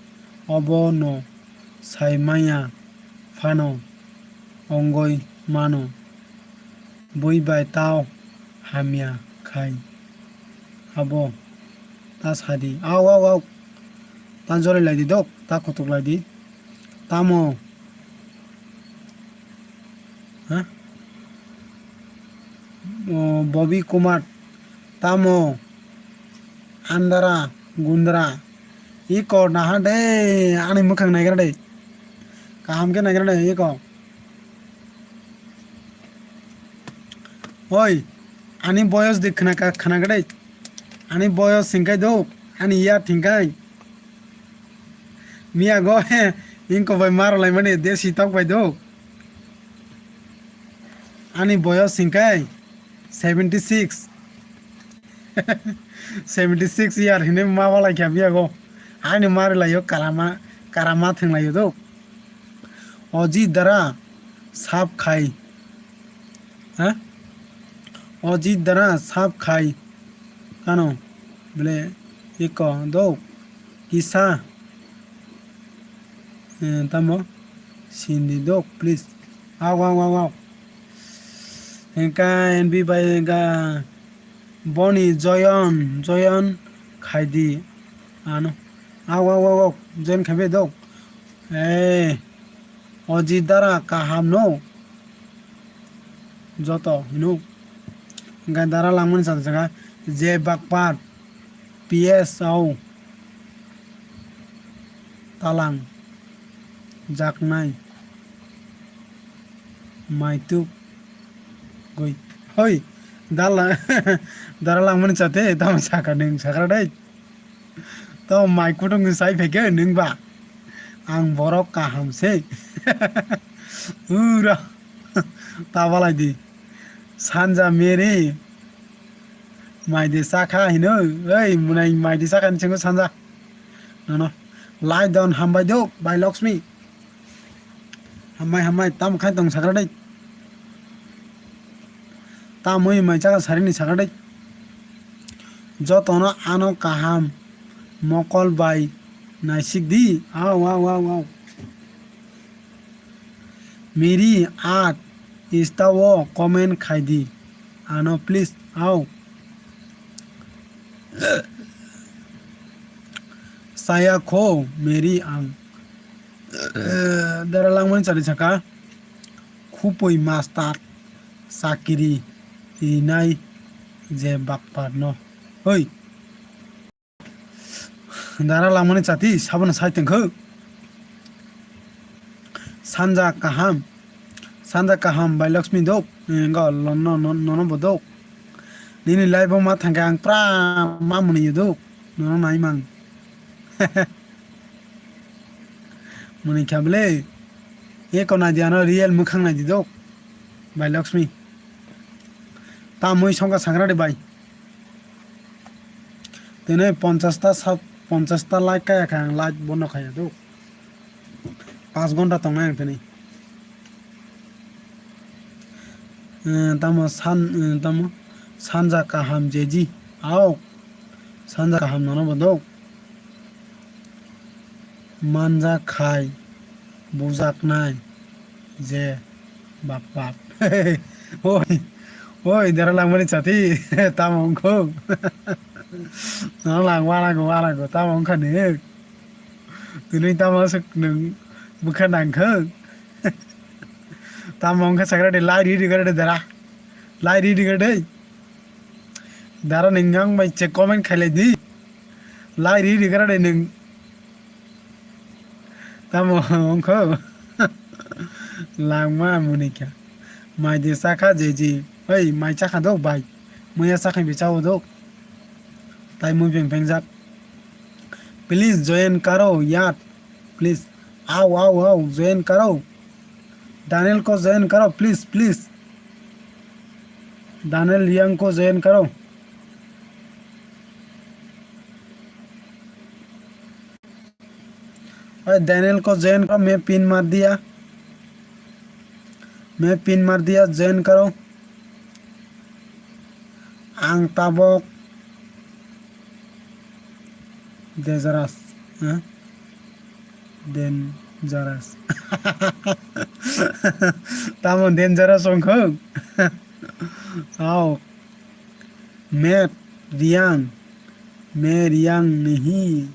obo no sai manya phano ongoi mano, bui bai tao hamya khai abo ta sadi, au, au, au, ta joli lai di dok, ta kutuk lai di, tamo, ha? O, Bobby Kumar, tamo, Andara, Gundra, iko naha de, ani mwkhang naigra de, kaham khe naigra de, iko. Oi, ani boyos de khna ka, khna gade. Ani boyos singkai do, ani ya thingkai. Miya go he, ingko bai maro lai mani desi tok bai do. Ani boyos singkai seventy six. Seventy six year hine ma walai kha miya go. Ani mari lai yo karama, karama theng lai yo do. Oji dara sap khai. Ha? Oji dara sap khai. Ano? Bele iko do. Kisa. Eh, tamo? Sindi dok, please. Au, au, au, au. Engka N B bai engka boni join, join khaidi. Ano. Au, au, au, au. Join khaibe dok. Eh, Ojit dara kaham no? Joto hino. Hingke dara langmani chati saka je bakpar P S O talang jaknai maituk goi. Hoi, dala, dara langmani chati tamo saka ning sakra dai. To mai kutung ni sai phaikhe nwng ba. Ang borok kaham se. Ura. Tabalai di. Sanja Mary. Mai de sakha hino. Ei, munai mai de sakha ni chingo sanja. Nono. Lai don hambai do, bai Lakshmi. Hambai, hambai, tamo khai tong sakra dai. Tamoi mai chaka sarini sakra dai. Jotono ano kaham mokol bai naisik di. Au, au, au, au. Miri at Insta o comment khai di. Ano please, au. Saya kho Mary ang. Eh, dara langmani chari saka. Khupui master chakiri rinai je bakpar no. Hoi. Dara langmani chati sabono sai tongkho. Sanja kaham. Sanja kaham bai Lakshmi dok. Engo lono nono bo dok. Nini live o ma thangkhe ang pra ma muni dok. Nono nai mang. Muni kha bele. Eko nai di ano real mukhang nai di dok. Bai Lakshmi. Tamoi songkha sangra de bai. Tene ponchas ta sat, ponchas ta like kaya kha ang like bono khaya do. Pas gonta tongnai ang tene. Eh, tamo san, eh, tamo sanja kaham jeji. Aok. Sanja kaham nono bodo. Manja khai. Bujaknai. Je. Bap, bap. Oi, oi, dara langmani chati. Tamo wngkho. Nang lang wanago, wanago. Tamo wngkha ni. Tini tamo aswk nwng bwkha nangkha. Tamo wngkha sakra de, lai ri ri gara de dara. Lai ri ri gara de. Dara nwng ang bai che comment khailai di. Lai ri ri gara de nwng. Tamo wngkho? Langma munikha. Mai de sakha jeji. Oi, mai chakha dok bai. Muya sakha bi chao dok. Tai mui peng peng jak. Please join karo yaar. Please. Ao, ao, ao. Join karo. Daniel ko join karo. Please, please. Daniel Riang ko join karo. Oi, Daniel ko join karo, main pin mar diya. Main pin mar diya, join karo. Ang tabok dangerous, ha? Dangerous. Tamo dangerous wngkho? Ao. Main Riang. Main Riang nahi.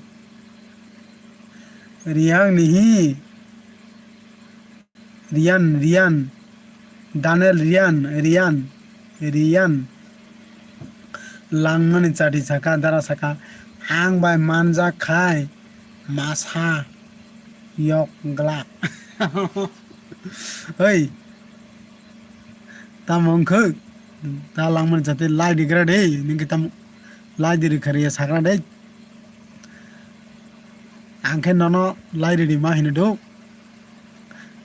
Riang nahi. Rian, Rian. Daniel Rian, Rian, Rian. Langmani chati saka, dara saka. Ang bai manjak khai masa yok glak. Oi. Tamo wngkha? Ta langmani chati lai di gra de. Ningke tamo lai di rikha riya sakra de. Ang khe nono lai ridi ma hino do.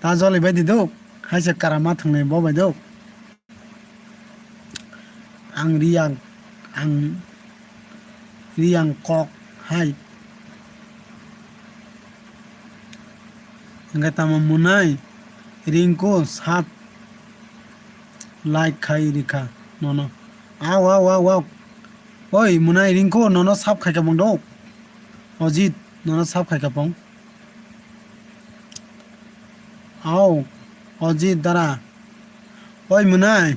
Ta joli bai di do. Haisa kara ma thangnai bo bai do. Ang riyang, ang riyang kok hai. Hingke tamo munai ringko sap like khai rikha nono. Aw, aw, aw, aw. Oi, munai ringko nono sap khai kapong do. Ojit, nono sap khai kapong. Aw, Ojit dara. Oi, munai.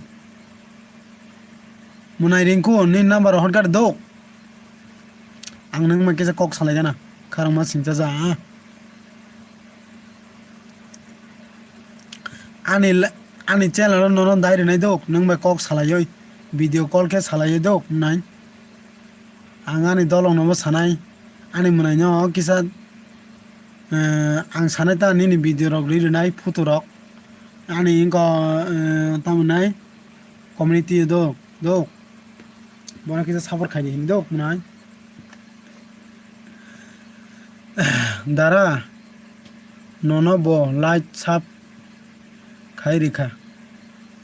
Munai ringko, ni number hot gar do. Ang nang ma kisa kok salai gana. Kharang ma singcha ja, ah. Ani la-, ani channel o nono dai rwnai dok, nwng bai kok salaioi, video call khe salaioi dok, nai. Ang ani dolong nobo sanai, ani mwnai no kisa, eh, ang sanai ta nini video rok ri rwnai, photo rok. Ani wngkha, eh, tamo nai, community o dok, dok. Bono kisa support khaidi hini dok, mwnai. Dara, nono bo light sap khai rikha.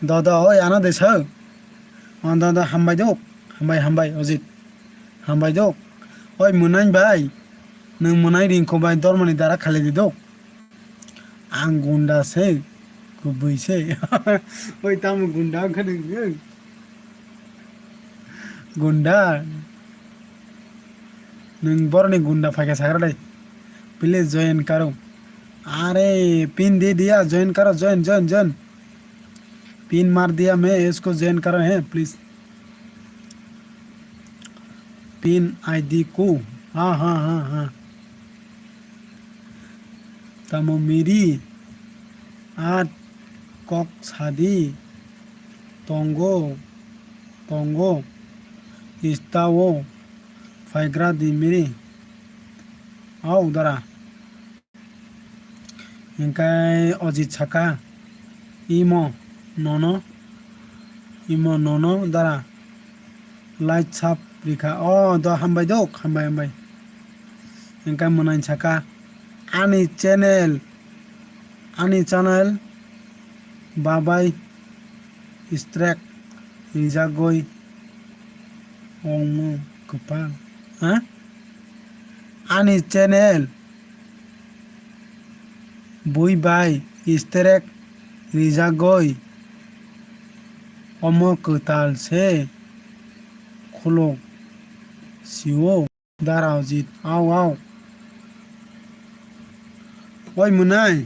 Dodo, oi, ano de sao. O, dodo, hambai dok. Hambai, hambai, Ojit. Hambai dok. Oi, mwnai bai. Nwng mwnai ringkho bai dormani dara khalai di dok. Ang gunda se. Kubui se. Oi, tamo gunda wngkha nwng. Gunda. Nwng boroni gunda phaikha sagra dai. Please join karo. Are, pin de diya, join karo, join, join, join. Pin mar diya main, isko join karo hai, please. Pin I D ko. Ha, ha, ha, ha. Tamo miri. At kok sadi. Tongo. Tongo. Istao. Phaigra di miri. Au dara. Hingkai Ojit saka, imo nono, imo nono dara light sap rikha. O, do hambai dok, hambai, hambai. Hingkai mwnai saka, ani channel, ani channel babai strike rijagoi ongmo kwpal. Ha? Ani channel bui bai strike rijagoi omo kwtal se khuluk sio. Dara Ojit, au, au. Oi mwnai,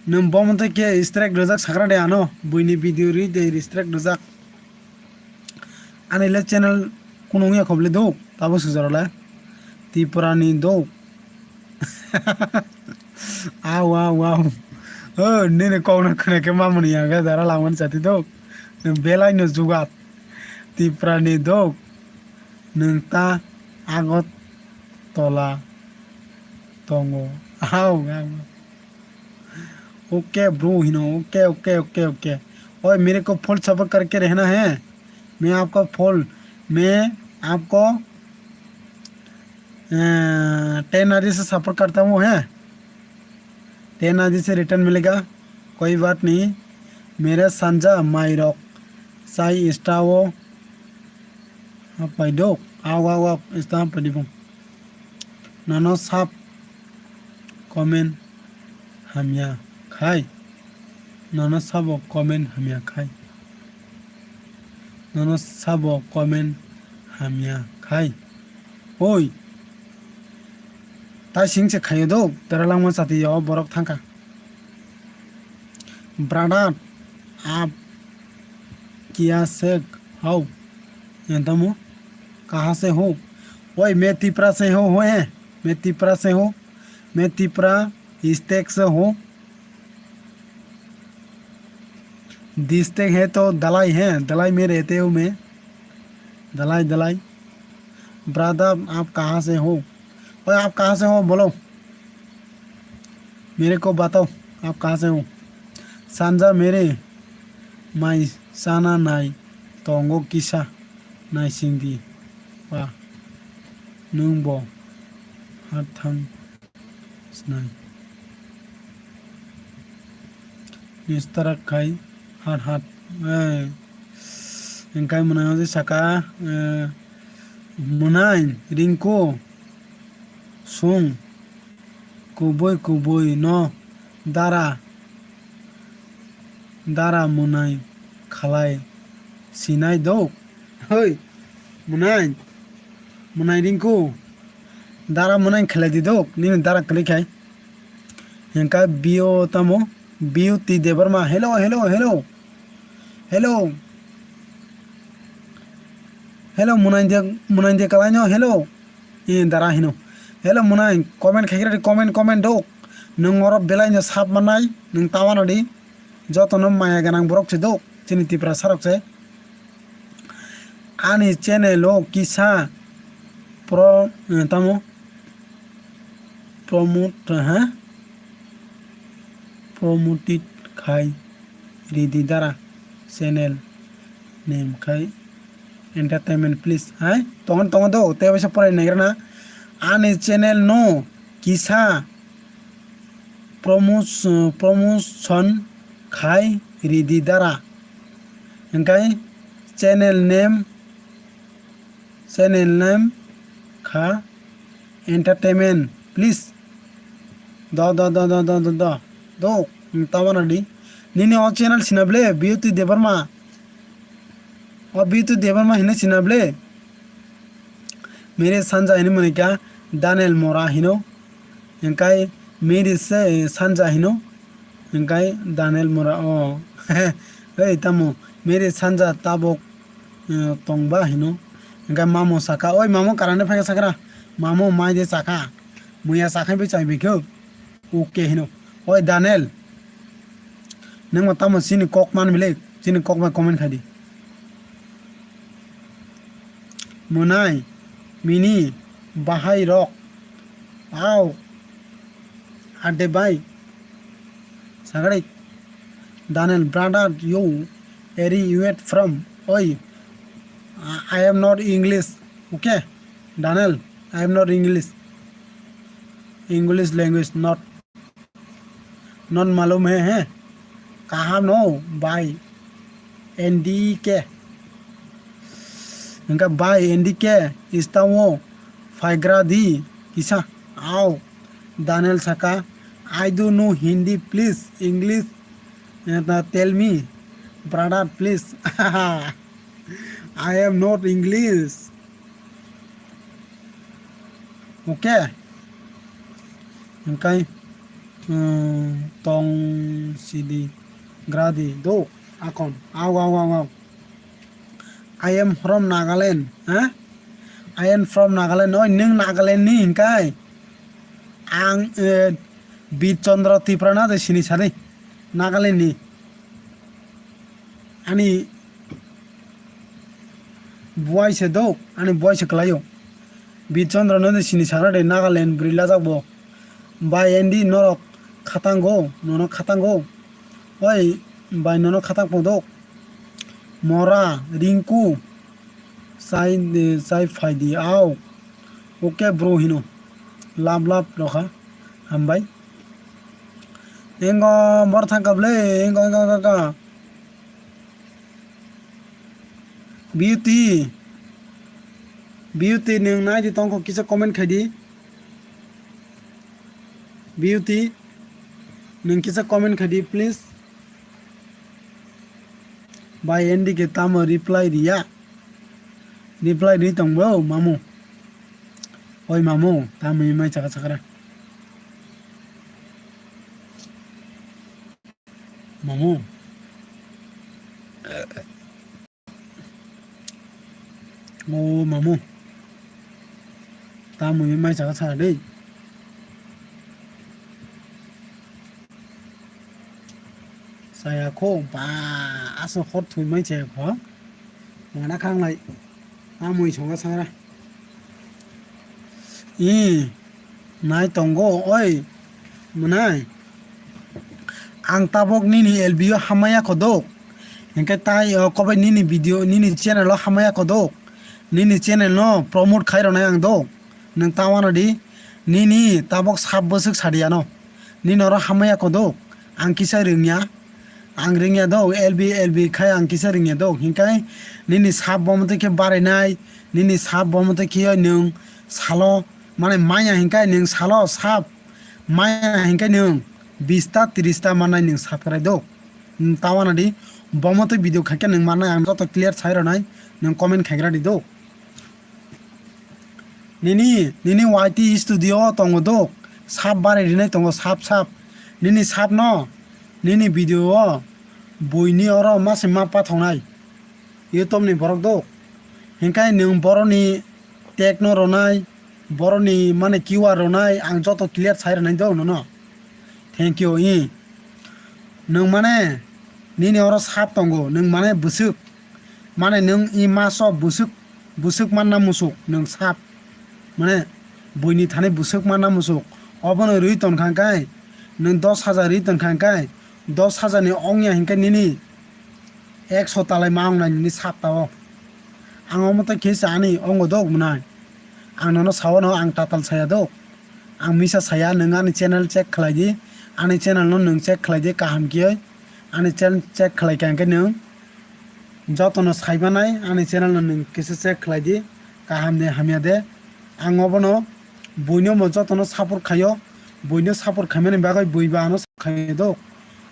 nwng bomo tei khe strike rwjak sakra de ano, buini video ri de strike rwjak. Ani le channel kuno wngya khoble dok, tabo sujaro le. Tripura ni dok. Au, au, au. O, nini kokno khna khe mamani yaga dara langmani chati dok. Nwng belai no jugat. Tripura ni dok. Nwng ta agot tola tongo. Au, au. Okay bro hino, okay, okay, okay, okay. Oye, मेरे को full support करके रहना है। मैं आपको फुल, मैं आपको, अ, ten ID से सपोर्ट करता हूँ, है। टेन आईडी से रिटर्न मिलेगा, कोई बात नहीं। मेरे संजा माइरक साई इंस्टा वो Hapai dok, au, au, au, esta hapai di bung. Nono sab comment hamya khai. Nono sabo comment hamya khai. Nono sabo comment hamya khai. Oi. Tai sing se khayo dok, dara langma chati yo borok thangkha. Brother, आप किया से हो? Entamo, कहाँ से हो? Oi, मैं तिपरा से हूँ, हो है? मैं तिपरा से हूँ। मैं तिपरा state से हूँ। District है तो दलाई है, दलाई में रहते हूँ मैं। दलाई, दलाई। Brother, आप कहाँ से हो? ओए, आप कहाँ से हो? बोलो। मेरे को बताओ, आप कहाँ से हो? Sanja mere mai sana nai tongo kisa nai singdi. Wa nung bo hathang snai. Nistara khai hat hat. Eh. Engkai mwnai o saka, eh, mwnai ringko sung kubui kubui no dara dara mwnai khalai sinai dok. Hoi, mwnai, mwnai ringku, dara mwnai khalai di dok, nini dara khlai khai. Hingka bio tamo, Beauty Debbarma, hello, hello, hello, hello, hello, mwnai de, mwnai de kalai no, hello. E dara hino. Hello mwnai, comment khaikra di, comment, comment dok. Nwng oro belai no sap manai, nwng tawana di. Jotono maya gwnang borok se do, chini Tiprasa rok se. Ani channel o kisa pro, eh, tamo promote, ha? Promoted khai ridi dara channel name khai entertainment please. Hai, tongo, tongo do, tei waisa porai naigra na. Ani channel no kisa promos-, promotion khai ridi dara. Hingkai channel name, channel name kha entertainment, please. Do, do, do, do, do, do, do. Do, tama na di. Nini o channel sina ble, Beauty Debbarma. O Beauty Debbarma hino sina ble. Mere Sanja hino mani ka, Daniel Mora hino. Hingkai Mere se, Sanja hino. Hingkai Daniel Mora o. Ei tamo, Mere Sanja tabok, eh, tongba hino. Hingkai mamo saka, oi mamo karane phai sakra. Mamo mai de saka. Muya sakhai bai chai bikho. Okay hino. Oi Daniel. Nangma tamo chini kok man bile, chini kok bai comment khai di. Mwnai, mini, bahai rok. Au. Ade bai. Sagari. Daniel, brother, you, eri, you at from? Oi. I, I am not English. Okay. Daniel, I am not English. English language not, not malum hai, hai. Kaha no, bhai. N D K. Hingka bhai, N D K, istango, phaigra di, kisa, au. Daniel saka, I do know Hindi, please, English, eh, ta-, tell me, brother, please. I am not English. Okay. Hingkai, hmm, tong sidi gradi do akon. Au, au, au, au. I am from Nagaland. Ha? I am from Nagaland. Oi, nung Nagaland ni hingkai. Ang, eh, Bir Chandra Tipra na de sini sari. Nagaland ni. Ani buai se dok, ani buai se kelaio. Bir Chandra no de sini sana de Nagaland bwrwi lajak bo. Bai Andy norok khatango, nono khatango. Oi, bai nono khatang pong dok. Mora, Rinku, sai, sai phai di ao. Okay bro hino. Love, love rokha. Hambai. Engo bor thangkha ble, engo, engo, engo, engo. Beauty. Beauty, nwng nai di tongkho, kisa comment khai di. Beauty, nwng kisa comment khai di, please. Bai, N D K tamo reply riya. Reply ri tongbo, mamu. Oi, mamu, tamo mai chaka chakra. Mamu. O mamu. Tamoni mai chaka chara dei. Saya kho ba aswk hor thwi mai chaya kho. Mana khanglai. Amui songa sangra. I nai tongo oi mwnai. Ang tabok nini L B o hamaya kho dok. Hinkhe tai o kobai nini video nini channel o hamaya kho dok. Nini channel no promote khai rwnai ang dok. Nwng ta wana di. Nini tabok sab bwswk sadi ano. Nini oro hamaya kho dok. Ang kisa rwngya. Ang rwngya do, L B, L B khai ang kisa rwngya do. Hinkai nini sab bomo twi khe barainai, nini sab bomo twi khe nwng salo, mane maya hinkai nwng salo sab, maya hinkai nwng bista, trista mannai nwng subscribe do. Nwng ta wana di, bomo twi video khaikhe nwng mannai, ang joto clear sai rwnai, nwng comment khaigra di do. Nini, nini Y T studio o tongo dok, sap barai rinai tongo sap sap. Nini sap no, nini video o buini oro mase ma pathongnai. YouTube ni borok dok. Hinkai nwng boroni tag no ronai, boroni mane Q R ronai, ang joto clear sai rwnai dok nono. Thank you, i. Nwng mane Nini oro sap tongo, nwng mane bwswk, mane nwng i maso bwswk, bwswk manna musuk, nwng sap, mane buini thani bwswk manna musuk, obono rwi ton kha khe, nwng dos hajar rwi ton kha khe, dos hajar ni ongya hinkhe nini ekso talai ma wngnai nini sap tao. Ang omo tei khe sa ani ongo dok mwnai. Ang nono sawano ang tatal saya dok. Ang misa saya, nwng ani channel check khlai di. Ani channel no nwng check khlai di kaham kiyoi. Ani channel check khlai kha hwnkhe nwng jotono saimanai ani channel no nwng kisa check khlai di. Kaham de hamya de. Ang obono buino bo jotono support khaio. Buino support khaimani bagwi bui ba ano khaio dok.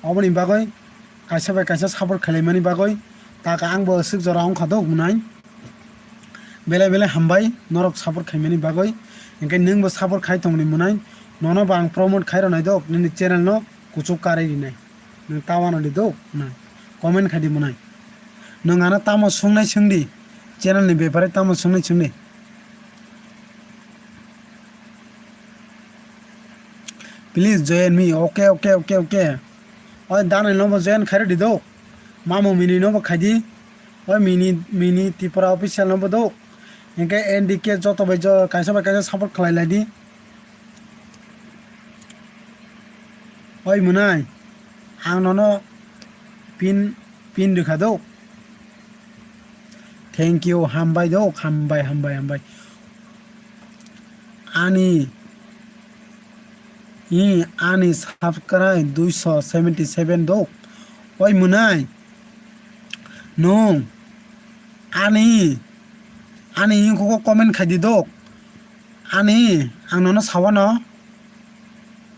Oboni bagwi kaisa bai kaisa support khailaimani bagwi taka ang bo aswk jora wngkha dok mwnai. Belai belai hambai norok support khaimani bagwi. Hinkhe nwng bo support khai tongni mwnai. Nono bo ang promote khai rwnai dok, nini channel no kuchuk karwi rinai. Nwng ta wano di dok mwnai. Comment khai di mwnai. Nwng ano tamo swngnai swng di. Channel ni bepare tamo swngnai swng di. Please join me. Okay, okay, okay, okay. Oi, Daniel no bo join khai rw di do. Mamu Mini no bo khai di. Oi, Mini, Mini Tripura official no bo do. Hinkhe N D K joto bai jo-, kaisa bai kaisa support khlai lai di. Oi, mwnai. Ang nono pin, pin rwkha do. Thank you, hambai do, hambai, hambai, hambai. Ani, i, ani subscribe duiso seventy seven do. Oi mwnai, nwng ani, ani ingkhuko comment khai di do. Ani, ang nono sawano,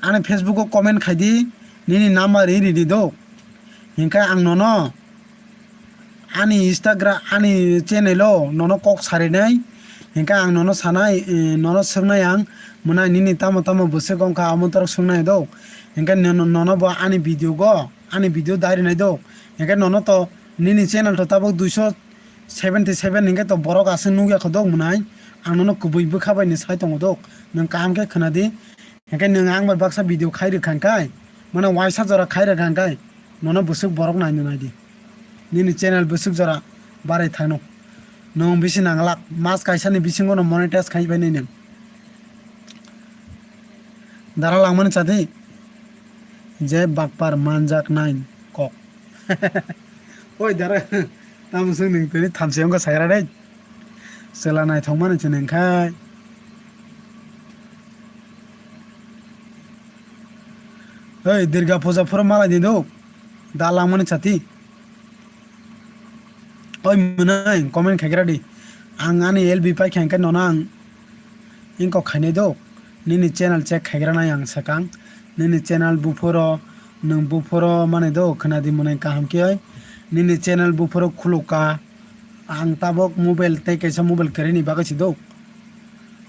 ani Facebook o comment khai di, nini number ri ri di do. Hinkhe ang nono ani Instagram, ani channel o nono kok sarinai, hinkhe ang nono sanai, eh, nono swngnai ang, mwnai nini tamo tamo bwswk wngkha amo torok swngnai do. Hinkhe nono, nono bo ani video go, ani video dairinai do. Hinkhe nono to nini channel to tabuk duiso seventy seven hinkhe to borok aswk nukya kho dok mwnai. Ang nono kubui bwkha bai ni sai tongo dok. Nwng kaham khe khwna di. Hinkhe nwng ang bai baksa video khai rwkha hinkhe, mane waisa jora khai rwkha hinkhe, nono bwswk borok nai nai di. Nini channel bwswk jora barai thangno. Nwng bisi nanglak, mas kaisa ni bisingo no monetize khai bai nai nwng. Dara langmani chati je bakpar manjak nai kok. Oi dara, tamo swng nwng tini thamse wngkha sagra dai. Chwla naithokmani se nwng khai. Oi, Durga puja phuru malai di do. Da langmani chati. Oi mwnai, comment khaigra di. Ang ani L B pai kha hwnkhe nono ang ingkok khainai do. Nini channel check khaigra nai ang swkang. Nini channel buphoro, nwng buphoro mane do khwna di mwnai kaham khe oi. Nini channel buphoro khulukha. Ang tabuk mobile tei kaisa mobile kwrwini bagwi se do.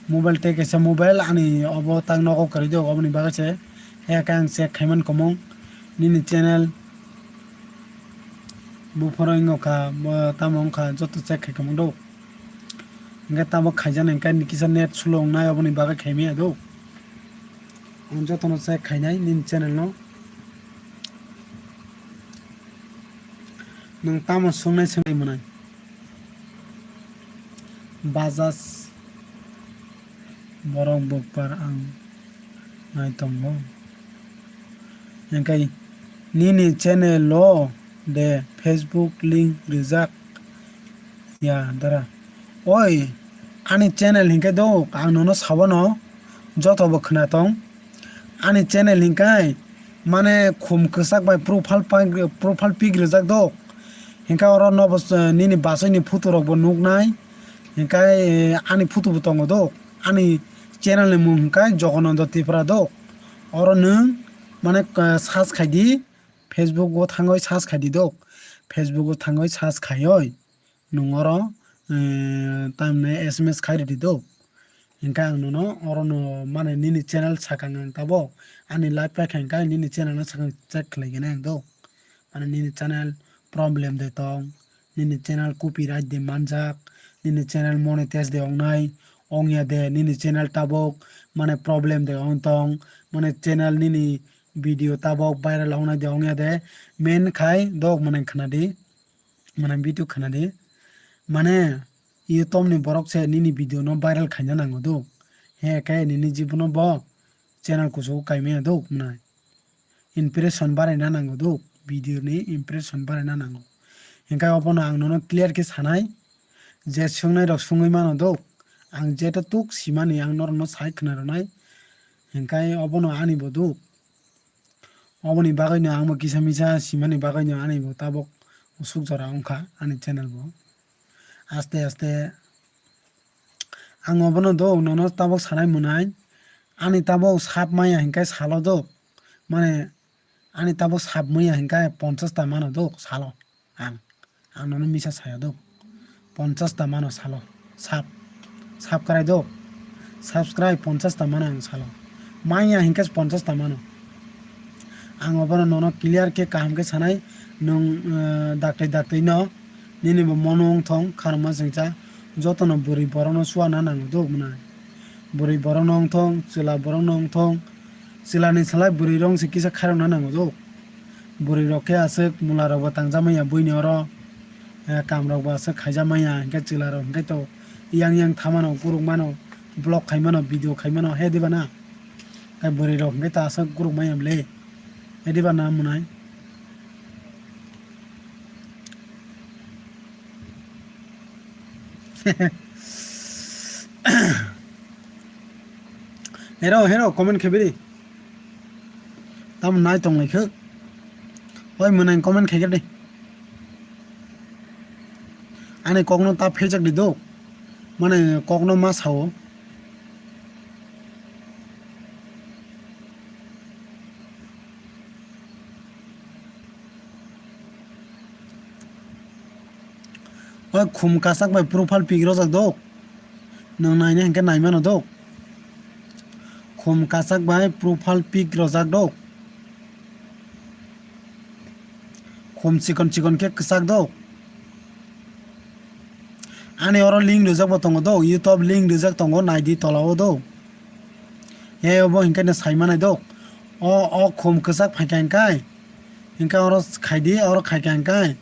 Mobile tei kaisa mobile ani obo tak nogo kwrwi do, oboni bagwi se. Heka ang check khaiman komong nini channel buphoro wngkha, bo tamo wngkha joto check khai komong do. Hwnkhe tabuk khaijana hwnkhe kisa net slow wngnai oboni bagwi khaimaya do. Ang jotono check khainai nini channel no. Nwng tamo swngnai swngnai mwnai. Bajaj borok bokbar ang nai tongo. Hwnkhe nini channel o de Facebook link rijak ya dara. Oi, ani channel hinkhe do ang nono sawano joto bo khwna tong. Ani channel hinkhe mane khum kwchak bai profile pik, profile pik rijak do. Hinkhe oro nobo, eh, nini bachai ni photo rok bo nuknai. Hinkhe, eh, ani photo bo tongo do. Ani channel ni mung hinkhe Jogonando Tripura do. Oro nwng mane, eh, search khai di, Facebook o thangwi search khai di do. Facebook o thangwi search khaioi. Nwng oro, eh, tamni S M S khai rwdi do. Hinkhe ang nono oro no mane nini channel sakang ang tabuk ani live paikha hinkhe nini channel no sakang check khlai gwnai ang do. Mane nini channel problem de tong, nini channel copyright de manjak, nini channel monetize de ongnai, ongya de nini channel tabuk mane problem de ong tong, mane channel nini video tabok viral wngnai de wngya de, men khai dok mwnai khwnadi, mwnai video khwnadi. Mane, YouTube ni borok se nini video no viral khaina nango dok. He khe nini jibono bo channel kuchugo kaimaya dok mwnai. Impression baraina nango dok, video ni impression baraina nango. Hinkhe obono ang nono clear khe sanai, je swngnai rok swngwi mano dok, ang jeto tuk simani ang norokno sai khna rwnai, hinkhe obono ani bo dok. Oboni bagwino ang bo kisa misa simani bagwino ani bo tabok usuk jora wngkha ani channel bo. Aste aste ang obono dok nono tabok sanai mwnai, ani tabok sap maya hinkhe salo dok, mane ani tabok sap maya hinkhe ponchash ta mano dok salo. Ang, ang nono misa saya dok, ponchash ta mano salo, sap, sap karai dok, subscribe ponchash ta mano ang salo, maya hinkhe ponchash ta mano. Ang obono nono clear khe kaham khe sanai, nwng, eh, daktai daktai no nini bo mono wngthong kharma sengcha, jotono bwrwi borokno suana nango dok mwnai. Bwrwi borokno wngthong, chwla borokno wngthong, chwlani salai bwrwi rok se kisa khairokna nango dok. Bwrwi rok khe aswk mula rok bo tangja manya buini oro, eh, kam rok bo aswk khaija manya, hinkhe chwla rok hinkhe to yang yang thamano, guruk mano, vlog khai mano, video khai mano, he diba na? Tei bwrwi rok hinkhe ta aswk guruk manya bwle. Ediba na mwnai. Hero, hero, comment khe biri. Tam nai tong lai khe. Oi mwnai comment khe di. Ani kokno ta phejak di do. Mane kokno ma sao. O khum kasak bai profile pic rojak do. Nwng naina hinkhe nai mano do. Khum kasak bai profile pic rojak do. Khum chikon chikon khe kwchak do. Ani oro link rijak bo tongo do, YouTube link rijak tongo, naidi tola o do. He obo hinkhe no sai manai do. O, o khum kwchak phaikha hinkhe, hinkhe oro khaidi, oro khaikha hinkhe,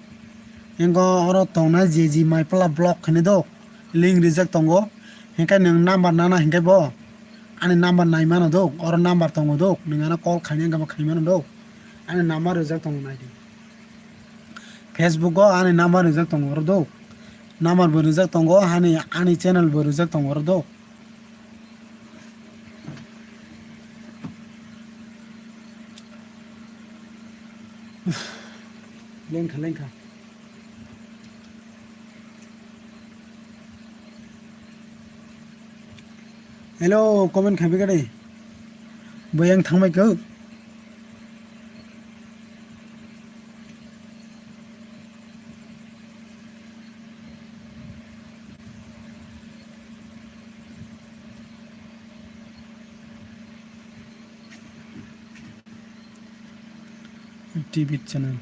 hinkhe oro tongnai J G Maipla vlog hinwi do, link rijak tongo. Hinkhe nwng number nana hinkhe bo ani number nai mano do, oro number tongo do, nwng ano call khaina hinkhe bo khai mano do. Ani number rijak tongo naidi. Facebook o ani number rijak tongo oro do. Number bo rijak tongo, ani, ani channel bo rijak tongo oro do. Lengkha, lengkha. Hello, comment khabi kade. Boyang thangbai kau. T V channel.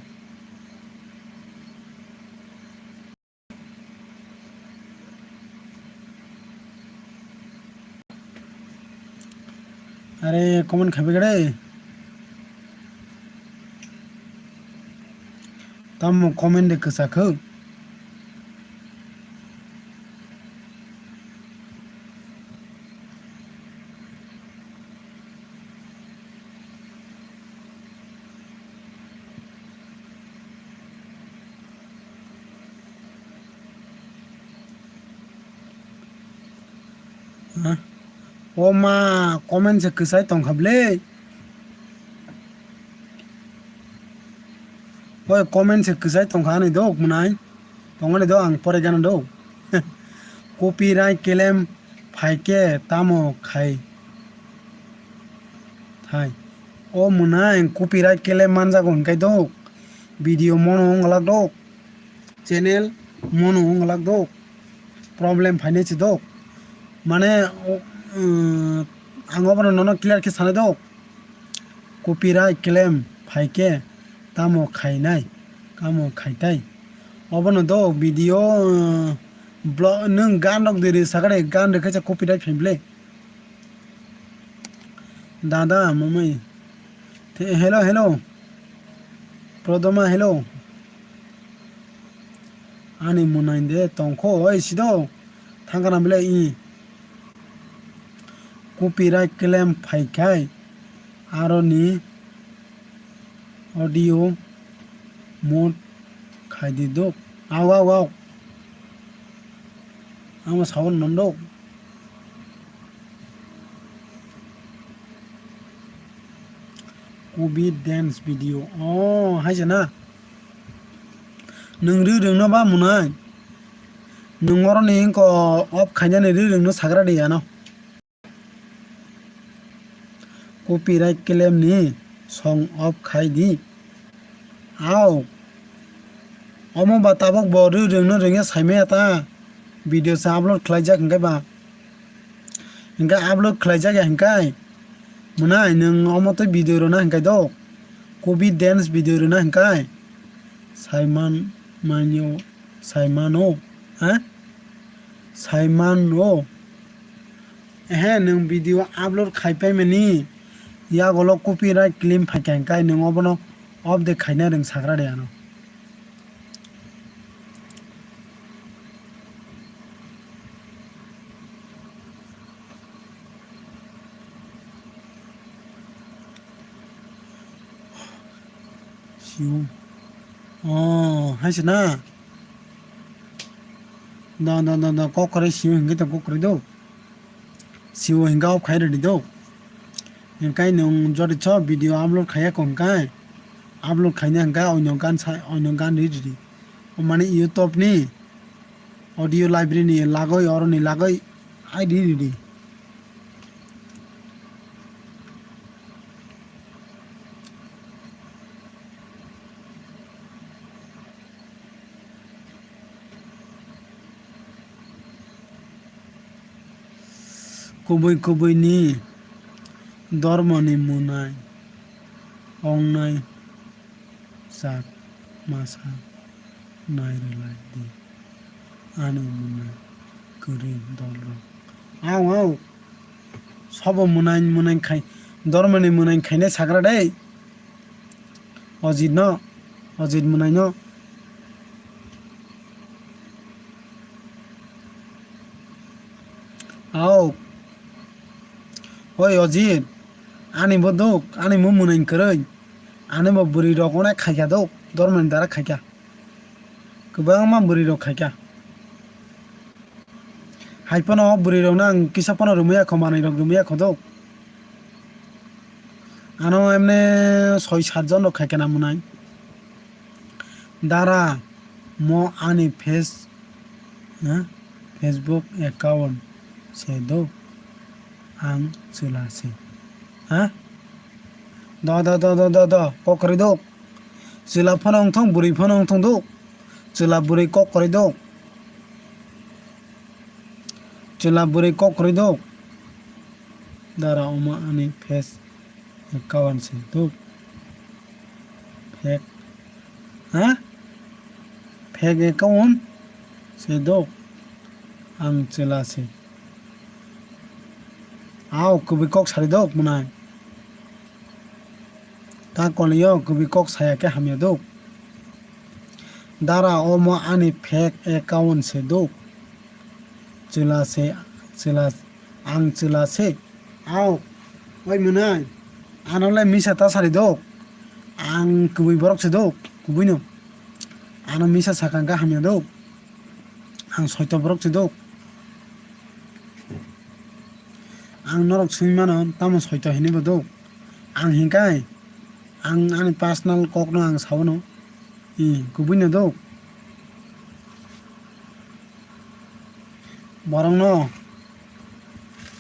Are comment khabi gade. Tamo comment de kwchakho. Ha? O ma, comment se kwchai tongkha ble. Oi, comment se kwchai tongkha ani dok mwnai. Tongmani do ang pore gana do. Copyright claim phaikhe tamo khai thai. O mwnai copyright claim manjago hinkai do. Video mono wng glak do. Channel mono wng glak do. Problem phainai se do. Mane, o, um, ang obono nono clear khe sanai do. Copyright claim phaikhe tamo khainai, tamo khaitai. Obono do video, uh, blo-, nwng gan rok de ri sakare gan rikhe cha copyright phaible. Dada, mamai. He-, hello, hello. Prodoma, hello. Ani mwnai de tongkho, oi sido. Thangkana bile i. Copyright claim phaikhai. Aroni audio mute khaidi dok. Au, au, au. Ama sawan nondok. Kubi dance video. Oh, hai jana. Nung ri rung no ba munai. Nung oro ni ko off khaina ni ri rung no sagra de ano. Copyright claim ni song off khai di. Au. Omo ba tabok bo rwi rwngno rwngya saimaya ta. Video se upload khlaijak hinkai ba. Hinkai upload khlaijak ya hinkai. Mwnai nwng omo tei video rwna hinkai do. Kubi dance video rwna hinkai. Saiman manyo, saimano. Ha? Saimano. Ehe, nwng video upload khai paimani yagolo copyright claim phaikha hinkai nwng obono off de khaina rwng sagra de ano. Siu. Oh, hai se na. Da, da, da, da, kok kwrwi siu hinke to kok kwrwi do. Siu hinke off khai rwdi do. Hinkai nwng jodi cho video upload khaiya ko hinkai. Upload khaina hinkai oino gan sa, oino gan ri rwdi. O mane YouTube ni audio library ni lagoi, oro ni lagoi, ai ri rwdi. Kubui kubui ni dormo ni mwnai ongnai sak masa nai rwlai di. Ani mwnai kwrwi dol rok. Au, au. Sobo mwnai, mwnai khai, dormo ni mwnai khainai sagra dei. Ojit no, Ojit mwnai no. Au. Oi Ojit, ani bo duk, ani mo mwnai kwrwi. Ani bo bwrwi rok onek khaikha duk, dormo ni dara khaikha. Kwbangma bwrwi rok khaikha. Hai phano bwrwi rok no ang kisa phano rwmwi ya kho, manwi rok rwmwi ya kho do. Ano emne soi sat jon rok khaikha na mwnai. Dara mo ani face, ha? Facebook account se do. Ang chwla se. Ha? Do, do, do, do, do, do. Kok kwrwi do. Chwla phano wngthong, bwrwi phano wngthong do. Chwla bwrwi kok kwrwi do. Chwla bwrwi kok kwrwi do. Dara omo ani face account se do. Fake. Ha? Fake account se do. Ang chwla se. Ao kwbwi kok sari do mwnai. Ta koliyo kwbwi kok saya khe hamya do. Dara omo ani fake account se do. Chwla se, chwla, ang chwla se. Ao, oi mwnai. Ano le misa ta sari do. Ang kwbwi borok se do, kwbwi no. Ano misa sakang khe hamya do. Ang soito borok se do. Ang norok swngwi mano, tamo soito hinwi bo do. Ang hinkai, ang ani personal kokno ang sabono. I, kubui no do. Borokno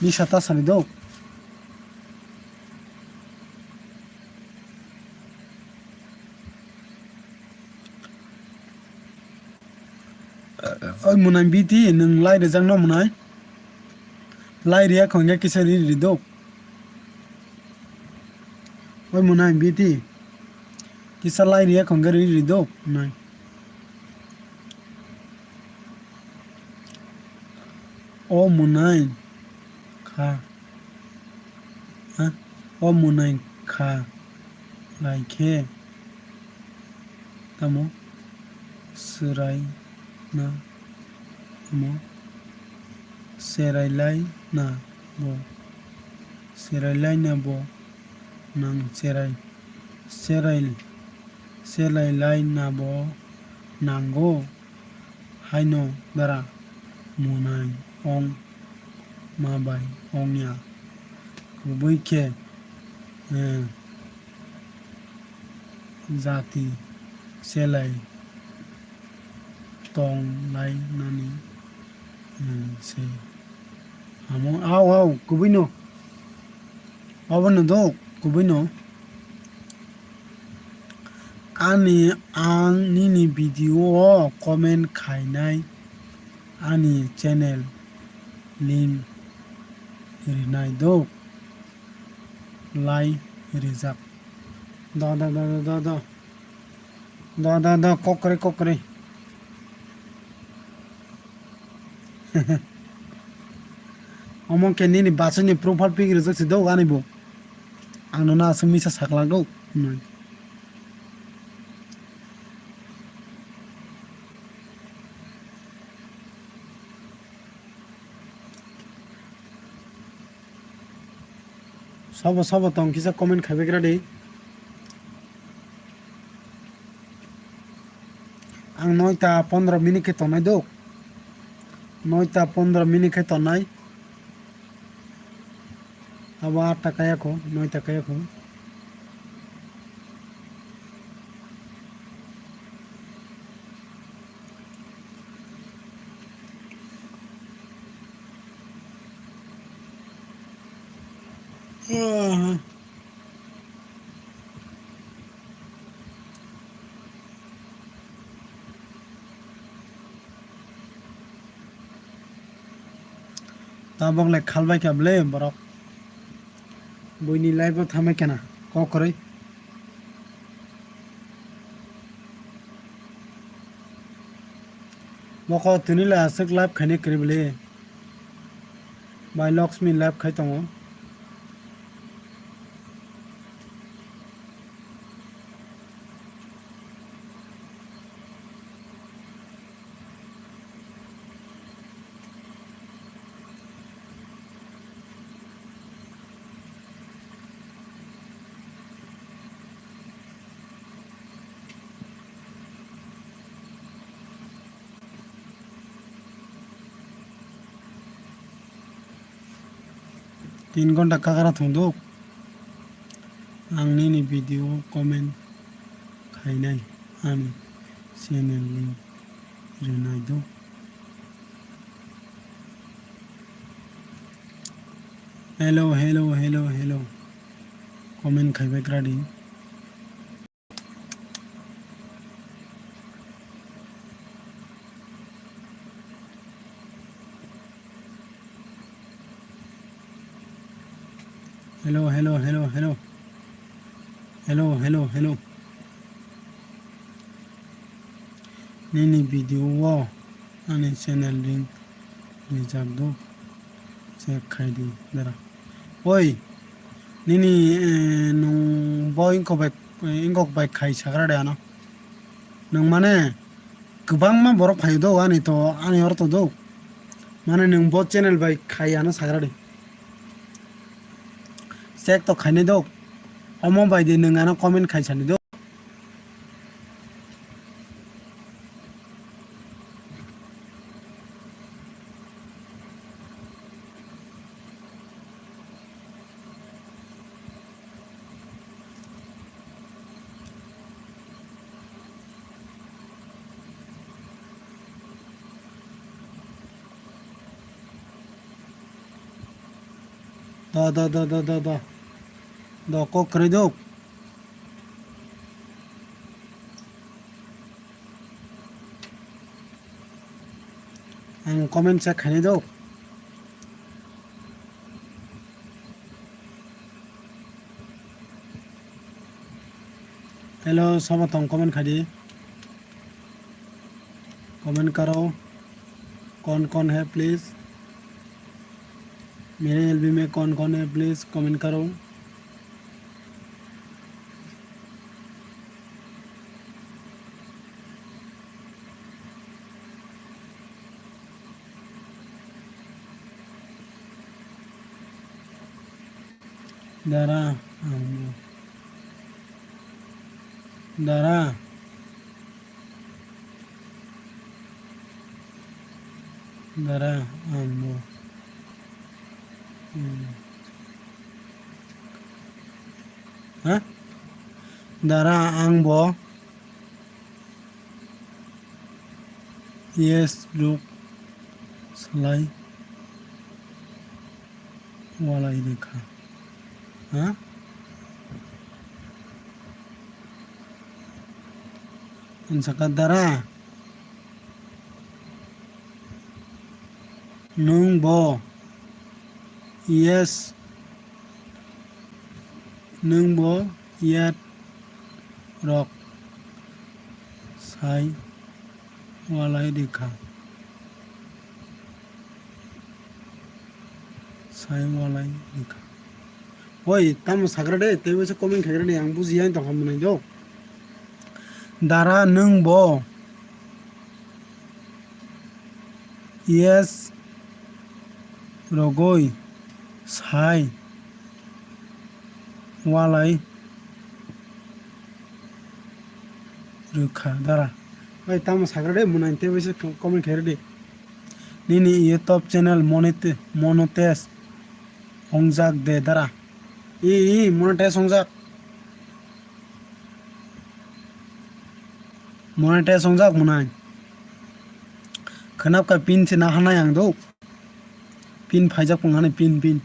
misa ta sani do. Oi mwnai biti nwng lai rijak no mwnai. Lai riya khongya kisa ri ri do. Oi mwnai biti. Kisa lai riya khongya ri ri do mwnai. O mwnai kha. Ha? O mwnai kha. lai khe tamo swrai na tamo serai lai na bo serai lai na bo nang serai serai serai lai na bo nango. Haino dara munai ong ma bai ong ya. Kubui khe, eh, jati selai tong lai nani, eh, se. Amo au au kubui no. Obono do kubui no. Ani ang nini video o comment khainai ani channel link rinai do lai rijak. Do do do do do do do do do kokre kokre. Omo khe nini bachani profile pic rijak si do ani bo. Ang nono aswk misa sakla do. Sabo sabo tong kisa comment khaibai gra di. Ang noita pondro minute khe tongnai do. Noita pondro minute khe tongnai. Abo atta kaya kho, noita kaya kho. Tabok le khalbai kha ble borok. Buini live o thamai khana kok kwrwi. Mokol tini le aswk live khaini kwrwi bwle. Bai Lakshmi live khai tongo. Tin ghonta kagra thwngduk. Ang nini video comment khainai ani channel link rwnai do. Hello, hello, hello, hello. Comment khaibai gra di. Hello, hello, hello, hello. Hello, hello, hello. Nini video o ani channel link rijak do, check khai di dara. Oi, nini, eh, nwng bo ingkok bai, ingkok bai khai sagra de ano. Nwng mane kwbangma borok phaio do ani to, ani oro to do. Mane nwng bo channel bai khai ano sagra de. Check to khainai do. Omo bai de nwng ano comment khai sani do. Da, da, da, da, da, da. Da, kok kwrwi do. Ang comment check khainai do. Hello, sobo tong comment khai di. Comment karo. कौन कौन है प्लीज मेरे एलबी में कौन कौन है please comment करो. Dara, ang bo. Dara. Dara, ang bo. Hmm. Ha? Dara, ang bo. Yes, rok salai walai rikha. Ha? Ansaka dara. Nwng bo. Yes. Nwng bo yat rok sai walai rikha. Sai walai rikha. Oi, tamo sagra de, tei waisa comment khagra de, ang bujiya tong ham nai do. Dara nwng bo. Yes, rogoi, sai, walai, rwkha dara. Bai tamo sagra de, mwnai tei waisa comment khagra de. Nini YouTube channel monit-, monetize ongjak de dara. I, i, monetize ongjak. Monetize songjak mwnai. Khwnapkha pin se naharnai ang do. Pin phaijak phung ani pin pin.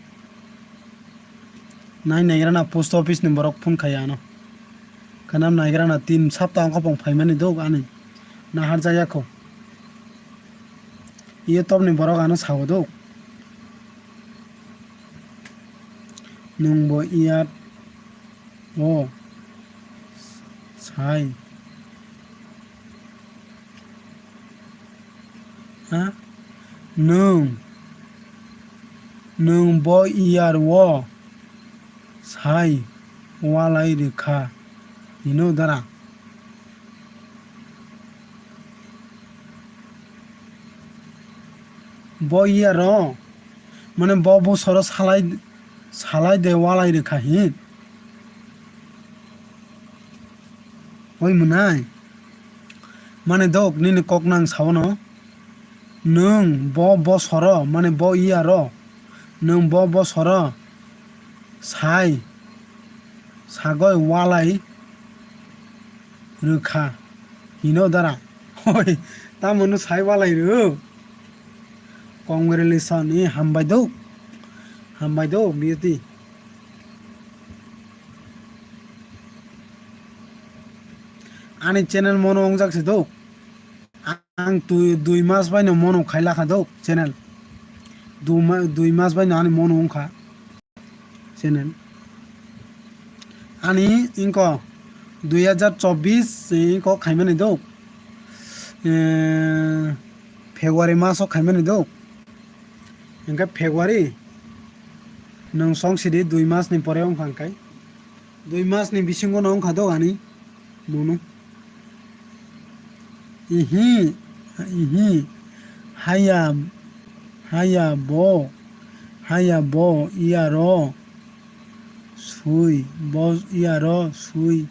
Nai naigrana post office ni borok phone khai ano. Khwnam naigrana tin sapta wngkha phung phaimani do ani. Naharjak yakho. Iyo topni borok ano sao do. Nwng bo iyat o sai. Ha? Nwng, nwng bo iyar o sai walai rwkha hino dara. Bo iyaro, mane bo bosoro salai, salai de walai rwkha hin. Oi mwnai. Mane dok nini kok nang saono. Nwng bo bosoro, mane bo iyaro. Nwng bo bosoro. Sai. Sagoi walai. Rwkha hino dara. Hoi, tamo no sai walai rw. Congratulation, e, hambai do. Hambai do, beauty. Ani channel mono ongjak se do. Ang twi dui mas bai no mono khaila kha do channel. Dui ma-, dui mas bai no ani mono wngkha. Channel. Ani ingko dui hazar chobbish ingko khaimani do. Eh, February maso khaimani do. Hingke February nwng song sidi dui mas ni pore wngkha hingkai. Dui mas ni bisingo no wngkha do ani. Mono. Ihi, ihi. Haya, haya bo, haya bo, iyaro sui, bo iyaro sui,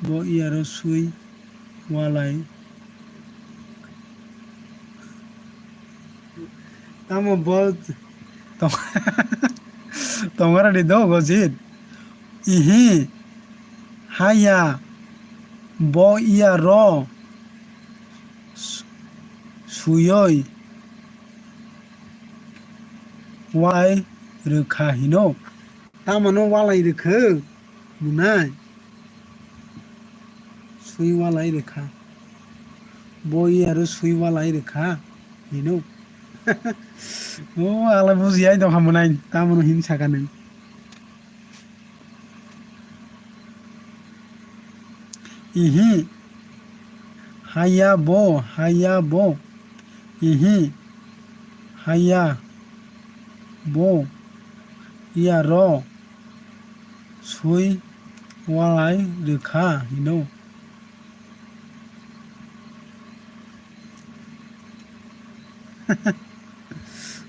bo iyaro sui, walai. Tamo bo tong-, tongara ni do gojit. Ihi, haya, bo iya ro, su-, suyoi, wai rwkha hino. Tamano walai rwkha, mwnai? Sui walai rwkha. Bo iya ro sui walai rwkha hino. O, ala buji ai tongkha mwnai, tamano hin saka nwng. Ihi. Haya bo, haya bo. Ihi. Haya bo. Iya ro. Sui walai rwkha hino.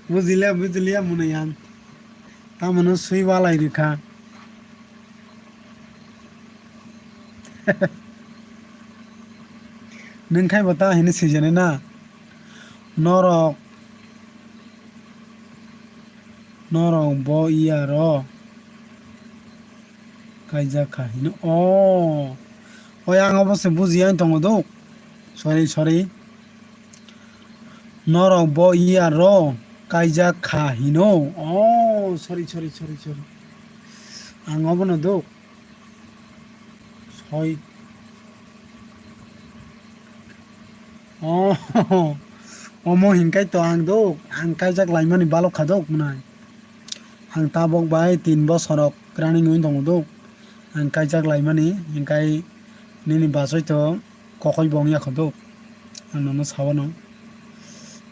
Bujilia, bujilia mwnai ang. Tamoni swi walai rikha. Nwng khai bo ta hini swijani na? Norok, norok bo iya ro kaijak kha hino. O, o, ang obo se bujiya wng tongo do. Sorry, sorry. Norok bo iya ro kaijak kha hino. O, sorry, sorry, sorry, sorry. Ang obono do. Soi. O, omo hinkai to ang do. Ang kaijak laimani balok kha do mwnai. Ang tabok bai tin bosor rok running wng tongo do. Ang kaijak laimani, hinkai nini bachoi to kokoi bo wngya kho do. Ang nono sawano.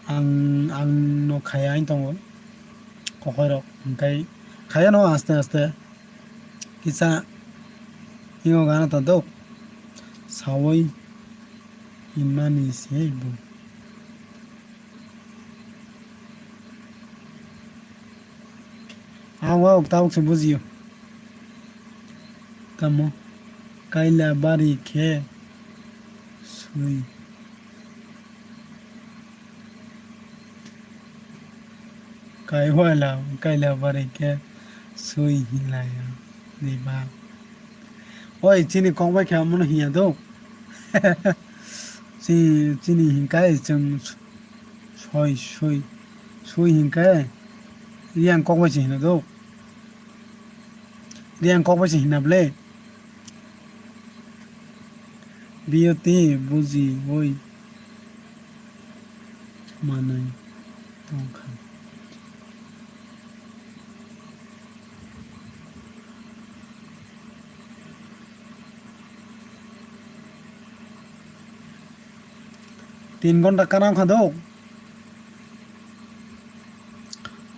Ang, ang no khaya wng tongo. Kokoi rok, hinkai khaya no aste aste. Kisa, ingo gana to do. Sawi, hinmani se bo. Ang wa tabuk se bujiyo. Tamo kaila bari khe swi. Kaiwala, kaila bari khe swi hinlaya. Diba. Oi, chini kok bai khe amono hinya do. Chi-, chini hinkai chwng soi, soi, soi hinkai. Yang kok bai se hino do. Yang kok bai se hina ble. Biyoti buji oi manai tongkha. Tin gonta kanang kha do.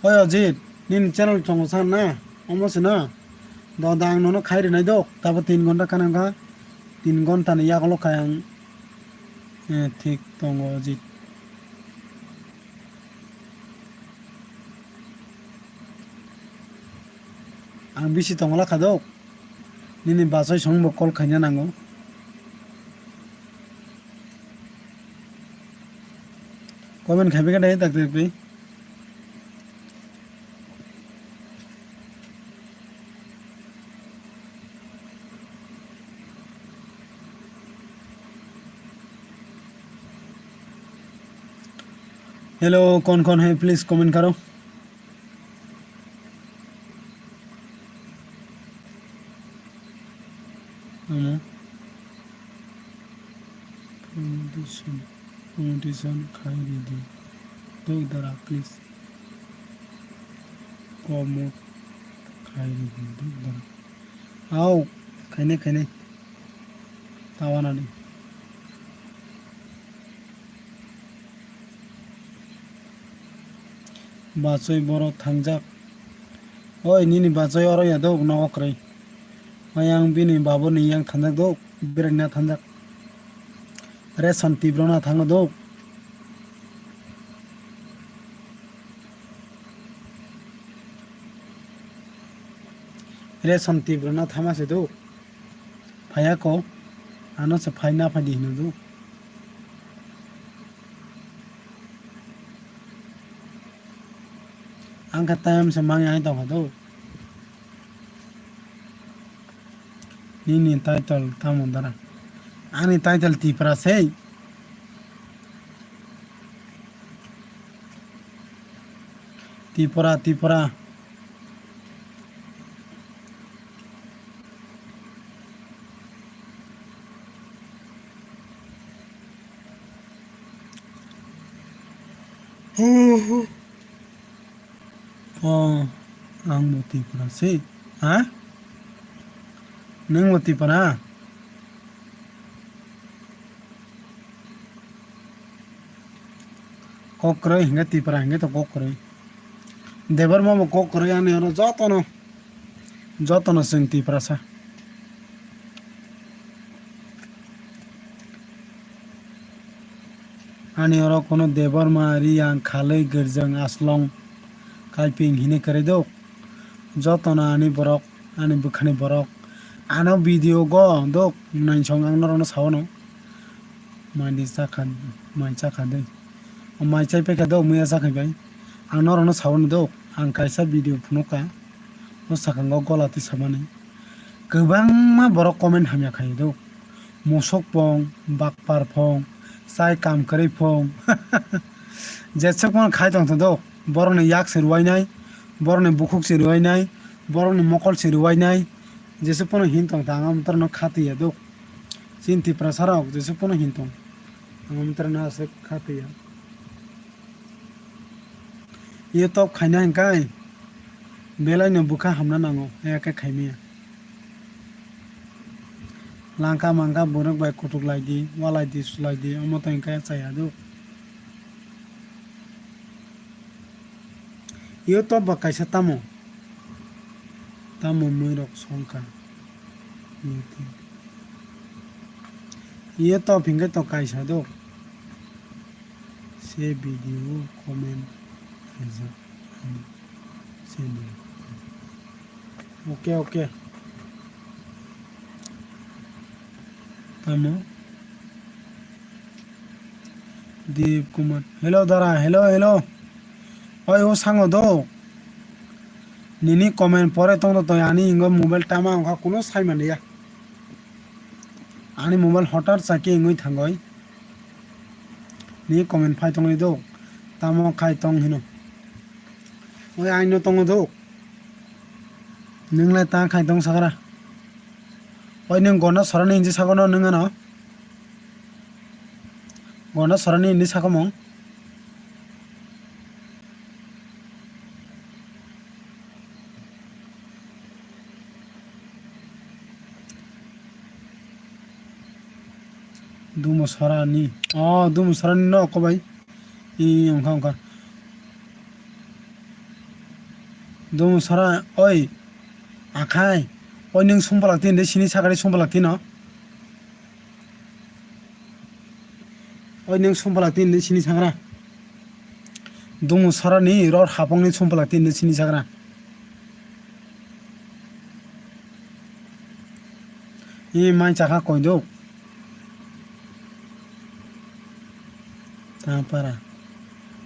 Oi Ajit, nini channel chongo san na? Omo se na? Do da ang nono khai rinai do. Tabo tin gonta kanang kha. Tin gonta ni yagulo khai ang. Eh, thik tongo Ajit. Ang bisi tongla kha do. Nini bachoi songbo call khaina nango. Comment khaibai khe dai tak tak pi. Hello, kon kon hai, please comment karo. Amo. Promotion, promotion khai ridi. Dok dara, please. Promote khai ridi, dok dara. Au, khaine, khaine. Tawanani. Bachoi borok thangjak. Oi, nini bachoi oro ya dok nogo kwrwi. Ayang bini babuni yang thangjak dok, beraina thangjak. Reson Tibrona thangno dok. Reson Tibrona thama se dok. Phaiya ko, ano se phai na phai di hino do. Ang kha time se mangi ai tongkha do. Nini title tamo dara? Ani title Tipra sei. Tipra, Tipra. Oh, ang bo Tipra se. Ha? Nwng bo Tipra? Kok kwrwi hinkhe Tipra hinkhe to kok kwrwi. Debbarma bo kok kwrwi ani oro jotono. Jotono chwng Tiprasa. Ani oro kono Debbarma, Riyang, Khalwi, Girjang, Aslong, Kaiping hinwi kwrwi do. Jotono ani borok, ani bwkhani borok. Ano video go dok, naisong ang norokno sawano. Mai di chakha, mai chakha de. O mai chai paikha dok, muya chakhai bai. Ang norokno sawano dok, ang kaisa video phunukha. O sakango gola twi samani. Kwbangma borok comment hamya khaio dok. Musuk pong, bakpar pong, chai kam kwrwi pong. Jesuk phano khai tong tong dok. Borokni yak se rwai nai, borokni bukhuk se rwai nai, borokni mokol se rwai nai. Jesuk phano hin tong tong, ang amtwrwino khatwi ya dok. Chini Tiprasa rok jesuk phano hin tong, ang amtwrwino aswk khatwi ya. Iyo top khaina hwnkhai belaino bwkha hamna nango, aya khe khaimaya. Langka mangka borok bai kutuk lai di, walai di, sulai di, omo to hwnkhai chaya do. Iyo top ba kaisa tamo? Tamo mui rok songkha. Iyo top hwnkhai to kaisa do. Se video comment rwjak. Sini. Oke, oke. Tamo? Deep Kumar. Hello, dara. Hello, hello. Oi, o sango do. Nini comment pore tongdo to, ani ingo mobile tama wngkha, kuno sai manliya. Ani mobile hotar chakhe wngwi thangoi. Ni comment phai tongli do. Tamo khai tong hino. Oi aino tongo do. Nwng lai ta khai tong sakra. Oi nwng gona sorani hinji sagono nwng ano. Gona sorani hinji sakomong. Dumo sorani. Oh, dumo sorani no ko bai. I ongkha ongkha. Dumo sora oi. Akhai. Oi nwng sumbalak tin de sini sakari sumbalak tin no. Oi nwng sumbalak tin de sini sakra. Dumo sorani ror hapongni sumbalak tin de sini sakra. I mai chakha koidok. Tapara.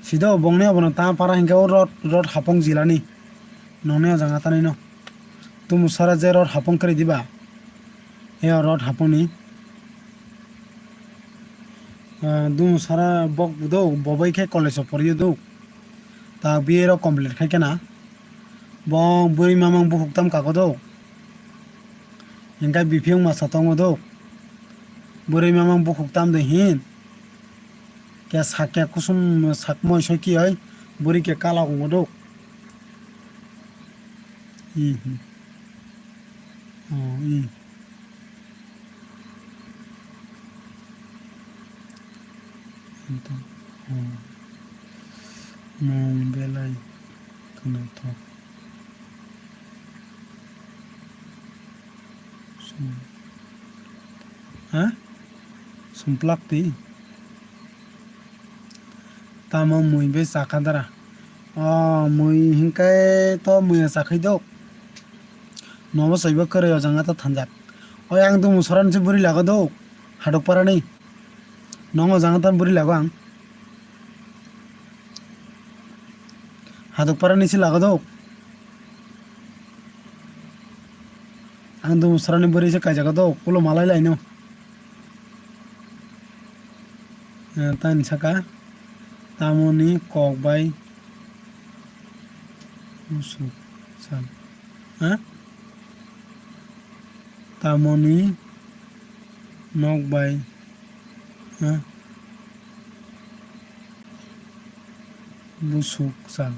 Sido bongni obono tapara hinkhe o rot, rot hapong jilani. Nongni o jaga tanino. Tumu sara je rot hapong kwrwi diba. He o rot hapongni. Ah, dumu sara bok do, bobai khe college o poriyo do. Ta B A rok complete khai khe na. Bo bwrwi mamang bukhuk tam kago do. Hinkhe biphiyung masa tongo do. Bwrwi mamang bukhuk tam de hin. Khe sakya kusum sak moi soi kiyoi bwrwi khe kala wngo do. Hmm, hmm. Oh, hmm. Ento, oh. Mung belai khwnathok. Sum-, ha? Sumplak twi. Tamo mui bai chakha dara. O mui hinkhe to muiya chakhai dok. Nobo saibo kwrwi o janga ta thanjak. Oi ang dumu sorani se bwrwi lago do. Hadok parani. Nongo janga ta bwrwi lago ang. Hadok parani se lago do. Ang dumu sorani bwrwi se kaijago do. Kulo malai laino. Eh, tani saka tamoni kok bai musuk sal. Ha? Tamoni nok bai, ha? Busuk sal.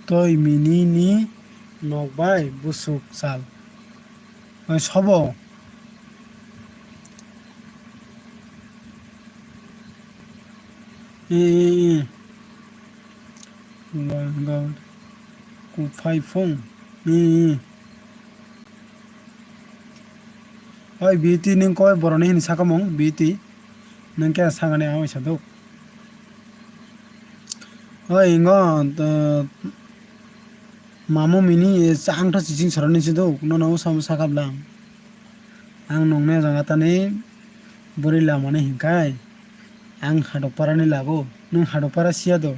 Toi mini ni nok bai busuk sal. Oi, sobo. E, e, e. Kuphai phung. E, e. Oi, B T nwng koi boroni hini sakamung, B T. Nwng khe sakani ang oi saduk. Oi, ingo, to, mamu mini, ang to chiching sorani se do, nono usam sakap lang. Ang nongni janga tani bwrwi lamani hinkai, ang Hadokparani labo, nwng Hadokpara siya do.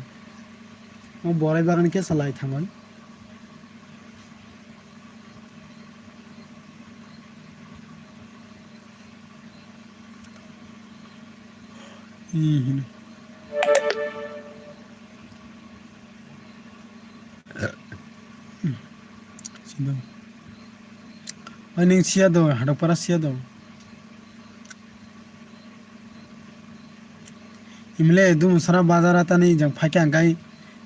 O borai bagan khe salai thangoi. Hmm, hmm. Sido. Oi, nwng siya do, Hadokpara siya do. Imle Dumusara bazar atani ijang phaikha hingkai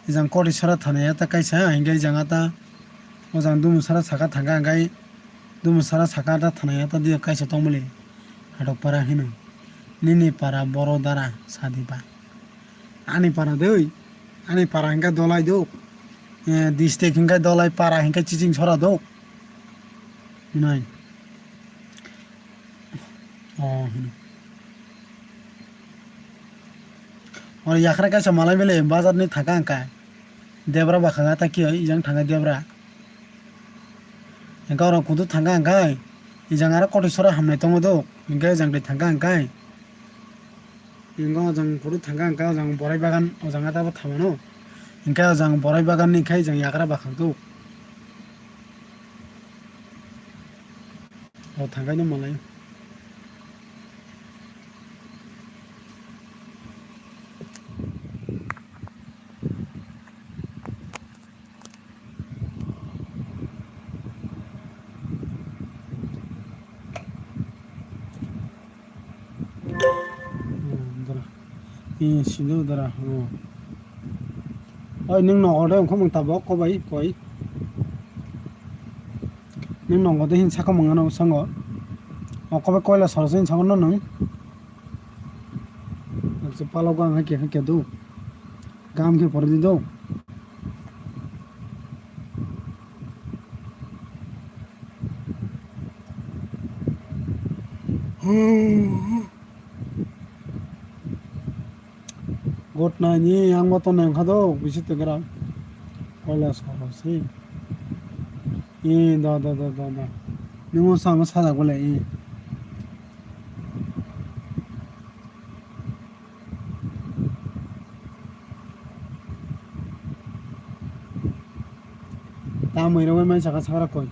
ijang Kotisora thana yata kaisa hingkai ijang ata ojang Dumusara saka thangkha hingkai Dumusara saka ata thana yata diyo kaisa tongmili Hadokpara hino nini para boro dara sadiba ani para dei ani para hingkai dolai do district hingkai dolai para hingkai chiching sora do nai. Oh, hmm. Oro yakhrai kaisa malai bele bazar ni thaka hwnkha. Debra bakhang ata kiyoi ijang thangkha debra. Hwnkhe oro kudu thangkha hwnkhe ijang aro Kotisora hamnai tongo do. Hwnkhe ijang twi thangkha hwnkhe. Hwnkhe ojang kudu thangkha hwnkhe ojang borai bagan ojang ata bo thamano. Hwnkhe ojang borai bagan ni khe ijang yakhrai bakhang do. O thangkaino malai. Hmm, dara. Eh, sino dara. Oh. Oi, nwng nogo de wngkha mung tabok kobai koi. Nwng nogo de hin saka mung ano sango. O kobai koila soro se hin sango no nwng. Ang se palok ang hakya hakya do. Gam khe pore di do. Good night ni ang bo tongnai wngkha do bisi tongkra koila soro se. E da da da da da. Nung o sama sajak bole e. Tamwi rwui man saka sakra koi.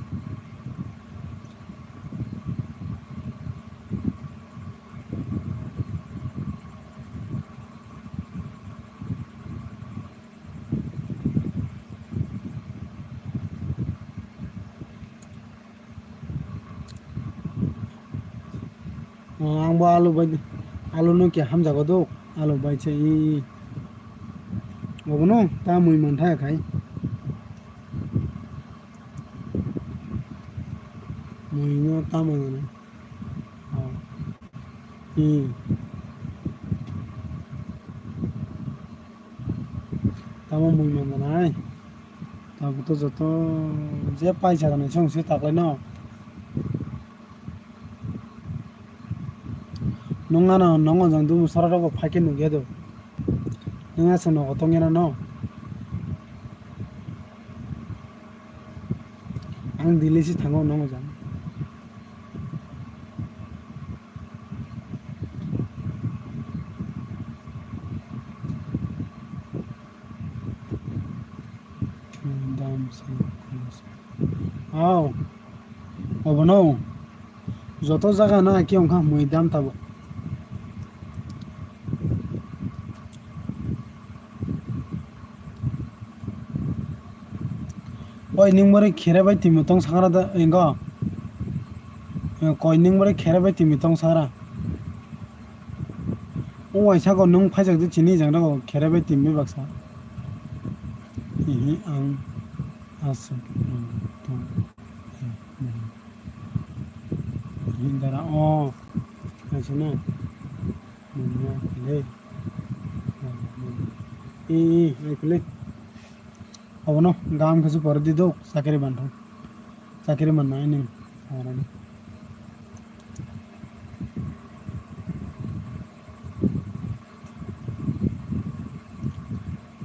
O, ang bo alu bai, alu no khe hamjago do, alu bai se, i, i. Obono ta mui mantha khai. Mui no ta mui mano. O. I. Tamo mui mano nai. Tabuk to joto je paisa rani song se taklai no. Nung ano nongo jang dumu sora rogo phaikhe nukya do. Nung aswk nogo tongya no. Ang Delhi se thango nongo jang. Dam se. Aw. Obono. Joto jaga na khe wngkha mui dam tabuk. Oi, nwng bwrwi khere bai timi tong sakra da, ingo. Koi nwng bwrwi khere bai timi tong sakra. O waisa go nwng phaijak di chini jang dago khere bai timi baksa. Ihi ang aswk tong. Hindara o aswk no. Manya kile. I, i, ai kile. Abono gam khe se pore di do, chakri manthok. Chakri manna ini. Oroni.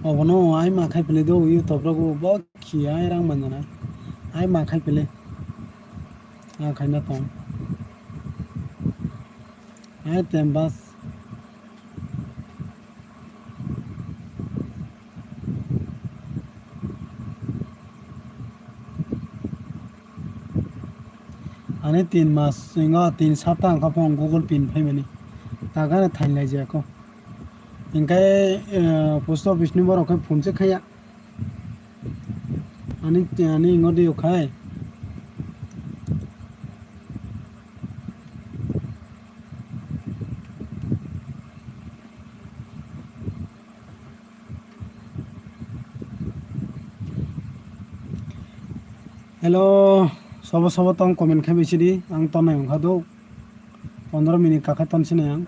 Obono ai ma khai pele do, YouTube rogo bo khi ai rang manjana. Ai ma khai pele. A khaina tong. Ai tem bas. Ani tin mas, ingo tin sapta wngkha phone Google Pin phaimani. Tagano thainlaijak kho. Hinkhe, eh, post office ni borok khe phone se khaiya. Ani, ani ingo diyo khai. Hello, sobo sobo tong comment khai bai sidi, ang tonai wngkha do, pondro minute kakha ton sinai ang,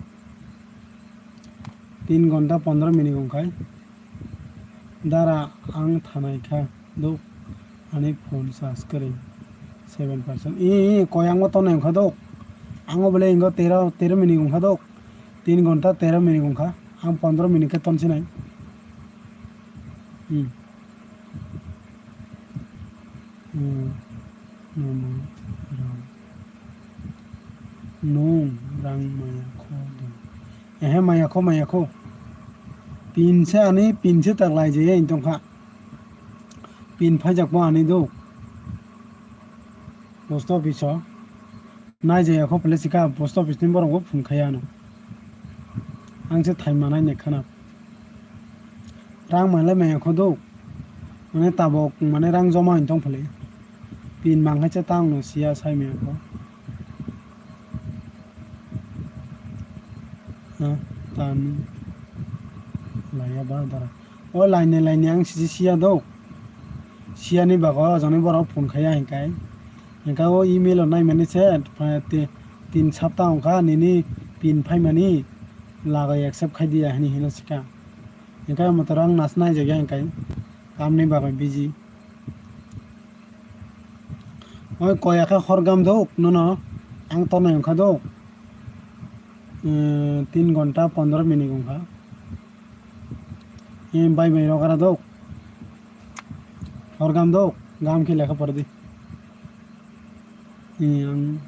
tin gonta pondro minute wngkhai, dara ang thanai kha do, ani phone charge kwrwi seven percent, i, i, koi ang bo tonai wngkha do, ang bo bole ingo tero, tero minute wngkha do, tin gonta tero minute wngkha, ang pondro minute khe ton sinai. Hmm. Hmm. Nwng rang, nwng rang maya kho de. Ehe, maya kho, maya kho. Pin se ani, pin se tak lai je, tong kha. Pin phaijak bo ani do. Post office o. Nai je kho pele sika post office ni borok bo phone khaiya ano. Ang se thai manai ne khana. Rang manle maya kho do. Mane tabok mane rang joma hin tong phale. Pin mang hai cha tang no siya sai maya kho. Ha, tan. Laya ba dara. O laini laini ang sisi siya do. Siyani bago ojoni borok phone khaiya hinkai. Hinkai o email o naimani se, pha-, ti-, tin sapta wngkha nini pin phaimani lagai accept khai diya hini hino sika. Hinkai omo tora ang nas naijagya hinkai. Kamni bagwi busy. Oi koya khe horgam do nono ang tonai wngkha do. Eh, tin gonta pondro minute wngkha. Eh, bai bai rogara do. Horgam do, gam khe lekha pore di. Eh, ang,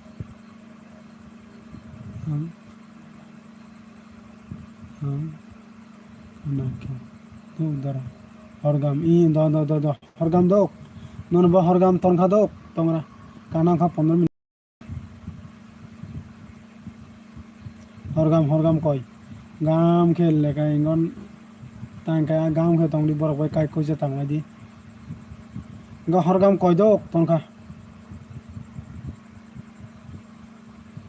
ang, ang, nake. Do dara. Horgam, i, do, do, do, do. Horgam do. Nono bo horgam tongkha do, tongra. Kana kha pondro minute. Horgam, horgam koi. Gam khe lekha ingon tangkha, gam khe tongdi borok bai kai kuisa tanglaidi. Ga horgam koi do tongkha.